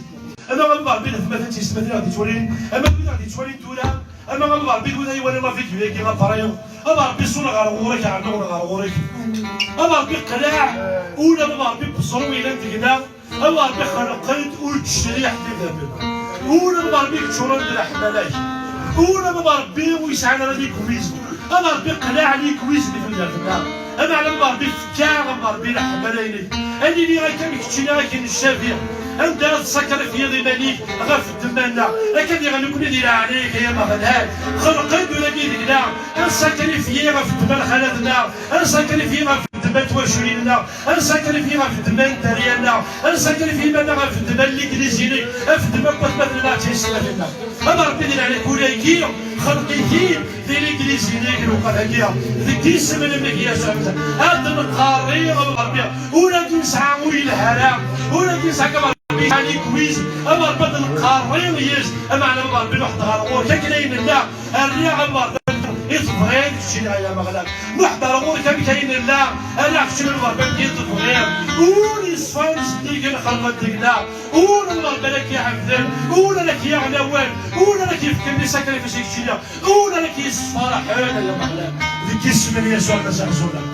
ama a Ṛebbi, d atmaten d tiyessetmatin i ɣ-d-yettwalin, ama d wid i ɣ-d-yettwalin tura, ama a Ṛebbi, d wid ay iwalan la vidéo-agi après. A Ṛebbi, ṣun ɣer ɣur-k, ɛennaɣ ɣer ɣur-k. A Ṛebbi, qleɛ ula a Ṛebbi, beẓru yellan deg-neɣ. A Ṛebbi, xelq-d ur d-tecliḥ d idammen. Ur a Ṛebbi yeččuren d leḥmala-k. Ur a Ṛebbi ur yesɛan ara l'égoïsme. A Ṛebbi, qleɛ l'égoïsme i tudert-nneɣ. Ameɛna a Ṛebbi, fk-aɣ a Ṛebbi leḥmala-inek. Ad nili akka am keččini, akken ncabi. Anda ad tsakrifyiḍ iman-ik ɣef ddemma-nneɣ. Akka diɣ nekkni di leɛnaya-k ay Ameɣlal. Xelq-d ula-gi deg-neɣ. Ad nsakrifyi ɣef ddemma n lxalat-nneɣ. Ad nsakrifyi ɣef ddemma n twaculin-nneɣ. Ad nsakrifyi ɣef ddemma n dderya-nneɣ. Ad nsakrifyi iman-nneɣ ɣef ddemma n l'église-inek, ɣef ddemma n watmaten-nneɣ d tiyessetmatin-nneɣ. A Ṛebbi di leɛnaya-k, ula-agi xelq-it-id di l'église-inek lewqat-agi, deg yisem-nnek Yasuɛ Lmasiḥ. Ad nqerri a Ṛebbi, ur ad nesɛa ur yelha ara, ur ad nesɛa a Ṛebbi yesɛa l'égoïsme, a Ṛebbi ad nqerri yes, ameɛna a Ṛebbi nruḥ-d ɣer ɣur-k akken ay nella. Rriɣ a Ṛebbi tebɣiḍ keččini ay Ameɣlal. Nḥedder ɣur-k amek ay nella, ala keččini Lmeɣrib amek i tebɣiḍ. Ur yeṣfa ur zeddigen xelqen deg-neɣ, ur Lmeɣrib ara k-iɛebden, ur ara k-yaɣen awal, ur ara k-yefken les sacrifices i keččini, ur ara k-yessefraḥen ay Ameɣlal. Deg yisem n Yasuɛ Lmasiḥ ẓuleɣ.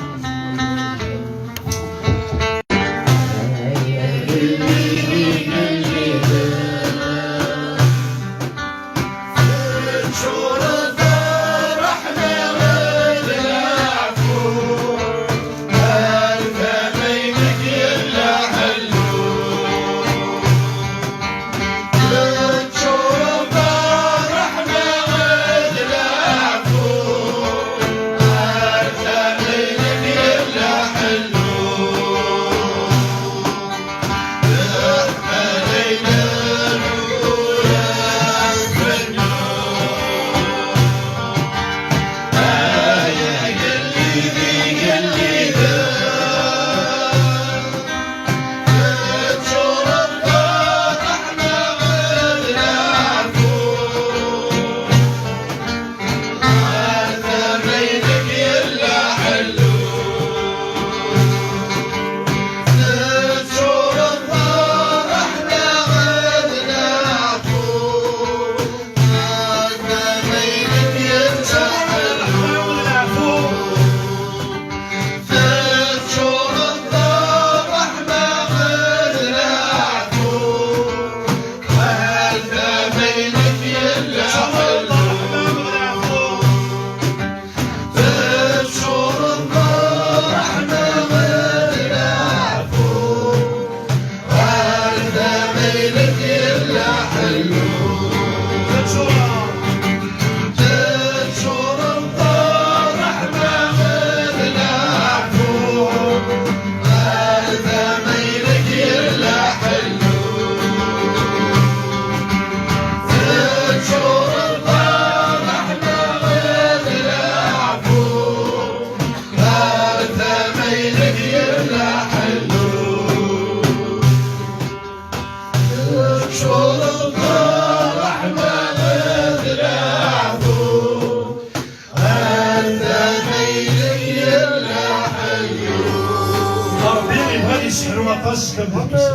Ṛebbi yebɣa ad yesseḥlu aṭas deg tamdint-is.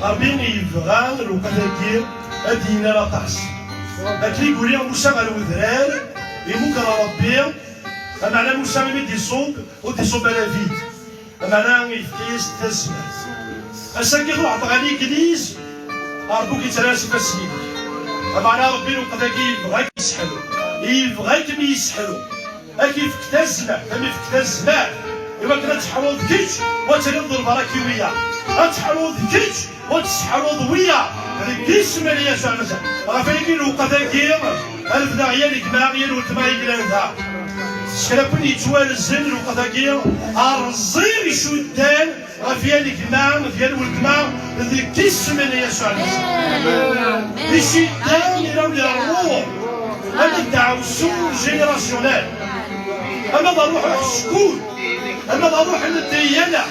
Ṛebbi yebɣa lewqat-agi ad d-yini aṭas. Akken i yuli Musa ɣer wedrar, imuker Ṛebbi, ameɛna Musa imi d-iṣub, ur d-iṣub ara vide. Ameɛna yefka-yas-d tazmert. Ass-agi truḥeḍ ɣer legliz, Ṛebbi ur k-yettarra ara s ifassen-ik. Ameɛna Ṛebbi lewqat-agi yebɣa ad k-yesseḥlu. Yebɣa ad kem-yesseḥlu. Ad k-yefk tazmert, ad m-yefk tazmert. Iwakken ad teḥluḍ kečč, u ad tiliḍ d lbaraka i wiyaḍ. Ad teḥluḍ kečč, u ad tesseḥluḍ wiyaḍ. Deg yisem n Yasuɛ Lmasiḥ. Ɣef wayagi lewqat-agi, refdeɣ yal gma, yal weltma i yellan da. S kra n win yettwarzen lewqat-agi, rẓiɣ icuddan ɣef yal gma, ɣef yal weltma, deg yisem n Yasuɛ Lmasiḥ. Icuddan i la nirwu, ama d ddeɛwessu générationnel, ama d ṛṛuḥ uḥeckul, ama d ṛṛuḥ n ddiyana,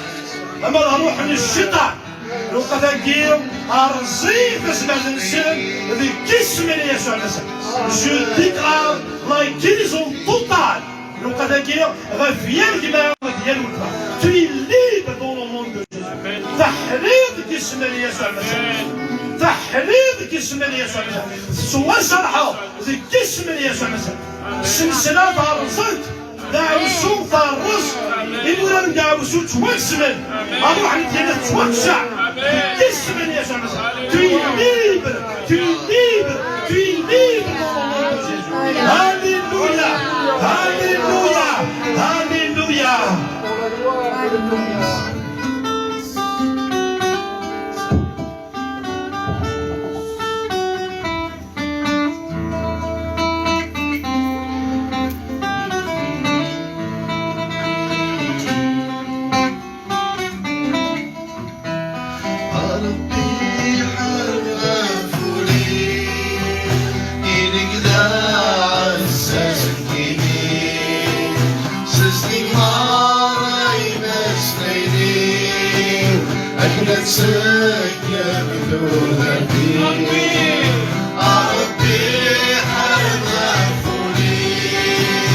ama d ṛṛuḥ n cciṭan. Lewqat-agi, rẓiɣ tazmert-nsen deg yisem n Yasuɛ Lmasiḥ. Je déclare la guérison totale. Lewqat-agi, ɣef yal gma, ɣef yal weltma. Tu es libre dans le nom de Jésus. Teḥliḍ deg yisem n Yasuɛ Lmasiḥ. Teḥliḍ deg yisem n Yasuɛ Lmasiḥ. Tettwaserḥeḍ deg yisem n Yasuɛ Lmasiḥ. Snesla terẓ-d. Daɛwessu terreẓ, imura n daɛwessu ttwakesmen, ṛṛuḥ n ddiyana tettwaqceɛ, deg yisem n Yasuɛ Lmasiḥ. Tu es libre, tu es libre, tu es libre dans le nom de Jésus. Alléluia, alléluia, alléluia. A Ṛebbi ḥareb ɣef wul-iw, i nekk d aɛessas n tidi, sezdi merra imaslayni-w, akken ad tseggem tudert-iw. A Ṛebbi ḥareb ɣef wul-iw,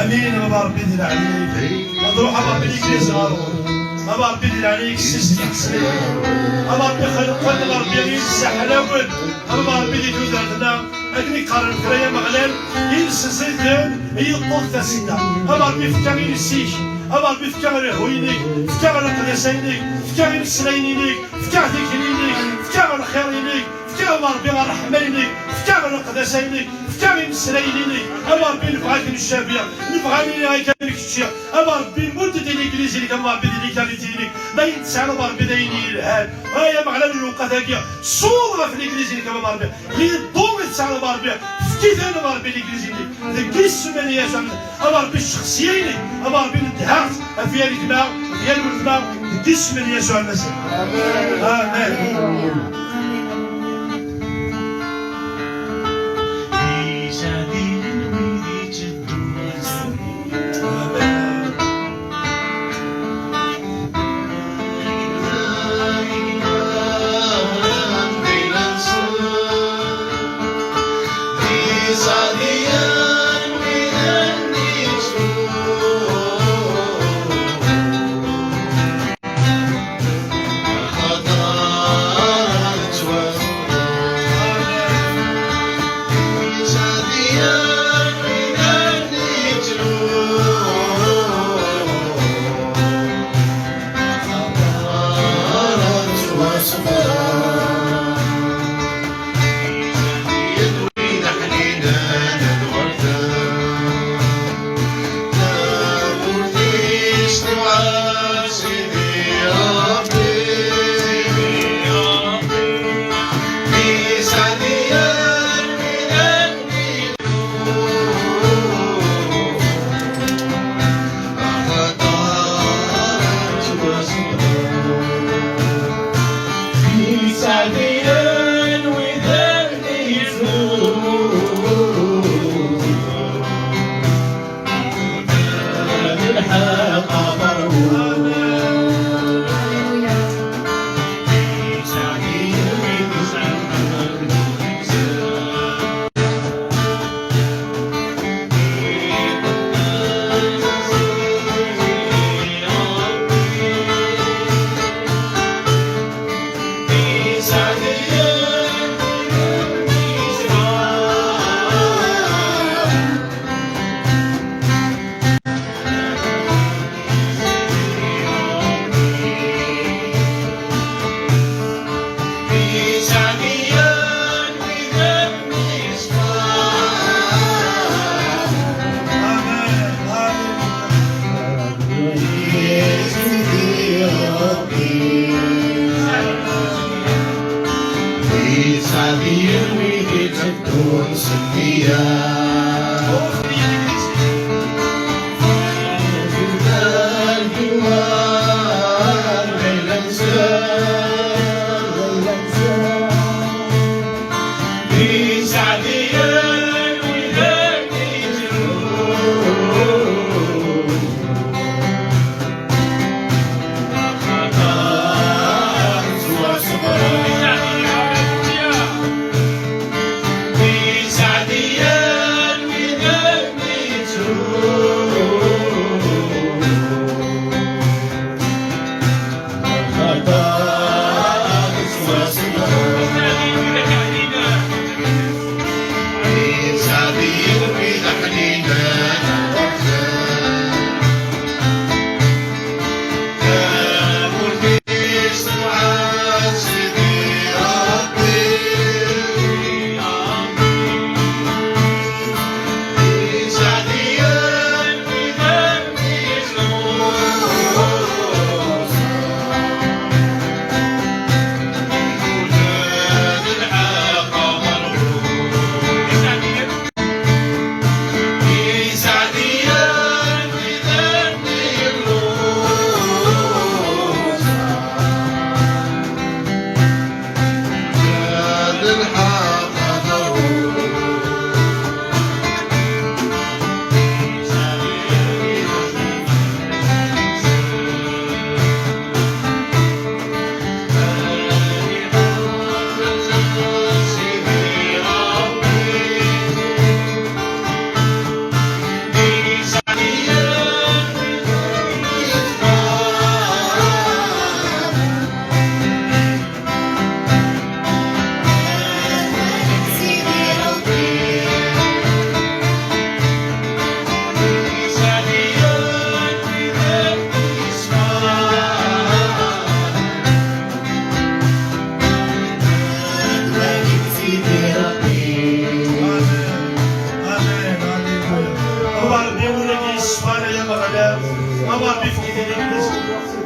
Din, a Ṛebbi, di leɛnaya-k. Ad ruḥ, a Ṛebbi, legliz ɣer-wen. A Ṛebbi, di leɛnaya-k, ssizdeg-d srid. A Ṛebbi, xelqen, a Ṛebbi, iles ḥlawen. A Ṛebbi, di tudert-nneɣ, akken i qqaren kra, ay Ameɣlal, iles ẓiden, yeṭṭef tasedda. A Ṛebbi, fka iles-ik. A Ṛebbi, fka lehhu-inek, fka leqdasa-inek, fka imeslayen-inek, fka tikli-inek, fka lxir-inek, fka, a Ṛebbi, ṛṛeḥma-inek, fka leqdasa-inek, fka imeslayen-inek. A Ṛebbi, nebɣa-k, neccabi, nebɣa nini akka d kečči. A Ṛebbi, nmudd-d i legliz-inek, a Ṛebbi, di lkaliti-inek. D ayen tesɛiḍ, a Ṛebbi, d ayen yelhan. Ay Ameɣlal, n lewqat-agi, ṣṣur ɣef legliz-inek, a Ṛebbi. Li ḍḍu i tesɛiḍ, a Ṛebbi, efk-iten, a Ṛebbi, legliz-inek. Deg yisem n Yasuɛ, a Ṛebbi, ccexsiya-inek, a Ṛebbi, nedheɣ-tt ɣef yal gma, ɣef yal weltma, deg yisem n Yasuɛ Lmasiḥ. Amen. Amen.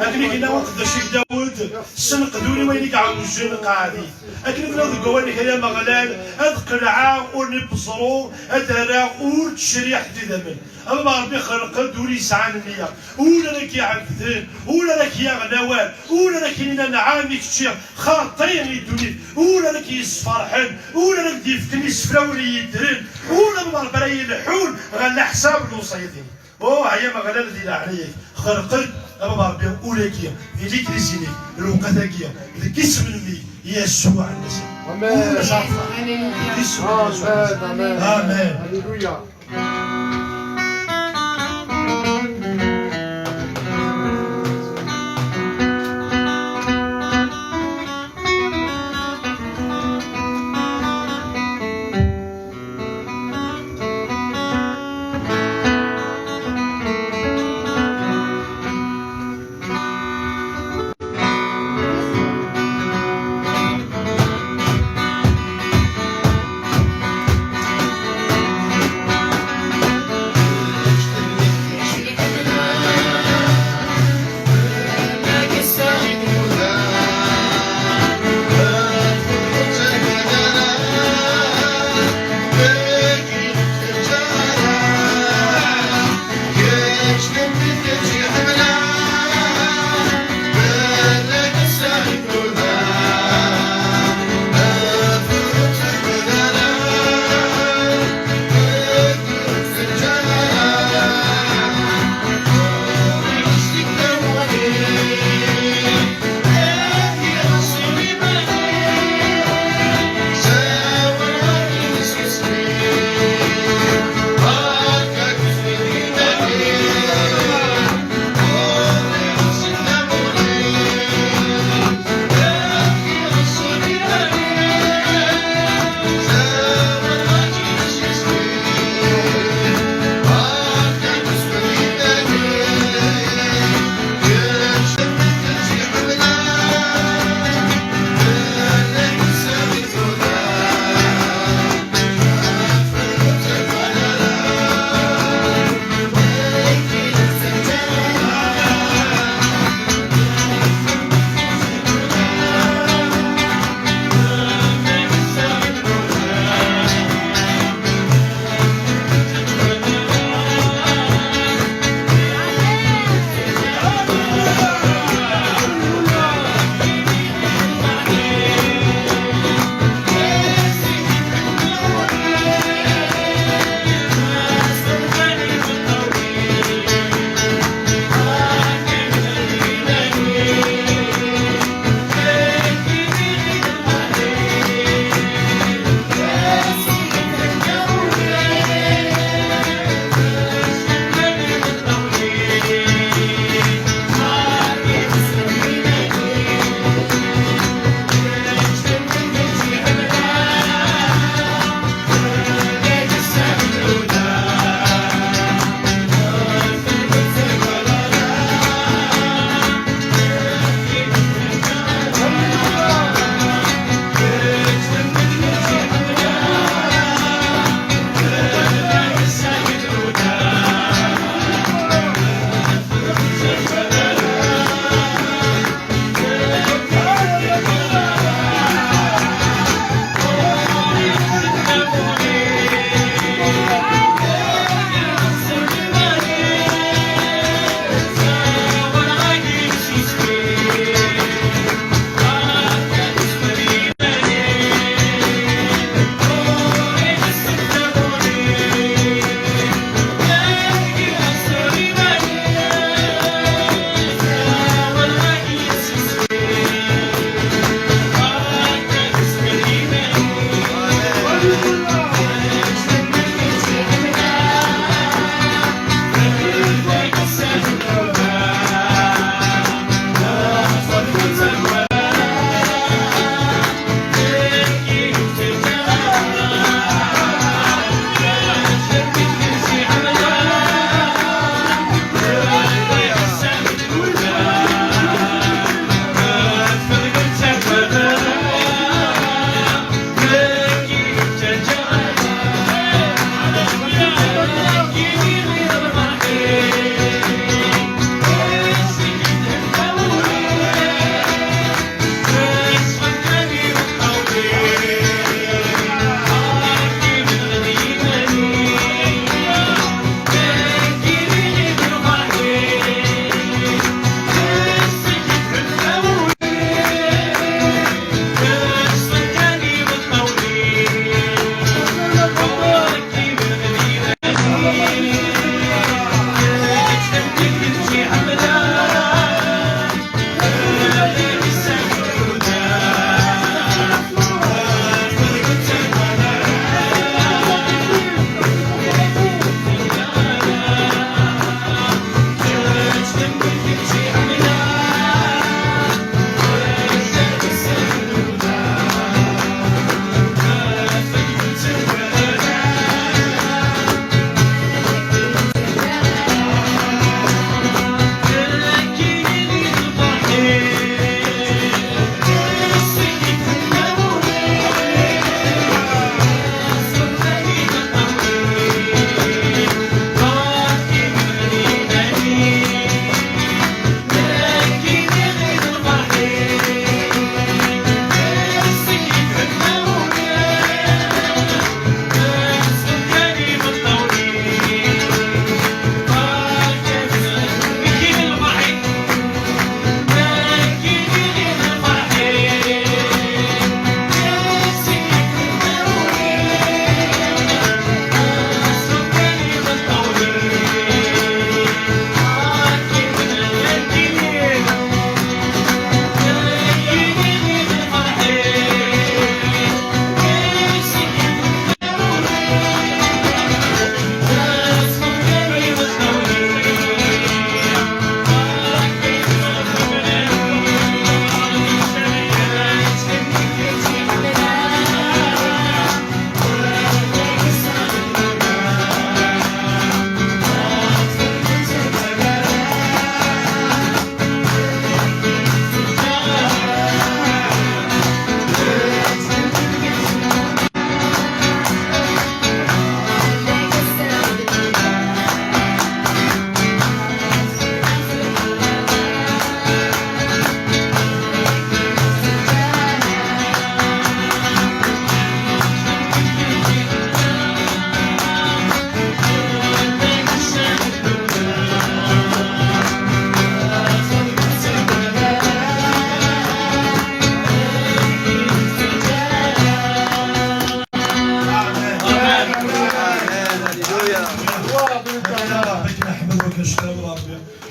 Akken i yenna uqeddac-ik Dawed, ssenqed ul i wayen i iɛewjen, qeɛɛed-it. Akken i d-tenniḍ deg wawal-ik, ay Ameɣlal, ad qelɛeɣ ur n-ibeẓru, ad d-rreɣ ur d-tecriḥ d idammen. A Baba Ṛebbi, xelq-d ul yesɛan nniya, ul ara k-iɛebden, ul ara k-yaɣen awal, ul ara k-yinin anɛam i kečči, xaṭi i ddunit, ul ara k-yesferḥen, ul ara k-d-yefken isefra ur yeddren, ul a Baba Ṛebbi ara yelḥun ɣer leḥsab n lewṣayat-inek. Oh, ay Ameɣlal, di leɛnaya-k, xelq-d a Baba Ṛebbi ul-agi di ligliz-inek, lewqat-agi, deg isem n mmi Yasuɛ Lmasiḥ. Amen. Ulac aɣfer. Amen. Deg isem n Yasuɛ Lmasiḥ. Amen. Amen. Amen. Alléluia.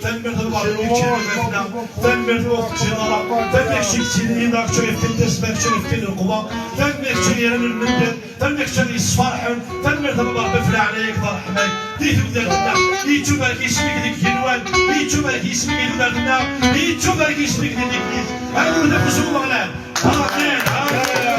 Tanemmirt a Lbarni, keččini a gma-tneɣ. Tanemmirt i Uxt Ǧineral. Tanemmirt keččini, keččini i d-yefkan tasma, keččini i d-yefkan lqwa. Tanemmirt keččini i d-yerran lmendad. Tanemmirt keččini yessferḥen. Tanemmirt a Lbarni ɣef leɛnaya-k d ṛṛeḥma-k di tudert-nneɣ. Yettubarek yisem-ik deg igenwan. Yettubarek yisem-ik di tudert-nneɣ. Yettubarek yisem-ik di tiklit. Ad nwet afus i Umeɣlal. Amin. Amin.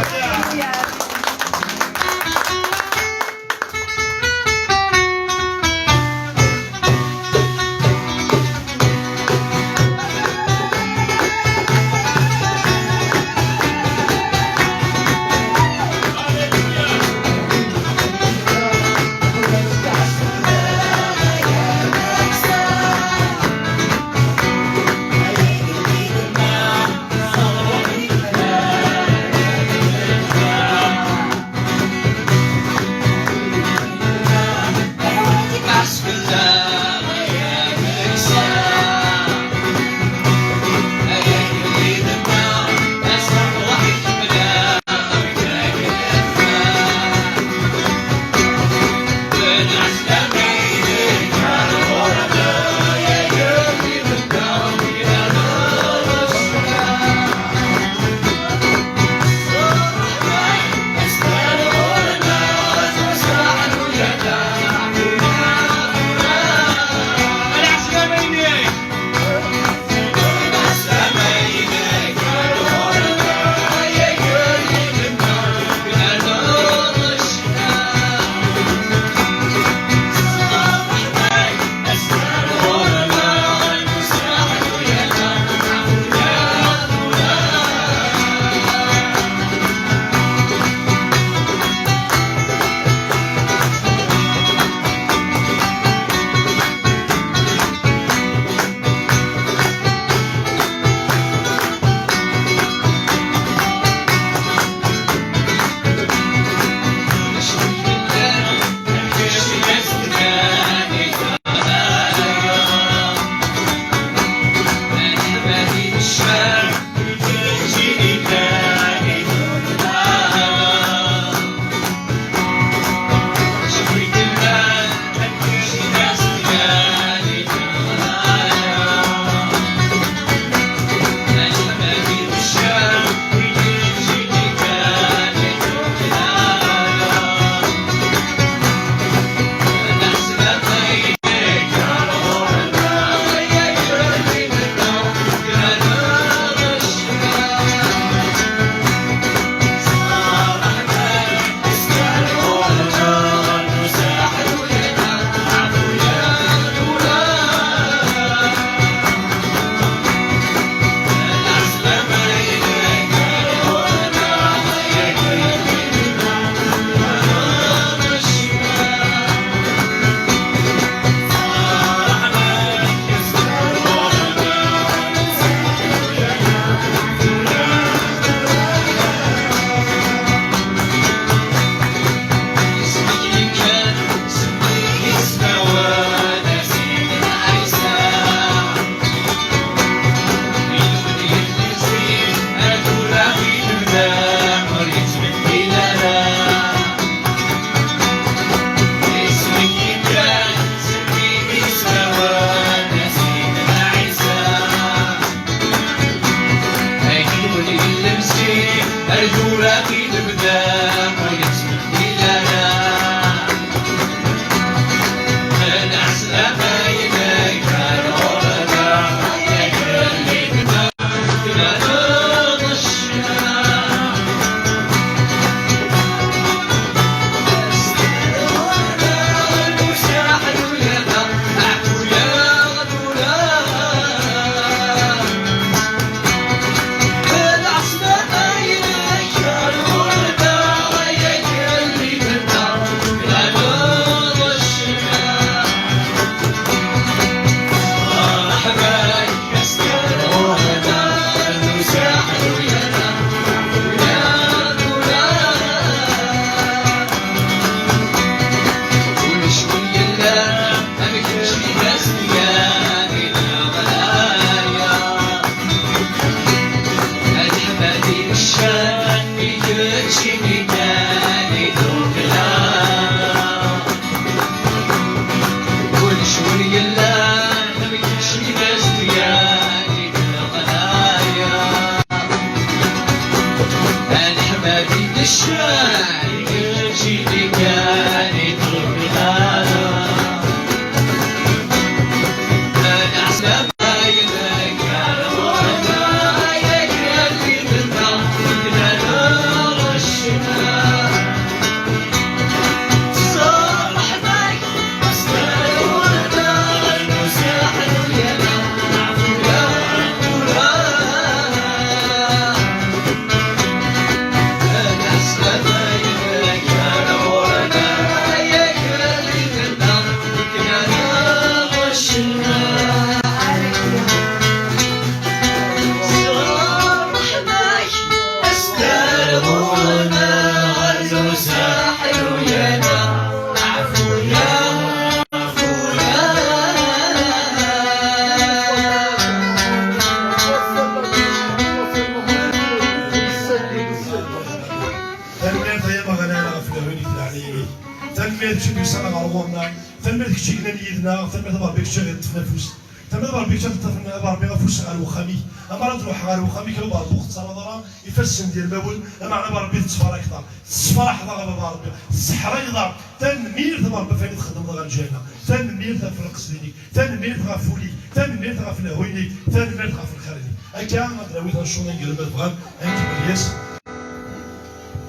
Tanemmirt kečč i yellan yid-neɣ, tanemmirt a Ṛebbi kečč i ɣ-yeṭṭfen afus. Tanemmirt a Ṛebbi kečč ad teṭṭfen a Ṛebbi afus ɣer wexxam-ik. Amar ad nruḥ ɣer wexxam-ik a Ṛebbi ur ɣ-tettaraḍ ara ifassen d irmawen, ameɛna a Ṛebbi tettbarakeḍ-aɣ, tessefraḥeḍ-aɣ a Baba Ṛebbi, tesseḥrayeḍ-aɣ. Tanemmirt a Ṛebbi ɣef wayen i txedmeḍ ɣer lǧiha-nneɣ. Tanemmirt ɣef lqesd-inek, tanemmirt ɣef wul-ik, tanemmirt ɣef lehhu-inek, tanemmirt ɣef lxir-inek. Akka ad d-nawi tancuḍin gar ma tebɣam ad nkemmel yes.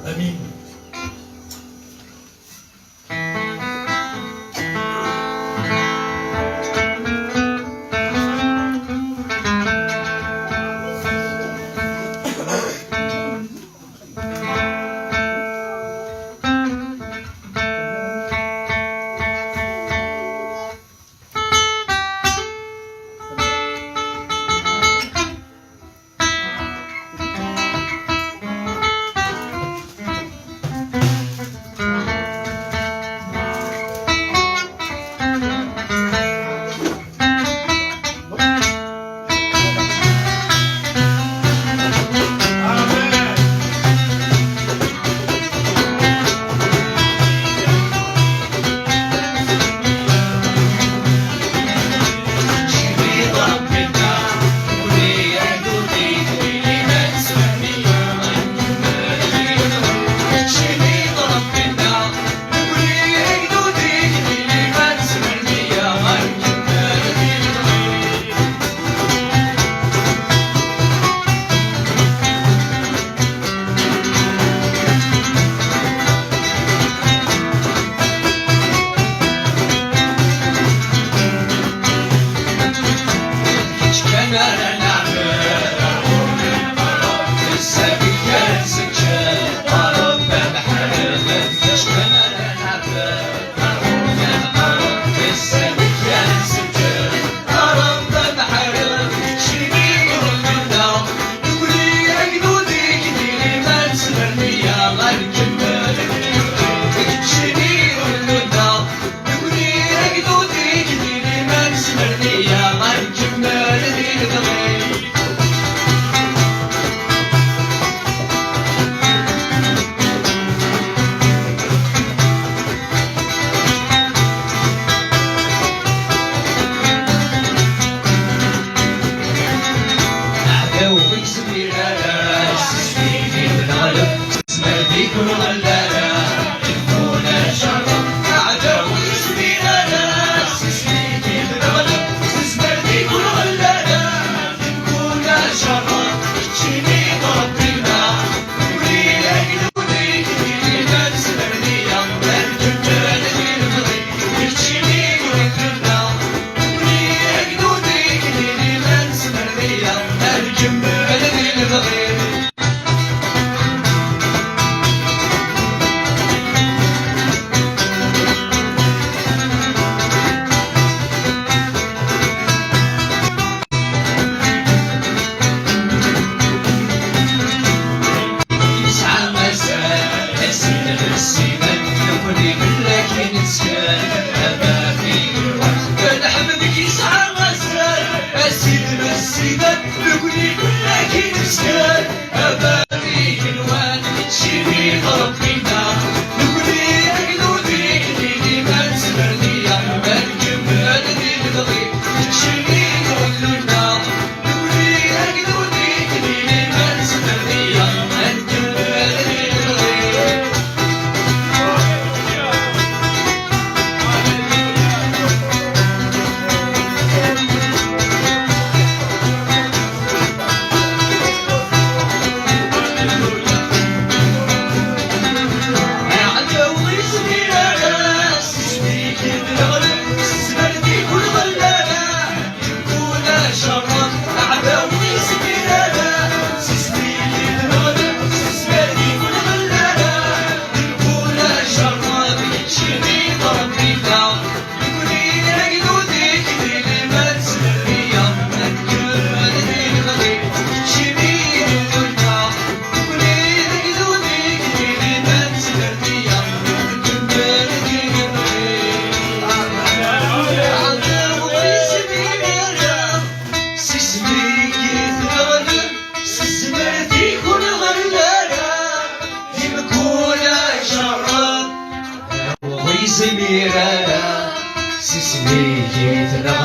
Amin.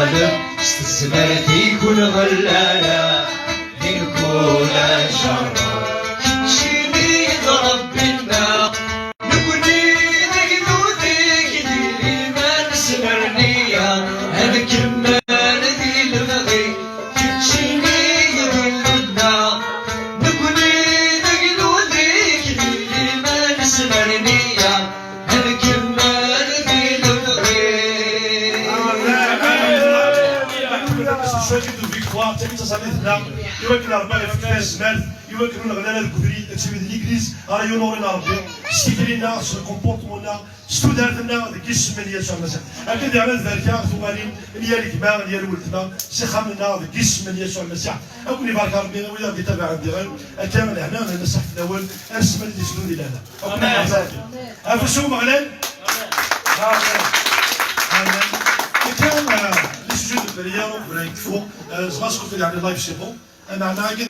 s tezmert-ik ur nɣelli ara di mkul ajerreb. Keččini d Ṛebbi-nneɣ, nekkni d agdud-ik, di liman s lerniya, ad nkemmel di lebɣi. Keččini d Ṛebbi-nneɣ, nekkni d agdud-ik, di liman s lerniya, ad nkemmel di lebɣi. Cwiṭ de victoire, d tasalit-nneɣ, i wakken Ṛebbi ad yefk tazmert, i wakken ur neɣli ara deg ubrid, ad tili d l'église ara yunurin Ṛebbi, s tikli-nneɣ, s le comportement-nneɣ, s tudert-nneɣ, deg yisem n Yasuɛ Lmasiḥ. Akken diɣen ad barkeɣ tuɣalin n yal gma, n yal weltma, s ixxamen-nneɣ, deg yisem n Yasuɛ Lmasiḥ. Ad ken-ibarek Ṛebbi, a wid i ɣ-d-itabaɛen diɣen, akka lehna, lehna ṣṣeḥ fell-awen, ar ssmana i d-iteddun di lehna. Ad ken-ibarek Ṛebbi. Afus i Umeɣlal. Amen. Amen. Akka, euh, le sujet de prière, on va y faire, euh, je pense qu'on fait des live, c'est bon. Ameɛna,